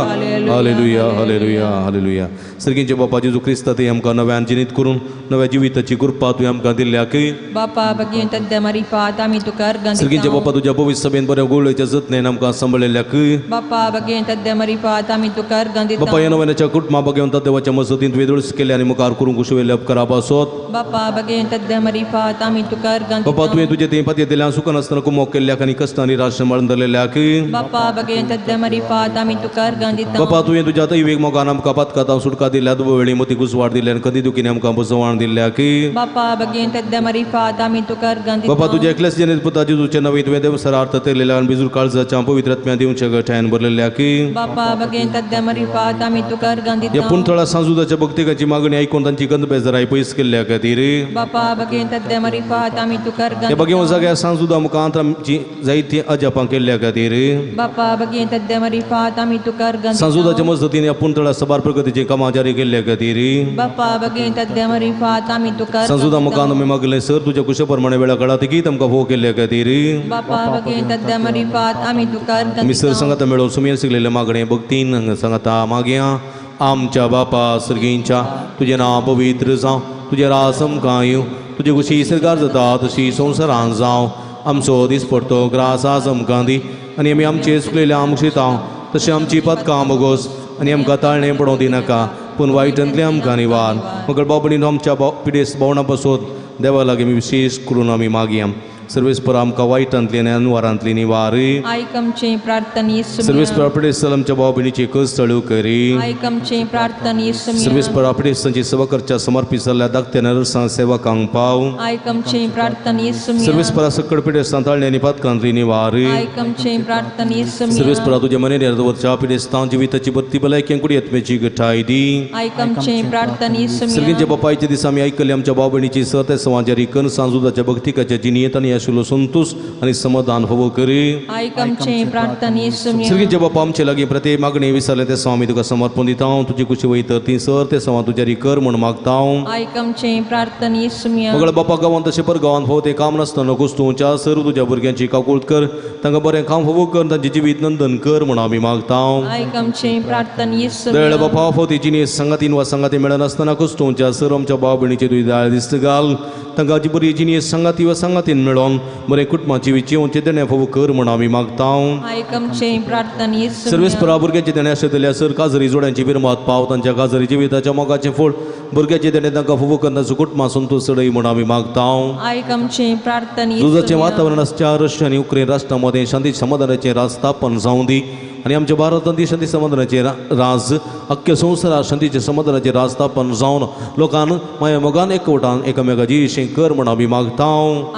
hallelujah hallelujah hallelujah. सर्गींचे बापा जेजू क्रिस्ता ते आमकां नव्यान जिनीत करून नव्या जिविताची कृपा तुवें आमकां दिल्या की बापा बगेन तद्द मारिफात आमी तुका अर्गां सर्गींचे बापा तुज्या पवित्र सभेन बऱ्या गोळ्याच्या जतनेन आमकां सांबाळिल्ल्या की बापा बगेन तद्द मारिफात आमी तुका अर्गां दिता बापा ह्या नव्याच्या कुटुंबा बगेवन देवाच्या मजतीन तुवें दुरुस्त केले आनी मुखार करूंक कुशवेल्ल्या उपकारा पासत बापा बगेन तद्द मारिफात आमी तुका अर्गां बापा तुवें तुजे ते पातयेंतल्यान सुखान आसतना कुमोक केल्ल्याक आनी कश्टांनी राष्ट्र सांबाळून धरलेल्याक बापा बगेन तद्द मारिफात आमी तुका अर्गां दिता बापा तुवें तुज्या दैवीक मोगान आमकां पातकातां सुटका दिल्या दुबो वेळी मोती घुसवाड दिल्या आनी कदी दुखीन आमकां बसवण दिल्या की बापा बगेन तद्द मारिफात आमी तुका अर्गां दिता बापा तुज्या एकल्याच जनेत पुता जेजूचे नवे तुवें देवसर अर्थ तेरलेल्या आनी बिजूर काळजाच्या पवित्र आत्म्या दिवच्या गठायन भरलेल्या की बापा बगेन तद्द मारिफात आमी तुका अर्गां ह्या दिता पुंथळा सांजुदाच्या भक्तिकाची मागणी आयकून तांची गंध बेजाराय पयस केल्ल्या खातीर बापा बगेन तद्द मारिफात आमी तुका अर्गां ह्या बगेवन जाग्यार सांजुदा मुखांत आमची जायतीं अजापां केल्ल्या खातीर बापा बगेन तद्द मारिफात आमी तुका अर्गां सांजुदाच्या मजतीन ह्या पुंथळा सबार प्रगतीचीं कामां जारी केल्ल्या खातीर बापा बगेन तद्द मारिफात आमी तुका सांजुदा मुखांत आमी मागलें सर तुज्या कुशे प्रमाणे वेळा काळात गीत आमकां फोव केल्ल्या खातीर बापा बगेन तद्द मारिफात आमी तुका अर्गां आमी सर सांगाता मेळोवन सुमेर शिकलेले मागणें भक्तीन सांगाता मागया आमच्या बापा सर्गींच्या तुजें नांव पवित्र जावं तुजें रास आमकां येवं तुजे कुशी सरकार जाता तशी संवसारान जावं आमचो दिसपडतो ग्रास आज आमकां दी आनी आमी आमचे चुकलेले आमकां शिता तशें आमची पदकां मोगोस आनी आमकां ताळणें पडोवं दिनाका पूण वायटांतलें आमकां निवार मगळ बाबणीन आमच्या पिडेस्त भावणां पासत देवा लागीं आमी विशेश करून आमी मागया सर्वेस्पर आमकां वायटांतली आनी अनवारांतली निवार आयक आमचें प्रार्थना सर्वेस्पर पिडेस्त आमच्या भाव भयणीची कस चळू करी आयक आमचें प्रार्थना सर्वेस्पर पिडेस्तांची सेवा करच्या समर्पित जाल्ल्या धाकट्या नरसां सेवकांक पाव आयक आमचें प्रार्थना सर्वेस्परा सकड पिडेस्तां ताळणे आनी पातकांतली निवार आयक आमचें प्रार्थना सर्वेस्परा तुज्या मनेर दवरच्या पिडेस्तां जिविताची भरती भलायकी कुडी आत्म्याची गठाय दी आयक आमचें प्रार्थना सर्गींच्या बापायच्या दिसा आमी आयकल्ले आमच्या भाव भयणीची सत समाजारी कन सांजुदाच्या भक्तिकाच्या जिणयेंत आनी आशिल्लो संतोष आनी समाधान फावो करी आयक आमचें प्रार्थना सर्गींच्या बापा आमचे लागीं प्रत्येक मागणी विसरले ते सवा आमी तुका समर्पण दिता तुजी कुशी वयतर ती सर ते सवा तुज्यारी कर म्हूण मागता आयक आमचें प्रार्थना मगळ बापा गांवांत तशें पर गांवांत फावो तें काम नासतना कुस्तुच्या सर तुज्या भुरग्यांची काकूळत कर तांकां बरें काम फावो कर तांचें जिवीत नंदन कर म्हूण आमी मागता आयक आमचें प्रार्थना दयाळ बापा फावो ती जिनीस सांगातीन वा सांगाती मेळनासतना कुस्तुच्या सर आमच्या भाव भयणीचे तुजी दयाळ दिस्त घाल तांकां जी बरी जिनीस सांगाती वा सांगातीन मेळोन बरें कुटुंबाची जिवनचें देणें फावो कर म्हूण आमी मागता आयक आमचें प्रार्थना सर्वेस्परा भुरग्यांचे देणें आशिल्ल्या सर काजरी जोड्यांची बिरमात पाव तांच्या काजरी जिविताच्या मोगाचें फळ भुरग्याचें देणें तांकां फावो कर तांचो कुटुंबां संतोष चडय म्हूण आमी मागता आयक आमचें प्रार्थना झुजाचें वातावरण आसच्या रशिया आनी युक्रेन राष्ट्रां मदें शांती समाधानाचें राज स्थापन जावं दी आनी आमच्या भारतांत ती शांती समाधानाचें राज अख्ख्या संवसारात शांतीचें समाधानाचें राज स्थापन जावन लोकान माया मोगान एकवटान एकामेकाची विशीं कर म्हूण आमी मागता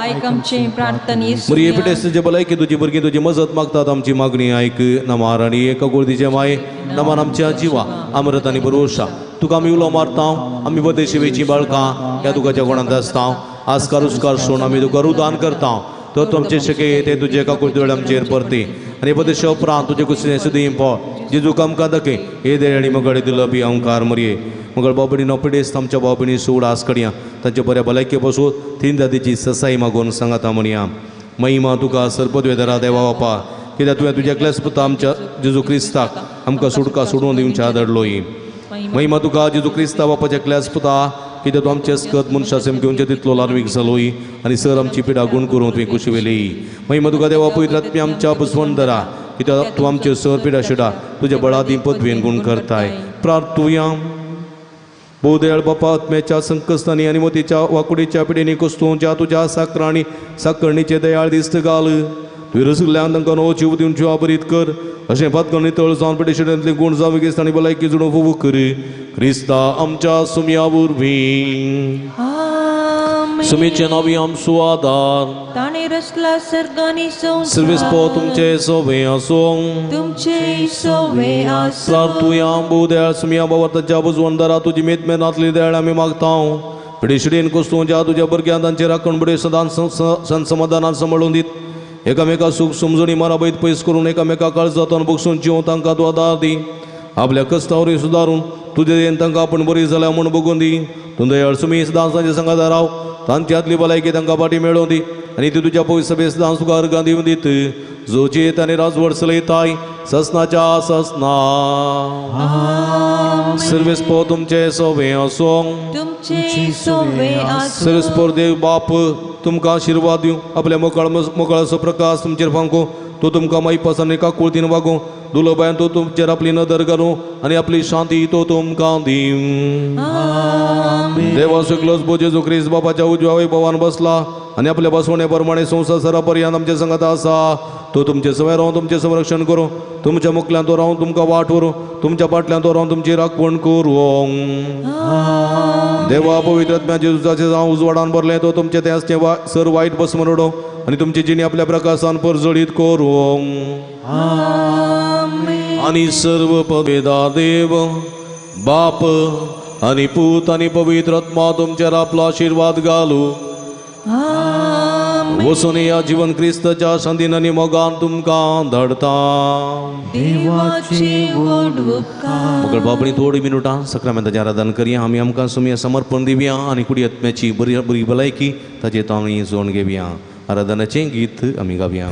आयक आमचें प्रार्थना मरिये पिडेस्तांचे भलायकी तुजी भुरगीं तुजी मजत मागतात आमची मागणी आयक नमार आनी एका गोळदीचे माये नमान आमच्या जिवा अमृत आनी बरोशा तुका आमी उलो मारता आमी बदेशिवेचीं बाळकां ह्या तुकाच्या गुणांत आसता आस्कार उस्कार सोड आमी तुका रुदान करता तर तुमचे शके ते तुजे काकुळती वेळ आमचेर परती आनी बदेशा उपरांत तुजे कुसलें सुदीं पो जेजू आमकां दाखय हे दे आनी मगळ दिलो बी अंकार मरये मगळ बाबडी नो पिडेस्त आमच्या बाबडीनी सूड आस कडया तांच्या बऱ्या भलायके बसून तीन दादीची ससाई मागून सांगाता म्हणया महिमा तुका सरपदवेदरा देवा बापा कित्याक तुवें तुज्या एकल्याच पुता आमच्या जेजू क्रिस्ताक आमकां सुटका सोडून दिवच्या धाडलोय महिमा तुका जेजू क्रिस्ता बापाच्या एकल्याच पुता कित्याक तूं आमचे स्कत मनशा सेम घेवचे तितलो लार्वीक जालोय आनी सर आमची पिडा गुण करून तुवें कुशी वेली महिमा तुका देवा पवित्र आत्म्या आमच्या बसवण कित्याक तूं आमचे सर पिडा शिडा तुज्या बळादी पदवेन गुण करताय प्रार्थुया बोदयाळ बापा आत्म्याच्या संकस्तांनी आनी मोतीच्या वाकुडीच्या पिडेनी कोस्तूंच्या तुज्या साकरांनी साकरणीचे दयाळ दिस्त घाल तुवें रसगल्ल्यान तांकां नवो जीव दिवन जिवा बरीत कर अशें पातकणी तळ जावन पिडेशिडेंतले गुण जावं घेस्त आनी भलायकी जुडून फुवू कर क्रिस्ता आमच्या सुमया वरवीं सुमीचे नांवी आमचो आदार ताणें रचला सर्ग आनी संवसार सर्वेस्पर तुमचे सोवे आसूं तुमचे सोवे आसूं प्रार्थुया बोदयाळ सुमया बाबा ताच्या बुजवंदरा तुजी मेत मेनातली दयाळ आमी मागता पिडेशिडेन कोस्तूंच्या तुज्या भुरग्यां तांचे राखण बडे सदां सनसमाधानान सांबाळून दीत एकामेका सूख समजणी माराबैत पयस करून एकामेका काळजांत बगसून जिवन तांकां तूं आदार दी आपल्या कस्तावरी सुदारून तुजे देन तांकां आपूण बरी जाल्या म्हूण बगून दी. तूं दयाळ सुमी सदांच तांच्या सांगाता राव, तांची आदली भलायकी तांकां फाटी मेळोवन दी आनी ती तुज्या पयस सभे सदांच तुका अर्गां दिवन दीत, जो जियेत आनी राजवट चलयताय ससनाच्या ससना. सर्वेस्पोर तुमचे सोवे आसूं. तुमचे सोवे आसूं. सर्वेस्पोर देव बाप तुमकां आशिर्वाद दिवं, आपल्या मोकळ मोकळाचो प्रकाश तुमचेर फांकूं, तो तुमकां माईपास आनी काकुळतीन वागूं, दुलोबायन तो तुमचेर आपली नदर घालूं आनी आपली शांती तो तुमकां दिवं. देवा सुकलोच बो जेजू क्रिस्त बापाच्या उजव्या वैभवान बसला आनी आपल्या बसवणे प्रमाणे संवसार सरा पर्यंत आमच्या संगात आसा. तो तुमचे सवय रावन तुमचें संरक्षण करूं, तुमच्या मुखल्यान तो रावन तुमकां वाट व्हरूं, तुमच्या फाटल्यान तो रावन तुमची राखवण करूं. देवा पवित्र आत्म्या जेजूचे जावं उजवाडान भरलें, तो तुमचें तें आसचें सर वायट बसमन उडोवं आनी तुमची जिणी आपल्या प्रकाशान परजळीत करूं. आनी सर्व पवेदा देव बाप आनी पूत आनी पवित्र आत्मा तुमचेर आपलो आशिर्वाद घालूं. वचून या जीवन क्रिस्ताच्या शांतीन आनी मोगान तुमकां धाडता. मगळ बाबणी थोडी मिनुटां सक्रामेंताचें आराधन करया. आमी आमकां सुमया समर्पण दिवया आनी कुडी आत्म्याची बरी बरी भलायकी ताचे तांणी जोड घेवया. आराधनाचें गीत आमी गावया.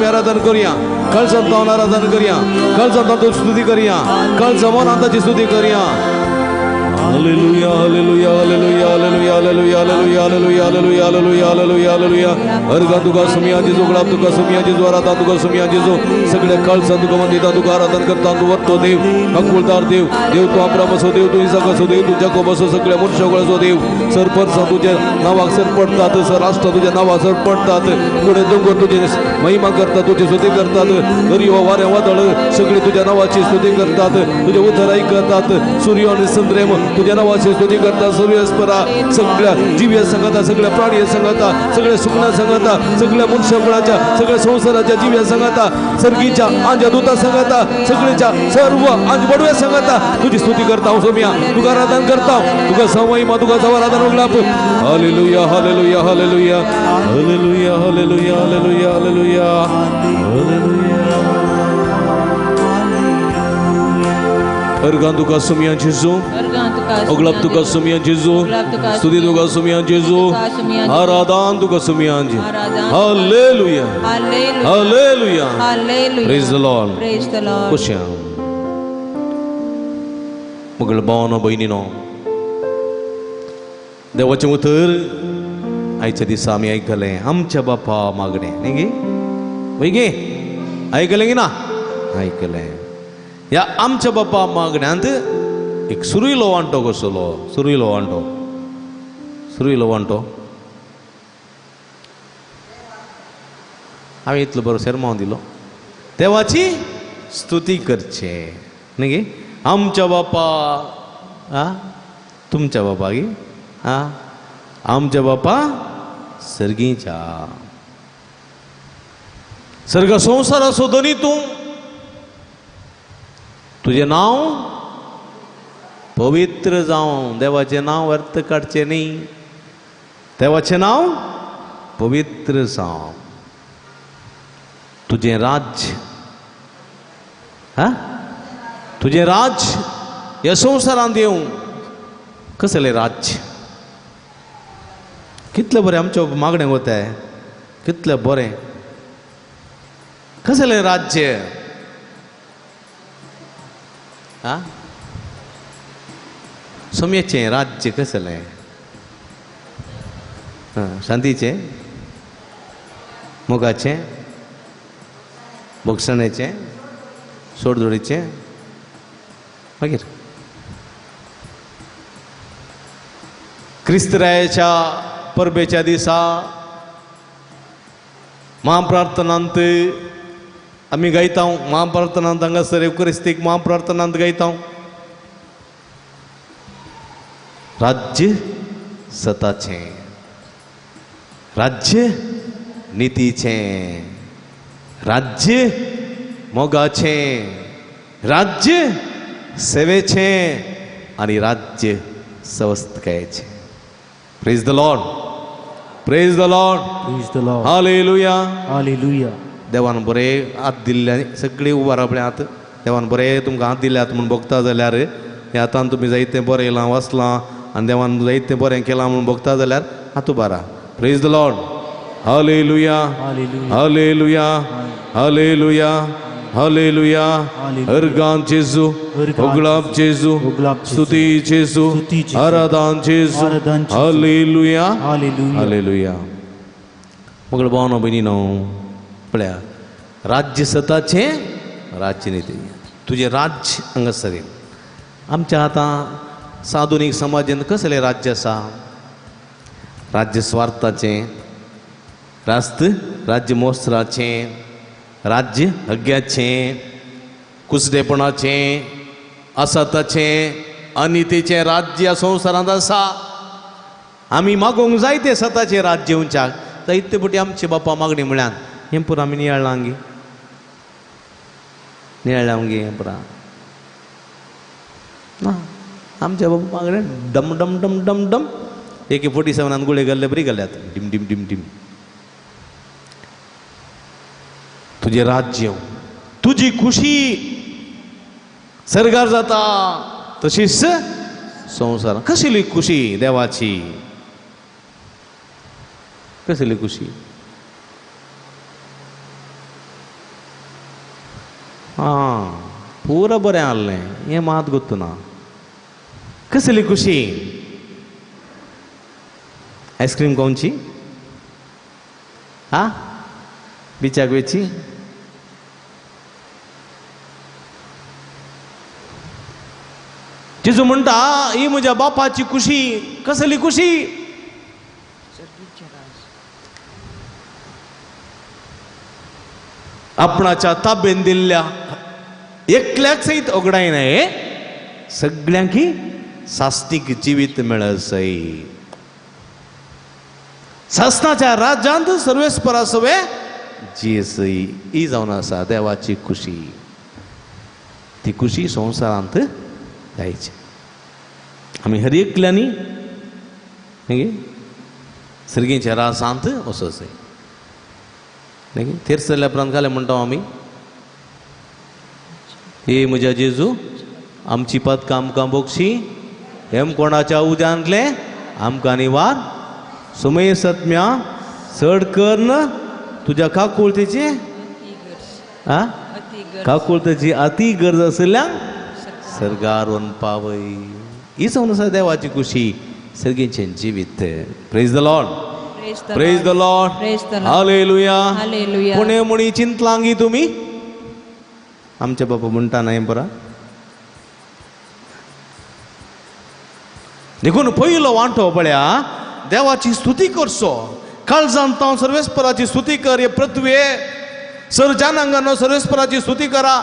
आराधन करूया, कळसांत आराधन करूया, कळसांत स्तुती करूया, कळसा मनांताची स्तुती करूया. Hallelujah, hallelujah, hallelujah, hallelujah, hallelujah, hallelujah, hallelujah, hallelujah, hallelujah, hallelujah. अर्घां तुका सुमिया जेजू, गुलाब तुका सुमिया जेजू, आराधन तुका सुमिया जेजू. सगळ्या काळजान तुका वंदिता, तुका आराधन करता. तूं वत्तो देव, काकुळदार देव, देव तूं अब्राम असो देव, तूं इसाक असो देव, तूं जाकोब असो, सगळ्या मनशाकुळाचो देव. सरपंच तुझ्या नावाक सर पडतात, राष्ट्र तुझ्या नावाक सर पडतात. पुढे दोंगर तुझे महिमा करतात, तुझी स्तुती करतात. दर्यो वारे वादळ सगळे तुझ्या नावाची स्तुती करतात, तुझे उतर ऐकतात. सूर्य आणि चंद्रेम तुझ्या नावाची स्तुती करतात. सूर्यस्परा सगळ्या जीव्या संगता, सगळ्या प्राणी संगता, सगळ्या सुकण्या संगता, सगळ्या मनुष्यकुळाच्या, सगळ्या संसाराच्या जीव्या संगता, सर्गीच्या आंज्या दूता संगता, सगळ्याच्या सर्व आंज बडव्या संगता तुझी स्तुती करता. सोमिया तुका आराधन करता, तुका सवयमा, तुका सवाराधन उगलाप. Hallelujah, hallelujah, hallelujah, hallelujah, hallelujah, hallelujah, hallelujah, hallelujah. अर्घां तुका सुमिया जेजू, अगलाब तुका सुमिया जेजू, स्तुती तुका सुमिया जेजू, आराधन तुका सुमिया जेजू. Hallelujah, hallelujah. Praise the Lord. Praise the Lord. खुश्यां मगळ भावानो भयणीनो, देवाचें उतर आयच्या दिसा आमी आयकलें. आमच्या बापा मागणें न्ही गे वय गे, आयकलें की ना? आयकलें. ह्या आमच्या बापा मागण्यांत एक सुरयलो वांटो कसलो, सुरयलो वांटो, सुरयलो वांटो. हांवें इतलो बरो शेरमांव दिलो. देवाची स्तुती करचे न्ही गे. आमच्या बापा, आ तुमच्या बापा गे, आ आमच्या बापा सर्गीच्या, सर्ग संवसाराचो धनी तूं, तुजें नांव पवित्र जावं. देवाचें नांव व्यर्थ काडचें न्ही, देवाचें नांव पवित्र जावं. तुजें राज्य, हा तुजें राज्य ह्या संवसारांत येवं. कसलें राज्य? कितलें बरें आमच्या मागणें वताय, कितलें बरें. कसलें राज्य? आ सोम्याचें राज्य कसलें? शांतीचें, मोगाचें, भोगसण्याचें, सोडजोडीचें. मागीर क्रिस्तरायाच्या परबेच्या दिसा महाप्रार्थनांत आमी गायता. महाप्रार्थनांत हांगासर एवक्रिस्तीक महाप्रार्थनांत गायता. राज्य सताचें, राज्य नितीचें, राज्य मोगाचें, राज्य सेवेचें आनी राज्य सवस्तकायेचें. Praise the Lord, praise the Lord, Praise the Lord. Hallelujah. Hallelujah. देवान बरें हात दिल्ले सगळीं उबो रावले हात. देवान बरें तुमकां हात दिल्यात म्हूण भोगता जाल्यार ह्या हातान तुमी जायतें बरयलां, वाचलां आनी देवान जायतें बरें केलां म्हूण भोगता जाल्यार हात उबो राव. Praise the Lord. Hallelujah, hallelujah, hallelujah, hallelujah. Organ जेजू, उगलाब जेजू, स्तुती जेजू, आराधन जेजू. Hallelujah, hallelujah. मगळ भावनो भयणीनो, पळया राज्य सताचें, राज्य न्ही तुजें राज्य हांगासर. आमच्या आतां आधुनीक समाजांत कसलें राज्य आसा? राज्य स्वार्थाचें, रास्त राज्य मोस्त्राचें, राज्य हग्याचें, कुसडेपणाचें, असताचें, अनितीचें राज्य संवसारांत आसा. आमी मागूंक जायते सताचें राज्य येवच्याक जायते फावटी आमचे बापा मागणी म्हळ्यान हें पुरो आमी नियाळ्ळां गे, नियाळ्ळां गे हें पुरा ना. आमच्या बापा मागणें डम डम डम डम डम एके 47 गुळे घाल्ले बरी घाल्यात, डिम डिम डिम डिम. तुजें राज्य, तुजी खुशी सर्गार जाता तशीच संवसार. कसली खुशी देवाची, कसली खुशी? आं पुरो बरें आहलें, हें मात गोत्तू ना. कसली खुशी? आयस्क्रीम खावची, आ बिचाक वेची, जेजू म्हणटा ही म्हज्या बापाची खुशी. कसली खुशी? आपणाच्या ताबेन दिल्ल्या एकल्याक सयत ओगडायना, हे सगळ्यांकी सास्तीक जिवीत मेळसय. सासनाच्या राज्यांत सर्वेस्परा सवे जियेसय. ही जावन आसा देवाची खुशी. ती खुशी संवसारांत जायची. आमी हर एकल्यांनी सर्गीच्या राजांत वचोचें. थेर सरल्या उपरांत घालें म्हणटा आमी, हे म्हज्या जेजू आमची पदकां आमकां बोगशी, हेम कोणाच्या उद्यांतलें आमकां निवार, सुमय सत्म्या चड कर्न तुज्या काकुळतेची आ काकुळतेची अती गरज आशिल्ल्या सर्गार वचून पावय. ही जावन आसा देवाची खुशी, सर्गीचें जिवीत. Praise the Lord, praise the Lord, hallelujah. कोणे म्हणी चिंतलांगी तुमी? आमच्या बापा म्हणटा न्हय बरा. देखून पयलो वांटो पळया देवाची स्तुती करचो. काळजांत हांव सर्वेस्पराची स्तुती कर. हे पृथ्वे सर जनांगानो सर्वेस्पराची स्तुती करा.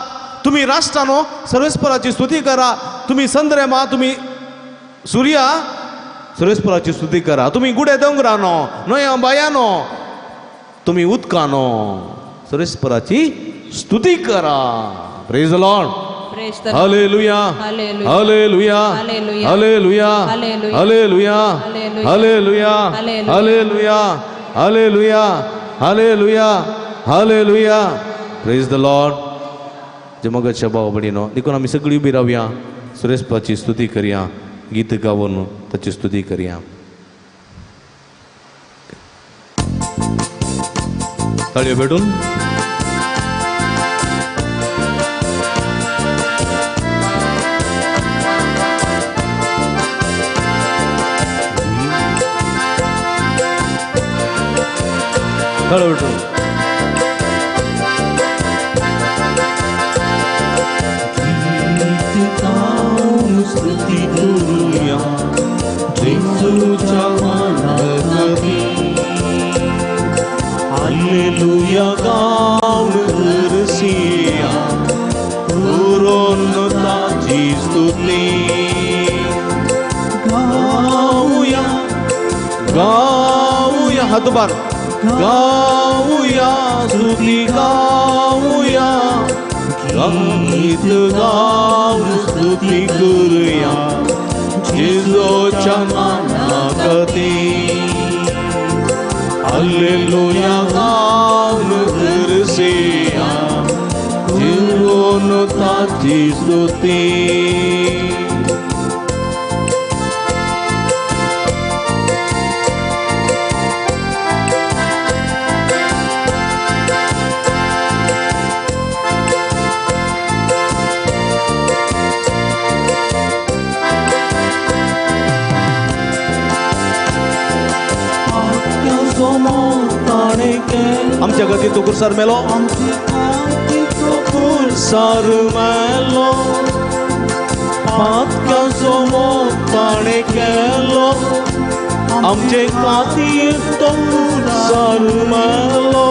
तुमी राष्ट्रानो सर्वेस्पराची स्तुती करा. तुमी संद्रेमा, तुमी सुर्या सर्वेस्पराची स्तुती करा. तुमी गुडे दोंगरानो, न्हंया बायानो, तुमी उदकानो सर्वेस्पराची स्तुती करा. Praise the Lord, hallelujah, hallelujah, hallelujah, hallelujah, hallelujah, hallelujah, hallelujah, hallelujah, hallelujah. Praise the Lord. जमगतच्या भाव भयणीनो, देखून आमी सगळीं उबी रावया, सुरेशपाची स्तुती करया, गीत गावन ताची स्तुती करया. ताळयो भेटून. ताळयो भेटून. स्तुती करूया जेजूच्या मानाखातीर, हालेलुया गावन करसिया, करून ताची स्तुती. गाऊया गाऊया, हात उबार, गाऊया स्तुती गाऊया, गीत गावन स्तुती करूया जेजूच्या मानाखातीर, हालेलुया गावन करसिया, करून ताची स्तुती. आमच्या गतीचो कुर्सार मेलो, कुर्सार मेलो, पातकांचो मोग ताणें केलो, आमचे खातीर तो कुर्सार मेलो,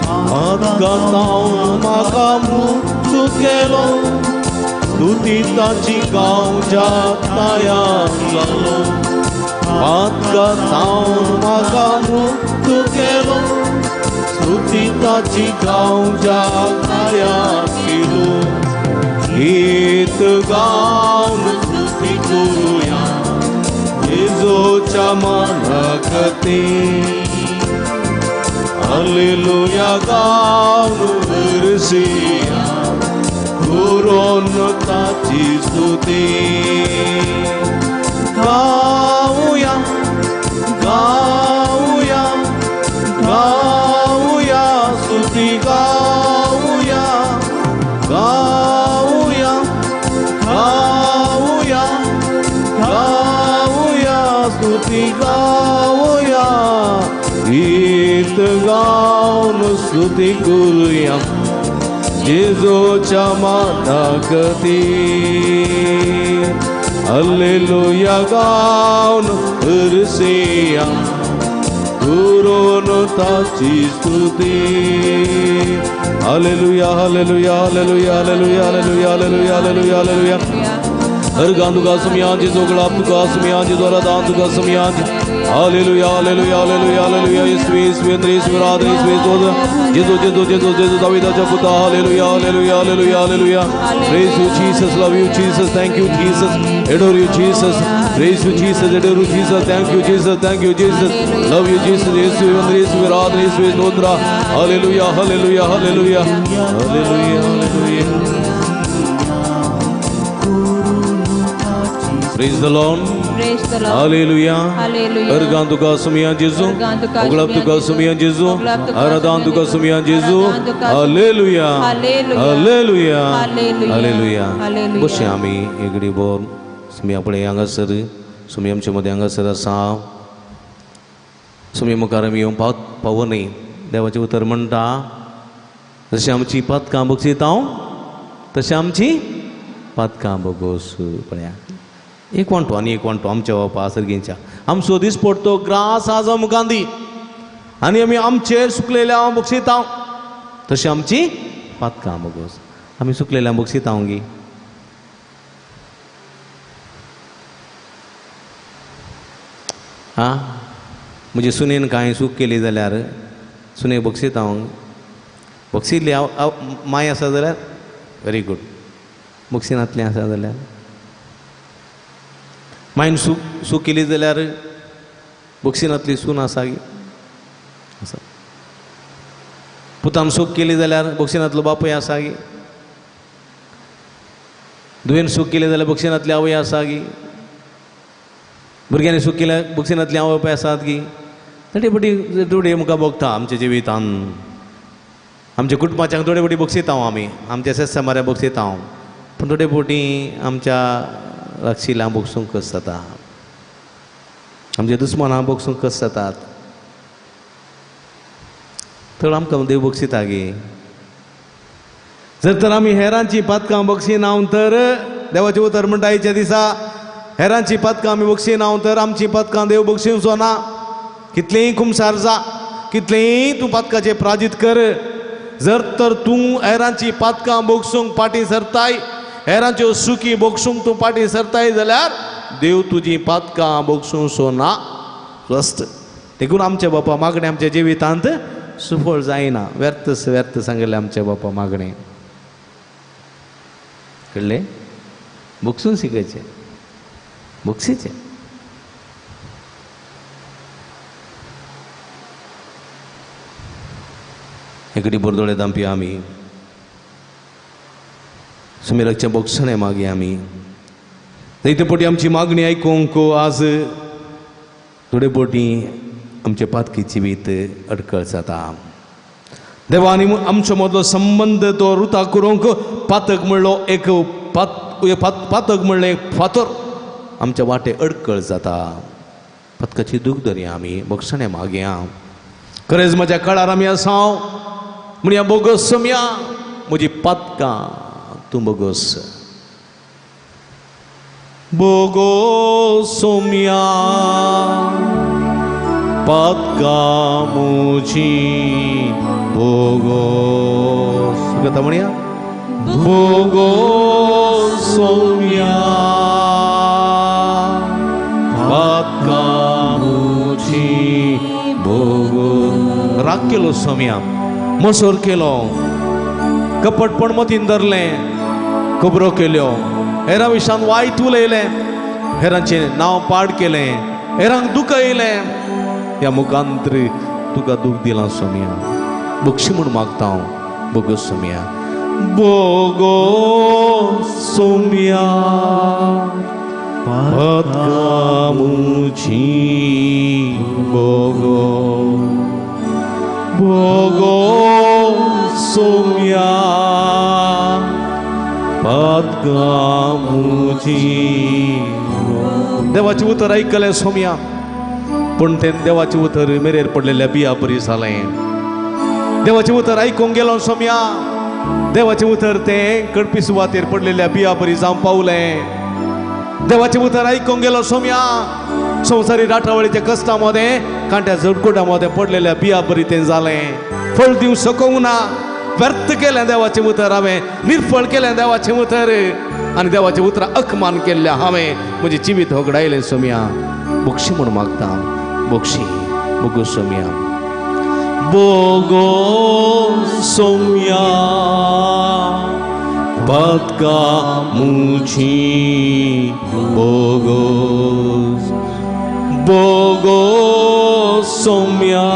पातकां म्हाका मुक्त केलो, स्तुती ताची गांवच्या तायार जालो, पातकां म्हाका मुक्त केलो, स्तुती ताची गांवच्या तायार केलो. गीत गावन स्तुती करूया जेजूच्या मानाखातीर, हालेलुया गावन करसिया, करून ताची स्तुती. गाऊया गाऊया गाऊया स्तुती गाऊया, गाऊया गाऊया गीत गावन स्तुती करुया जेजूच्या माता खातीर. हालेलुया गावन हरसेया करून ताची स्तुती. Hallelujah hallelujah hallelujah hallelujah hallelujah hallelujah hallelujah hallelujah. हर गान तुका सुमिया जेजू गुलाब तुका सुमिया जेजू आराधन तुका सुमिया. Hallelujah hallelujah hallelujah hallelujah. येशू येशू येशू आराधन येशू येशू जेजू जेजू जेजू जेजू दावीदाच्या पुता. Hallelujah hallelujah hallelujah hallelujah. Praise you Jesus, love you Jesus, thank you Jesus, adore you Jesus. Praise you Jesus, adore you Jesus, thank you Jesus, thank you Jesus, love you Jesus. Yeshu Yeshu आराधन येशू स्तोत्र. Hallelujah hallelujah hallelujah hallelujah hallelujah. Praise the Lord. Praise the Lord. Hallelujah. Hallelujah. Organ तुका सुमिया जेजू, ओगलाब तुका सुमिया जेजू, आराधन तुका सुमिया जेजू. Hallelujah hallelujah hallelujah. बशे आमी एगडी बोर सुमी आपले हांगासर सुमी आमचे मदें हांगासर आसा. सुमी मुखार आमी येवंक पावो न्हय. देवाचें उतर म्हणटा जशें आमची पातकां बक्षिता तशें आमची पातकां बगोस. पळया एक वांटो आनी एक वांटो आमच्या बापा सर्गींच्या आमचो दिसपडतो ग्रास आज आमकां दी आनी आमी आमचेर सुकलेल्या बक्षिता तशें आमची पातकां बगोस. आमी सुकलेल्या बक्षिता गी आं म्हजे सुनेन कांय चूक केली जाल्यार सुनेक बक्षिता हांव. बक्षिल्ली हांव माय आसा जाल्यार व्हेरी गूड, बक्षिनातलें आसा जाल्यार मायन चूक केली जाल्यार बक्षिनातली सून आसा आसा. पुतान चूक केली जाल्यार बक्षिनातलो बापूय आसा गी. धुवेन चूक केली जाल्यार बक्षिनातली आवय आसा गी. भुरग्यांनी चूक केल्यार बक्षिनातली आवय बापूय आसात गी. थोडे फावटी थोडे आमकां भोगता आमच्या जिवितान. आमच्या कुटुंबाच्या थोडे फावटी बक्षिता हांव आमी आमच्या शेजाऱ्या बक्षिता हांव, पूण थोडे फावटी आमच्या रक्षिलां बक्षूंक कस जाता, आमच्या दुस्मनां बक्षूंक कस जातात. तर आमकां देव बक्षिता गे. जर तर आमी हेरांची पातकां बक्षिना तर देवाचें उतर म्हणटा आयच्या दिसा हेरांची पातकां आमी बक्षिना तर आमची पातकां देव बक्षिवचो ना. कितलेंय कुमसार जा, कितलेंय तूं पातकाचें प्राजीत कर, जर तर तूं हेरांची पातकां बक्षूंक फाटीं सरताय, हेरांच्यो सुकी बक्षूंक तूं फाटीं सरताय जाल्यार देव तुजी पातकां बक्षूंचो ना. स्वस्थ देखून आमच्या बापा मागणें आमच्या जिवितांत सुफळ जायना. व्यर्थ व्यर्थ सांगिल्लें आमच्या बापा मागणें कळ्ळें. बक्षून शिकयचें, बक्षीचें. एकडे बोरदोळे दामपी आमी सुमेराच्या बक्षणें मागीर आमी जायते पटी आमची मागणी आयकूंक आज थोडे पटी आमचे पातकी जिवीत अडकळ जाता. देवा आनी आमचो मदलो संबंद तो रुता करूंक पातक म्हणलो एक पातक म्हणलें एक फातर आमच्या वाटे अडकळ जाता. पातकाची दूख धरया आमी बक्षणें मागया. खरेंच म्हज्या काळार आमी आसा म्हणया बोगस सम्या म्हजी पातकां तूं बोगस बोगो सोम्या पातकां म्हजी बोगोस. कथा म्हणया बोगो सोम्या पातकां म्हजी बोगो. राग केलो सोम्या, मसोर केलो, कपटपण मतीन धरलें, खबरो केल्यो, हेरां विशान वायट उलयलें, हेरांचें नांव पाड केलें, हेरांक दुखयलें. ह्या मुखांतर तुका दूख दिलां सोम्या, बक्षी म्हूण मागता हांव. बोगो सोम्या बोगो सोम्या पातकां म्हजी बोगो बोगो सोम्या पातकां म्हजी. देवाचें उतर आयकलें सोम्या, पूण तें देवाचें उतर मेरेर पडलेल्या बिया बरी जालें. देवाचें उतर आयकूंक गेलो सोम्या, देवाचें उतर तें कडपी सुवातेर पडलेल्या बिया बरी जावं पावलें. देवाचें उतर आयकूंक गेलो सोम्या, संवसारी राटावळीच्या कश्टा मदें कांट्या झडकुटा मदें पडलेल्या बिया बरी तें जालें. फळ दिवंक शकूंक ना, व्यर्थ केलें देवाचें उतर हांवें, निर्फळ केलें देवाचें उतर आनी देवाचें उतरां अकमान केल्ल्या हांवें म्हजें जिवीत होगडायलें सोम्या. बोगशी म्हूण मागता, बोगशी बोगो सोम्या, बोगो सोम्या पदका मुझी बोगो, बोगो सोम्या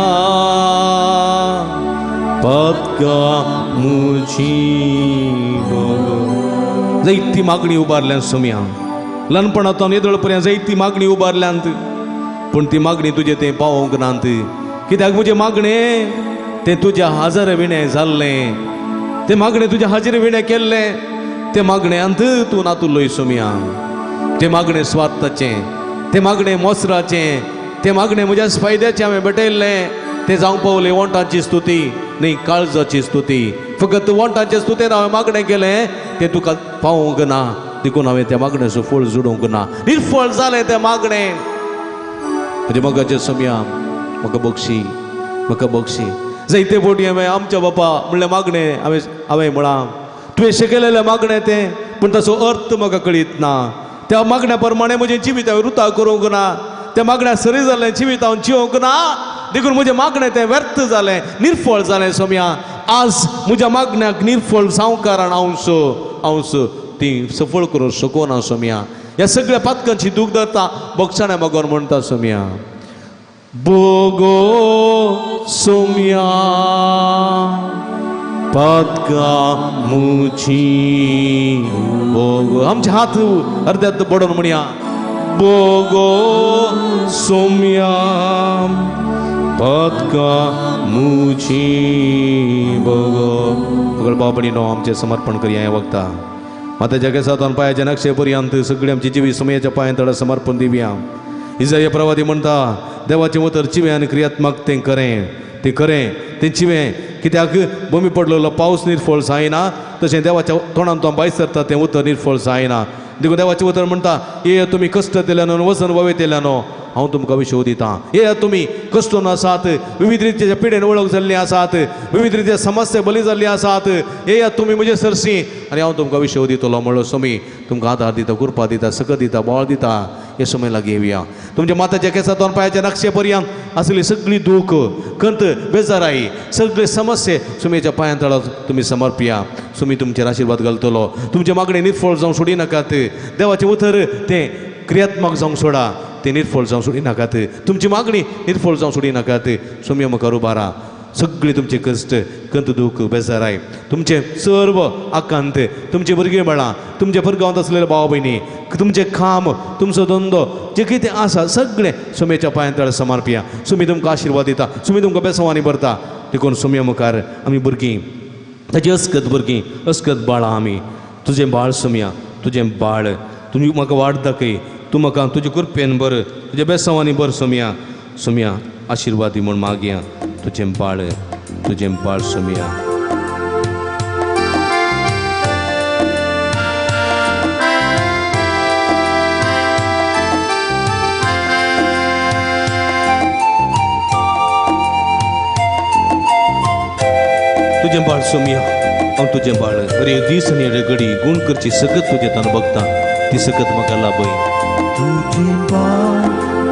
पदका मुझी बोगो. जायती मागणी उबारल्यान सोम्या, ल्हानपणांतल्यान येदोळ पर्यंत जायती मागणी उबारल्यांत, पूण ती मागणी तुजें तें पावोवंक नात. कित्याक म्हजें मागणें तें तुज्या हाजर विणें जाल्लें, तें मागणें तुज्या हाजेर विणें केल्लें, तें मागण्यांत तूं नातुल्लोय सोम्या. तें मागणें स्वार्थाचें, तें मागणें मोसराचें, तें मागणें म्हज्या फायद्याचें हांवें भेटयल्लें. तें जावंक पावलें वोंटाची स्तुती न्ही, काळजाची स्तुती. फकत वोंटाचे स्तुतीन हांवें मागणें केलें तें तुका पावोवंक ना, देखून हांवें त्या मागण्याचो फळ जुडोवंक ना, निर्फळ जालें तें मागणें. म्हजें मोगाचें सोम्या, म्हाका बक्षी, म्हाका बक्षी. जायते फावटी हांवें आमच्या बापा म्हणलें मागणें हांवें म्हळां, तुवें शिकयलेलें मागणें तें, पूण ताचो अर्थ म्हाका कळीत ना. त्या मागण्या प्रमाणें म्हजें जिवीत हांवें रुता करूंक ना, त्या मागण्या सरी जालें जिवीत हांव जिवंक ना, देखून म्हजें मागणें तें व्यर्थ जालें, निर्फळ जालें सोम्या. आज म्हज्या मागण्याक निर्फळ जावं कारण हांव ती सफळ करूंक शकना सोम्या. ह्या सगळ्या पातकांची दूख धरता बोगसाण्या मागोन म्हणटा सोम्या, बोगो सोम्या पातका मुझी बोगो. आमचे हात अर्द्यात बडोवन म्हणया, बोगो सोम्या पातका मुझी बोगो. सगळ्या बाबणीनो आमचें समर्पण करया ह्या वखता. माताच्या केसांतल्यान पांयाच्या नक्षे पर्यंत सगळी आमची जिवीत सोमयाच्या पांयां तडा समर्पण दिवया. इजाय प्रवादी म्हणटा, देवाचें उतर चिवें आनी क्रियात्मक तें करें, तें करें, तें चिवें. कित्याक भूमी पडलेलो पावस निर्फळ जायना, तशें देवाच्या तोंडान तो भायर सरता तें उतर निर्फळ जायना. देखून देवाचें उतर म्हणटा, ये तुमी कश्ट दिल्यानो वजन ववेतेल्यानो, हांव तुमकां विशव दितां. ये तुमी कश्टून आसात, विविध रितीच्या पिडेन वळख जाल्ली आसात, विविध रितीच्या समस्या बली जाल्ली आसात, येयात तुमी म्हजे सरशी आनी हांव तुमकां विशव दितलो म्हणलो सोमी. तुमकां आधार दिता, कृपा दिता, सकत दिता, बळ दिता. हे सोमे लागीं येवया. तुमच्या माताच्या केसांतल्यान पांयाच्या नक्षे पर्यंत आसली सगळी दूख, कंत, बेजाराई, सगळे समस्ये सुमेच्या पांयां तळा तुमी समर्पया. सुमी तुमचेर आशिर्वाद घालतलो. तुमचे मागणे निर्फळ जावंक सोडी नाकात. देवाचें उतर तें क्रियात्मक जावंक सोडा, तें निर्फळ जावंक सोडी नाकात. तुमची मागणी निर्फळ जावंक सोडी नाकात. सुमया मुखार उबारा सगळी तुमचे कश्ट, कंत, दूख, बेजाराय, तुमचे सर्व आकांत, तुमचे भुरगीं बाळां, तुमचे परगांवांत आसलेले भाव भयणी, तुमचें काम, तुमचो धंदो, जें कितें आसा सगळें सुमेच्या पांयां तळ समर्पया. सुमी तुमकां आशिर्वाद दिता, सुमी तुमकां बेसवांनी भरता. देखून सुमया मुखार आमी भुरगीं, ताची अस्कत भुरगीं, अस्कत बाळां आमी. तुजें बाळ सुमया, तुजें बाळ, तुमी म्हाका वाट दाखय, तूं म्हाका तुजे कृपेन भर, तुज्या बेसवांनी भर सोम्या. सोम्या आशिर्वाद दी म्हूण मागया. तुजें बाळ, तुजें बाळ सोम्या. तुजें बाळ सोम्या, हांव तुजें बाळ. हर एक दीस आनी हर घडी गूण करची सकत तुजें तान बघता, ती सकत म्हाका लाभय. तुजें बाळ,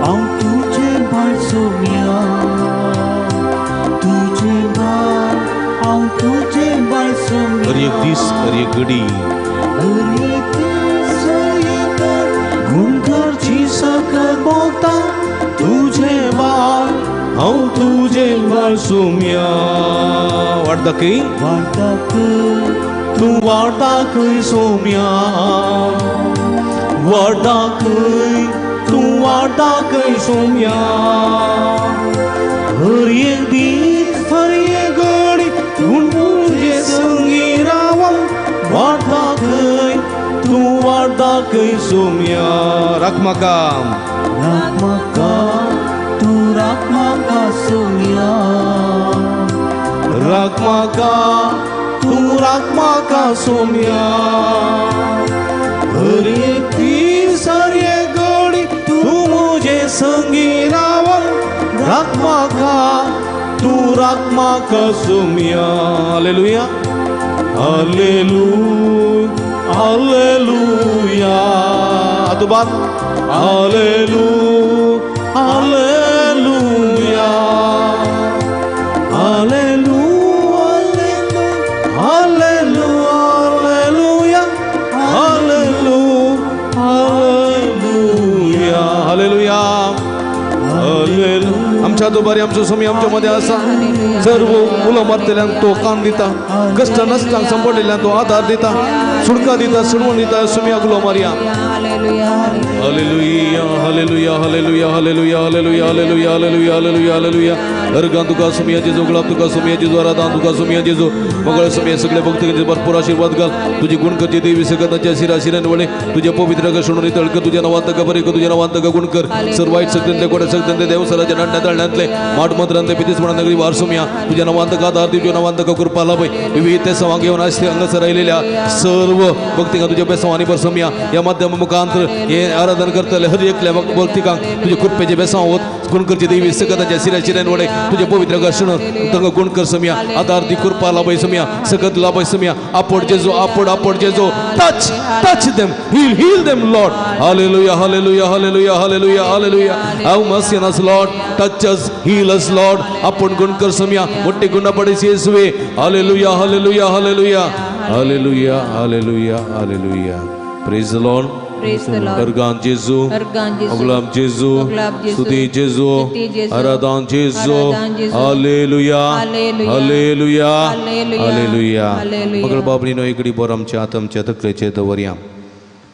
हांव तुजें बाळ सोम्या, तुजें बाळ, हांव तुजें बाळ सोम्या. हर एक दीस, हर एक घडी, हर एक दीस, हर एक गूण करची सकत भोगता. तुजें बाळ, हांव तुजें बाळ सोम्या. वाट दाखय, वाट दाखय, तूं वाट दाखय सोम्या, वाट दाखय, तूं वाट दाखय सोम्या. हर एक दीस, हर एक घडी तूं तुजे संगी रावा. वाट दाखय, तूं वाट दाखय सोम्या. राख म्हाका, राख म्हाका, तूं राख म्हाका, तूं राख म्हाका सोम्या. हर एक दीस हर एक घडी तूं म्हजे संगी रावन, राख म्हाका, तूं राख म्हाका सोम्या. Hallelujah, hallelujah, hallelujah. आतुबात hallelujah, hallelujah, hallelujah, hallelujah, hallelujah, hallelujah, hallelujah, hallelujah. आमच्या दुबारी आमचो स्वामी आमच्या मध्ये आसा. सर्व उलो मारतल्यांक तो कान दिता, कश्ट नसतांक संपडलेल्यांक तो आधार दिता, सुटका दिता, सुडवण दिता. सुम्याक उलो मारया. Hallelujah, hallelujah, hallelujah, hallelujah, hallelujah, hallelujah, hallelujah, hallelujah, hallelujah. अर्गान तुका सुमिया जेजू, गुलाब तुका सुमिया जेजू, आराधान तुका सुमिया जेजू. मंगळ सुमिया सगळे भक्तांचे भरपूर आशीर्वाद घाल. तुझी गुण करची देवी सगळ्यांच्या शिरा शिरान वळे तुझ्या पवित्र सोडून तळक तुझ्या नावांत बरे तुझ्या नावांत गुण कर. सर्व वाईट सगळ्यांतले कोट्या सगळ्यांतले देवसराच्या नडण्या तळण्यांतले माठ मंत्रांतले पितीसपणा नगरी वार सुमिया. तुझ्या नावांत आधार तुझ्या नावांत कृपा लाभय. विविध सवांग घेऊन असते अंगसर राहिलेल्या सर्व भक्तिका तुझ्या बेसवानी पर सुमिया. या माध्यम मुखांतर हे आराधन करतले हर एकल्या भक्तिकांक तुझ्या कृपेचे बेसाव होत. गुण करची देवी सगळ्यांच्या शिरा शिरान वळे तुझ्या पवित्र घर्षण तंग गुण कर समिया. आधार दी कृपा लाभय समिया, सकत लाभय समिया. आपण जेजो, आपण आपण Jeju. Touch touch them, heal heal them Lord. Hallelujah, hallelujah, hallelujah, hallelujah, hallelujah. Have mercy on us Lord, touch us, heal us Lord. आपण गुण कर समिया, मोठे गुन्हा पडेस येसुवे. Hallelujah, hallelujah, hallelujah, hallelujah, hallelujah, hallelujah. Praise the Lord. अर्गान जेजू, अगलाम जेजू, स्तुति जेजू, आराधन जेजू. Hallelujah, hallelujah, hallelujah. मगळ बाबरीनो इकडी बोर आमच्या आत आमच्या तकलेचे दवरया.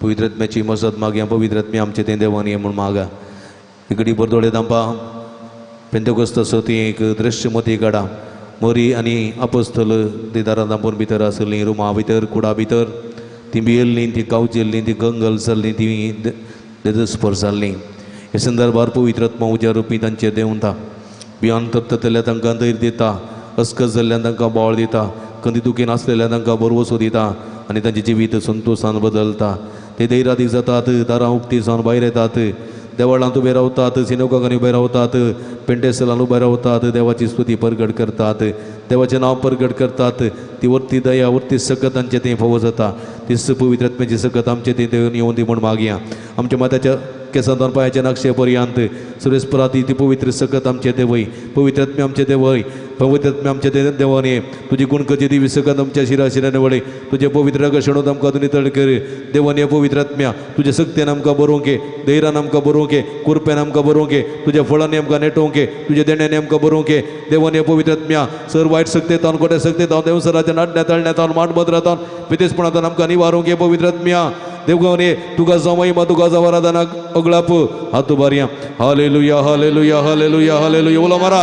पवित्र आत्म्याची मजत मागया. पवित्र आत्म्या आमचे तें देवान ये म्हूण मागा. इकडी बोर दोळे दांपा. पेंतेकोस्त असो ती एक दृश्य मती काडा. मोरी आनी अपोस्तल ती दारां दांपून भितर आसलीं, रुमा भितर, कुडा भितर. ती भियेल्लीं, ती कावजेल्लीं, ती गंगल जाल्लीं, ती देदस्पर जाल्लीं. हे संदर्भार पवित्र आत्मा उज्या रुपी तांचेर देंवता. भियान तप्ततल्या तांकां धैर्य दिता, अस्कस जाल्ल्यान तांकां बोळ दिता, कंदी दुखीन आसलेल्या तांकां भरवसो दिता आनी तांचें जिवीत संतोशान बदलता. ते धैर्यादीक जातात, दारां उक्ती जावन भायर येतात, देवळांत उबे रावतात, सिनेगांनी उबे रावतात, पेंटेसलान उबे रावतात, देवाची स्तुती परगट करतात, देवाचें नांव परगट करतात. ती वरती दया, वरती सकत आमचें थंय फावो जाता. ती पवित्र आत्म्याची सकत आमचें थंय देवन येवन दी म्हूण मागया. आमच्या माथ्याच्या केसांतल्यान पांयाच्या नाक्षे पर्यंत सुरेशपराती ती पवित्र सकत आमचे देवय. पवित्र आत्म्या आमचे देवय, पवित्र आत्म्या आमचे देवान ये. तुजी गुण करची देवी सकत आमच्या शिरा शिराने वळे तुझे पवित्र शेणून आमकां तुमी तळ कर. देवान ये पवित्र आत्म्या, तुज्या सक्तेन आमकां बरोवंक ये, धैर्यान आमकां बरोवंक ये, कृपेन आमकां बरोवंक ये, तुज्या फळांनी आमकां नेटोवंक ये, तुज्या देण्यानी आमकां बरोवंक ये. देवान ये पवित्र आत्म्या, सर वायट सक्ते तावन, कोट्या सक्ते तावन, देवसराच्या नाडण्या तळण्या तावन, माटबद्रातावन, पितेसपणातावन आमकां निवारूंक ये पवित्र आत्म्या. देवगावन ये, तुका जावं महिमा, तुका जावं आराधना अगळाप हातू बारया. Hallelujah, hallelujah, hallelujah, hallelujah. उलो मारा.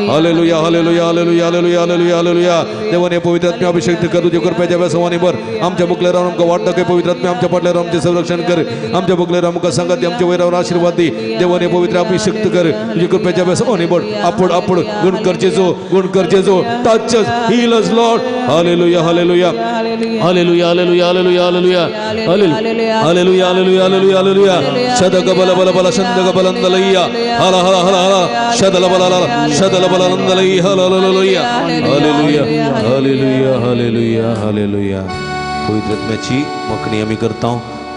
Hallelujah, hallelujah, hallelujah, hallelujah, hallelujah, hallelujah. देवान हे पवित्र आत्म्या अभिषेक कर. तुझ्या कृपेच्या व्यसवानी भर. आमच्या मुखल्यार आमकां वाट दाखय पवित्र आत्म्या. आमच्या फाटल्यार आमचें संरक्षण कर. आमच्या मुखल्यार आमकां सांगात, आमच्या वयरावर आशीर्वाद दी. देवान हे पवित्र अभिषेक कर. तुझ्या कृपेच्या व्यसवानी भर. आपण आपण गुण कर जेजू, गुण कर जेजू. Touch us, heal us Lord. Hallelujah, hallelujah, hallelujah, hallelujah, hallelujah, hallelujah, hallelujah, hallelujah, hallelujah, hallelujah, hallelujah. शदग बल बल बल शंदग बलंदलैया हल हल हल हल शदल बल हल शदल बलंदलैया हल hallelujah, hallelujah, hallelujah, hallelujah, hallelujah. पवित्र आत्म्याची मागणी आमी करता.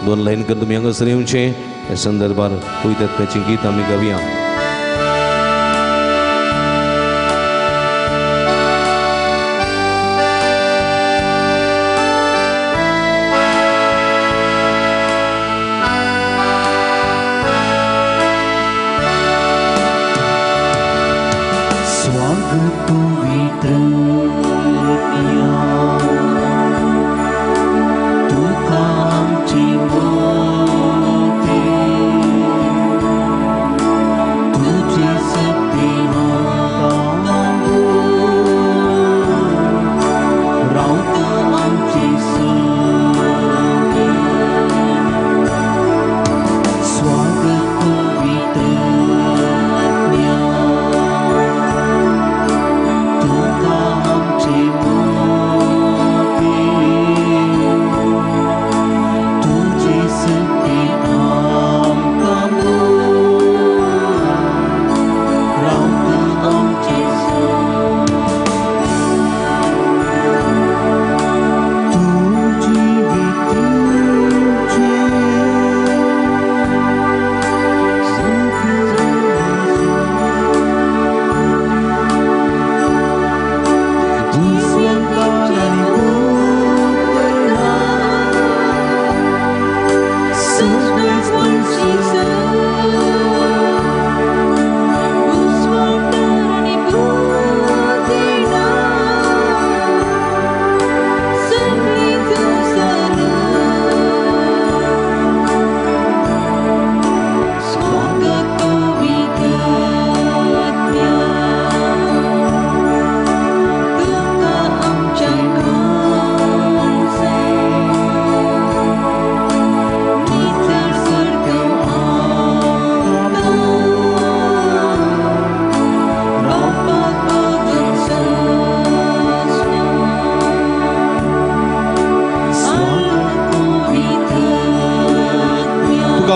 दोन लायन कर तुमी हांगासर येवचें. ह्या संदर्भार पवित्र आत्म्याची गीत आमी गावया. तुका आमची मोती.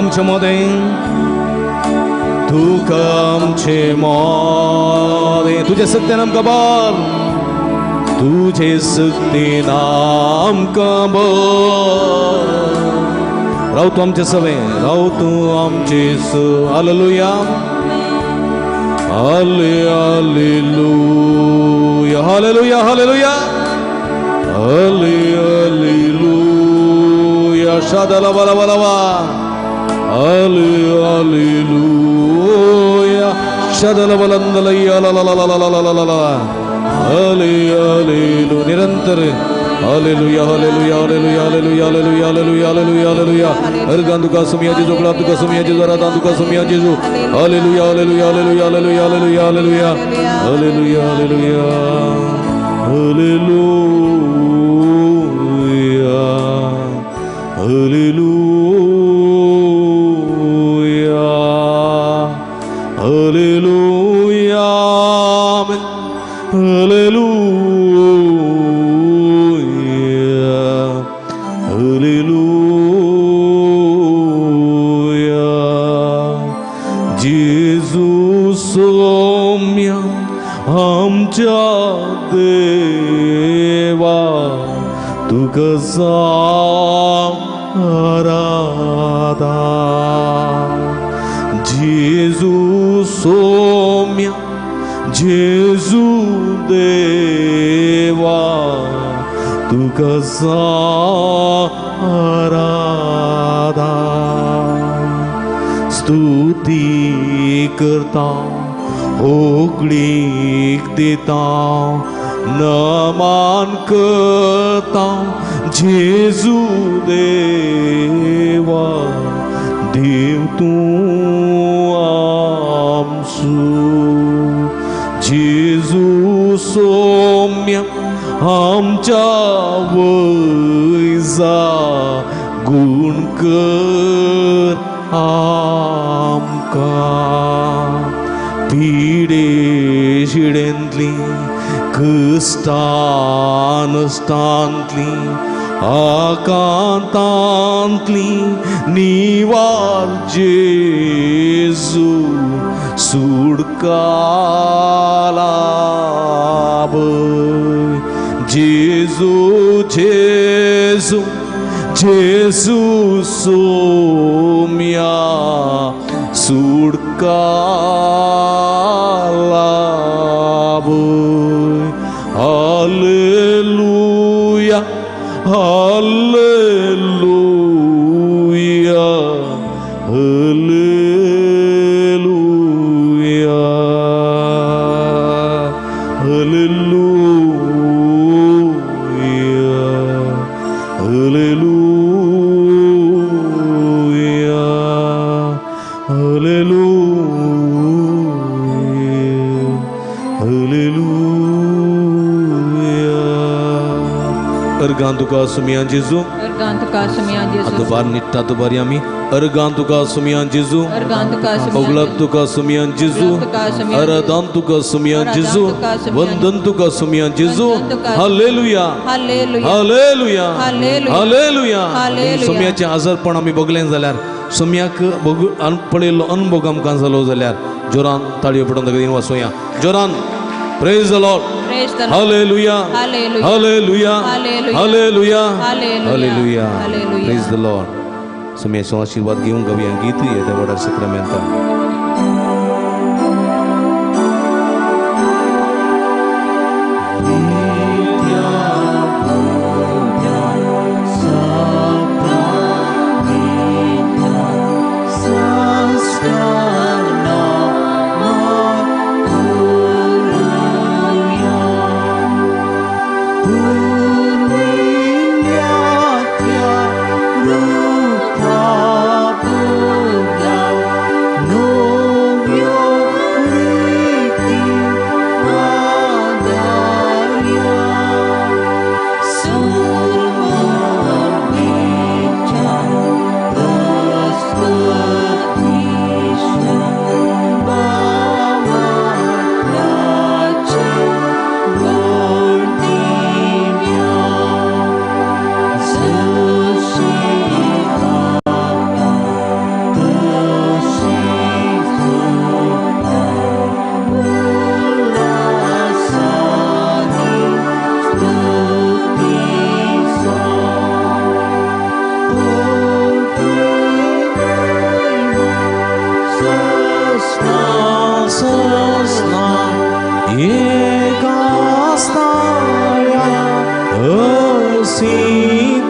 आमचे मदें, तुका आमचे मदें, तुजे सक्तेन आमकां बल, तुजे सक्तेन आमकां बल. राव तूं आमचे सवें, राव तूं आमचे स. Hallelujah, hallelujah, hallelujah, hallelujah, hallelujah. शादला बला बला, हालेलुया, शादला बलंदलैया ला ला ला ला ला ला ला ला, हालेलुया. निरंतर hallelujah, hallelujah, hallelujah, hallelujah, hallelujah, hallelujah, hallelujah, hallelujah. अर्गान तुका सुमिया जेजू, गुलाब तुका सुमिया जेजू, आराधन तुका सुमिया जेजू. Hallelujah, hallelujah, hallelujah, hallelujah, hallelujah, hallelujah, hallelujah, hallelujah, hallelujah, hallelujah, hallelujah, hallelujah, hallelujah. जेजू सोम्या आमच्या देवा, तुका आराधा. जेजू सोम्या, जेजू देवा, तुका आराधा. स्तुती करता, होगळीक दिता, नमान करता, जेजू देवा, देव तूं आमचो. जेजू सोम्या आमच्या वयजा, गुण कर आमकां. पिडे शिडेंतली, कश्टानश्टांतली, आकांतांतली निवार जेजू, सुडकाला जेजू, जेजू, जेजू सोम्या, सुडकाला. Hallelujah, hallelujah, hallelujah, hallelujah, hallelujah, hallelujah, hallelujah. अर्गान तुका सुमिया जेजू, अर्गान तुका सुमिया जेजू. आतां बार निट्टा तूं बारी आमी. अर्गान तुका सुमिया जेजू, अर्गान तुका सुमिया, ओगलाब तुका सुमिया जेजू, आराधन तुका सुमिया जेजू, वंदन तुका सुमिया जेजू. Hallelujah, hallelujah, hallelujah. सोम्याचें आजारपण आमी बगलें जाल्यार, सोम्याक पळयल्लो अनुभव आमकां जालो जाल्यार, जोरान ताळयो पडून ताका वाचोया. जोरान प्रेज the Lord. Hallelujah, hallelujah, hallelujah, hallelujah. Praise the Lord. सोम्याचो आशिर्वाद घेवन गावया गीत येद्या व्हडा सक्रामेंतान.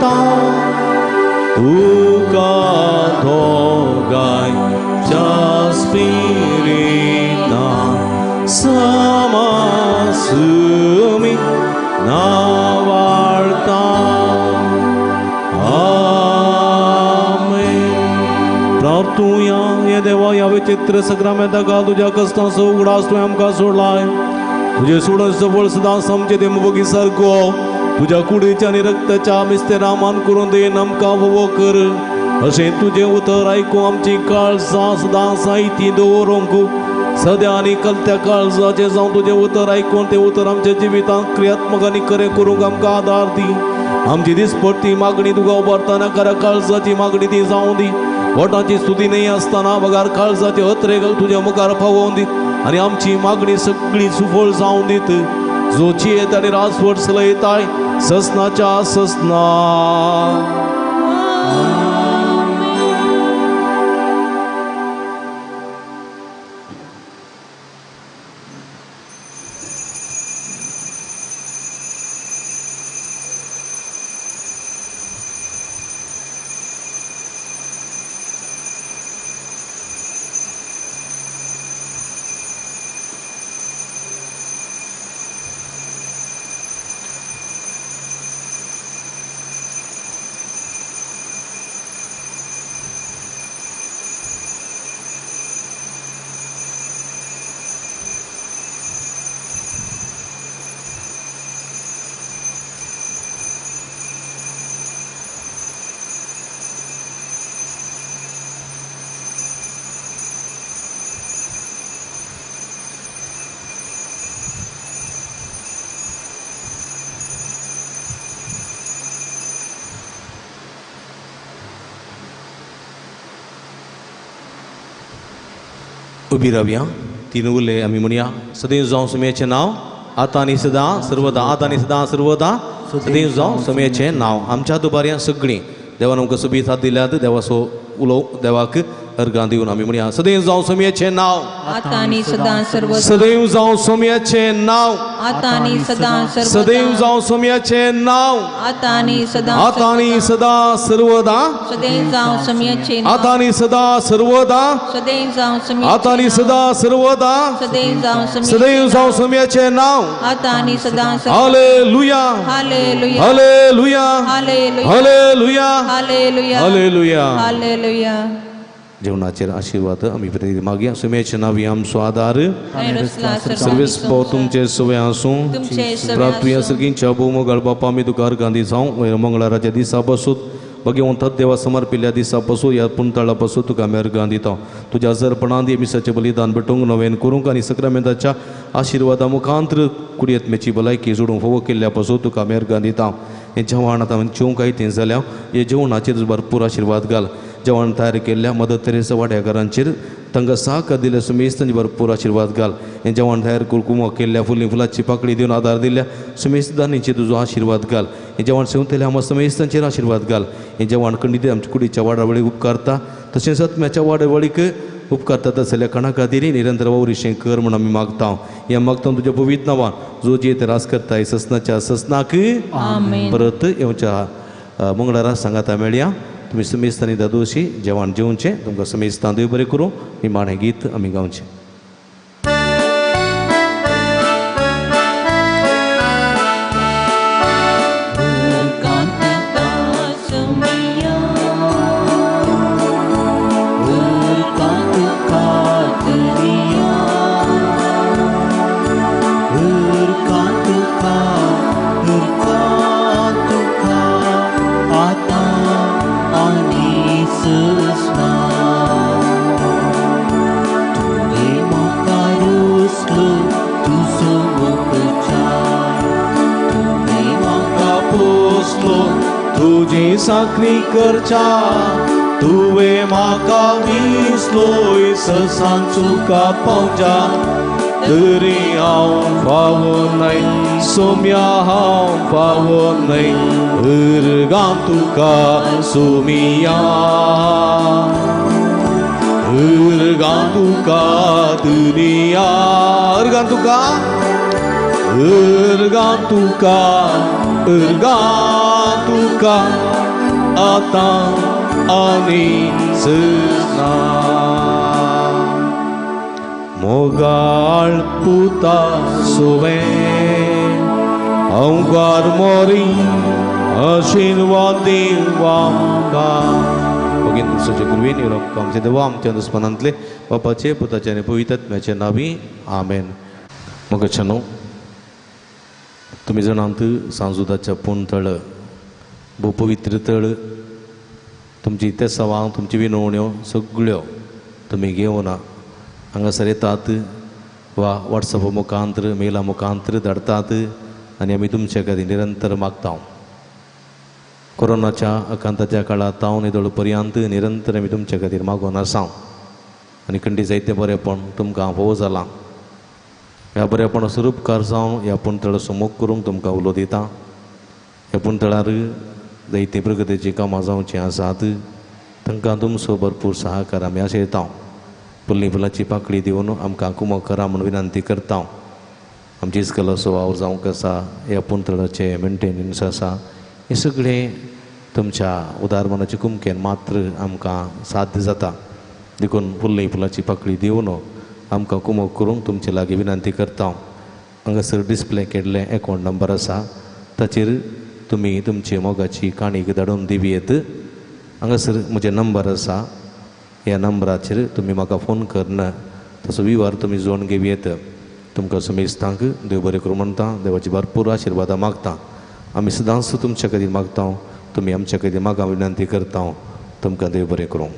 वाळटा तुका दोगांयच्या स्पिरितान समासुमी नावाळता. आमेन. प्रार्थुया. हे देवा, ह्या विचित्र सग्रामेंता तुज्या कश्टांचो उगडास तुवें आमकां सोडलाय. तुजें सोडून फळ सदां आमचे ते मोगी सारको तुज्या कुडीच्या आनी रक्ताच्या मिस्तेरामान करून then आमकां वोवो कर. अशें तुजें उतर आयकूं आमची काळजां सदां साहिती दवरूंक सद्या आनी कलत्या काळजाचें जावं तुजें उतर आयकून तें उतर आमच्या जिवितांत क्रियात्मक आनी खरें करूंक आमकां आदार दी. आमची दिसपट्टी मागणी तुका उबारतना खऱ्या काळजाची मागणी ती जावं दी. बोटांची स्तुती न्हय आसतना बगार काळजाचे अत्रेक तुज्या मुखार पावोवन दी आनी आमची मागणी सगळी सुफळ जावं दीत. जो जियेत आनी राजवट चलयताय ससनाच्या ससना. उबी रावया. तीन उरले आमी म्हणया. सदैव जावं सुमयाचें नांव आतां आनी सदां सर्वदा. आतां आनी सदां सर्वदा सदैव जावं सुमयाचें नांव. आमच्या दुबारयां सगळीं देवान आमकां सोबीत हात दिल्यात. देवाचो उलोव देवाक अर्गां दिवन आमी म्हणया. सदैव जावं सुमयाचें नांव आतां आनी सदां सर्वदा. सदैव जावं सुमयाचें नांव आतां आनी सदां सर्वदा. सदैव जावं सुमयाचें नांव आतां आनी सदां आतां आनी सदां सर्वदा. सदैव जावं सुमयाचें नांव आतां आनी सदां सर्वदा. सदैव जावं सुमयाचें आतां आनी सदां सर्वदा. सदैव जावं सुमयाचें सदैव जावं सुमयाचें नांव आतां आनी सदां सर्वदा. Hallelujah hallelujah hallelujah hallelujah hallelujah hallelujah hallelujah. Hallelujah. जेवणाचेर आशिर्वाद आमी प्रतिनिधी मागया. सुमेचे नावी आमचो आदार सर्वेस्पो तुमचे सवय आसूं. प्रार्थुया. सगळींच्या भोवमोगाळ बापा, आमी तुका अर्गां दिसांव मंगळाराच्या दिसा पासून भगवंत देवा समर्पिल्ल्या दिसा पासून ह्या पुंतळा पासून तुका आमी अर्गां दिता. तुज्या हजरपणान मिसाचें बलिदान भेटोवंक नवेन करूंक आनी सक्रामेंताच्या आशिर्वादा मुखांत्र कुडयेतमेची भलायकी जोडूंक फावो केल्ल्या पासून तुका आमी अर्गां दिता. हें जेवण आतां आमी जेवंक आयतें जाल्यार हे जेवणाचेर भरपूर आशिर्वाद घाल. जेवण तयार केल्ल्या मदर तेरेसा वाड्याकारांचेर तांकां साहकार दिल्या सुमेस्त तांचे भरपूर आशिर्वाद घाल. हें जेवण तयार कुरकुमो केल्ल्या फुली फुलाची पाकळी दिवन आदार दिल्या सुमेस्त दानीचेर तुजो आशिर्वाद घाल. हें जेवण सेवतल्या आमकां सुमेस्त तांचेर आशिर्वाद घाल. हें जेवण खंडीत आमच्या कुडीच्या वाडावळीक उपकारता तशेंच आत्म्याच्या वाडावळीक उपकारता तसल्या कणा खातीर निरंतर वावरिशें कर म्हूण आमी मागता. हें मागता तुज्या पवित्र नांवान जो जे रास करताय ससनाच्या ससनाक. परत येवच्या मंगळारा सांगाता मेळया. तुमी समेस्तांनी दादोशी जेवण जेवचें. तुमकां समेस्तां देव बरें करूं. निमाणें गीत आमी गावचें. तुजी साखरी करच्या तुवें म्हाका विसलोय ससान चुका पावच्या तरी हांव फावो न्हय सोम्या हांव फावो न्हय उर्गां तुका सोमिया उर्गां तुका दुनिया उर्गां तुका उर्गां तुका उर्गां तुका आतां आनी सदां. मोगाळ पुता सुवें अवगार मोरी आशिर्वाद दिवांका. भगीन तुमचे गुरवीन आमचे देवा आमच्या दुस्मनांतले बापाचे पुताचे आनी पवित्र आत्म्याचे नावी आमेन. मगच्यानो तुमी जाणांत सांजुदाच्या पूण तळ भोव पवित्र तळ, तुमची तेसावां तुमची विनवण्यो सगळ्यो तुमी घेवन हांगासर येतात वा वॉट्सॅप मुखांत्र मेला मुखांत्र धाडटात आनी आमी तुमचे खातीर निरंतर मागता. कोरोनाच्या आकांताच्या काळांत हांव निदळ पर्यंत निरंतर आमी तुमचे खातीर मागून आसा आनी खंडी जायते बरेपण तुमकां भोव जालां. ह्या बरेपणाचो उपकार जावन ह्या पुणतळाचो मोग करूंक तुमकां उलो दिता. ह्या पुणतळार जायती प्रगतीचीं कामां जावचीं आसात, तांकां तुमचो भरपूर सहकार आमी आशयता. फुल्ली फुलाची पाकळी दिवन आमकां कुमक करा म्हूण विनंती करता. आमची इस्कलाचो वावर जावंक आसा, ह्या पुणतळाचें मेंटेनन्स आसा, हें सगळें तुमच्या उदार मनाचे कुमकेन मात्र आमकां साध्य जाता. देखून फुल्ली फुलाची पाकळी दिवन आमकां कुमक करूंक तुमचे लागीं विनंती करता. हांगासर डिस्प्ले केल्लें एकावंट नंबर आसा, ताचेर तुमी तुमची मोगाची काणीक धाडून दिवं येत. हांगासर म्हजें नंबर आसा, ह्या नंबराचेर तुमी म्हाका फोन करून तसो विवर तुमी जोडून घेवं येत. तुमकां समेस्तांक देव बरें करूं म्हणटा, देवाची भरपूर आशिर्वादां मागता. आमी सदांच तुमच्या खातीर मागता, तुमी आमच्या खातीर मागा विनंती करता. तुमकां देव बरें करूं.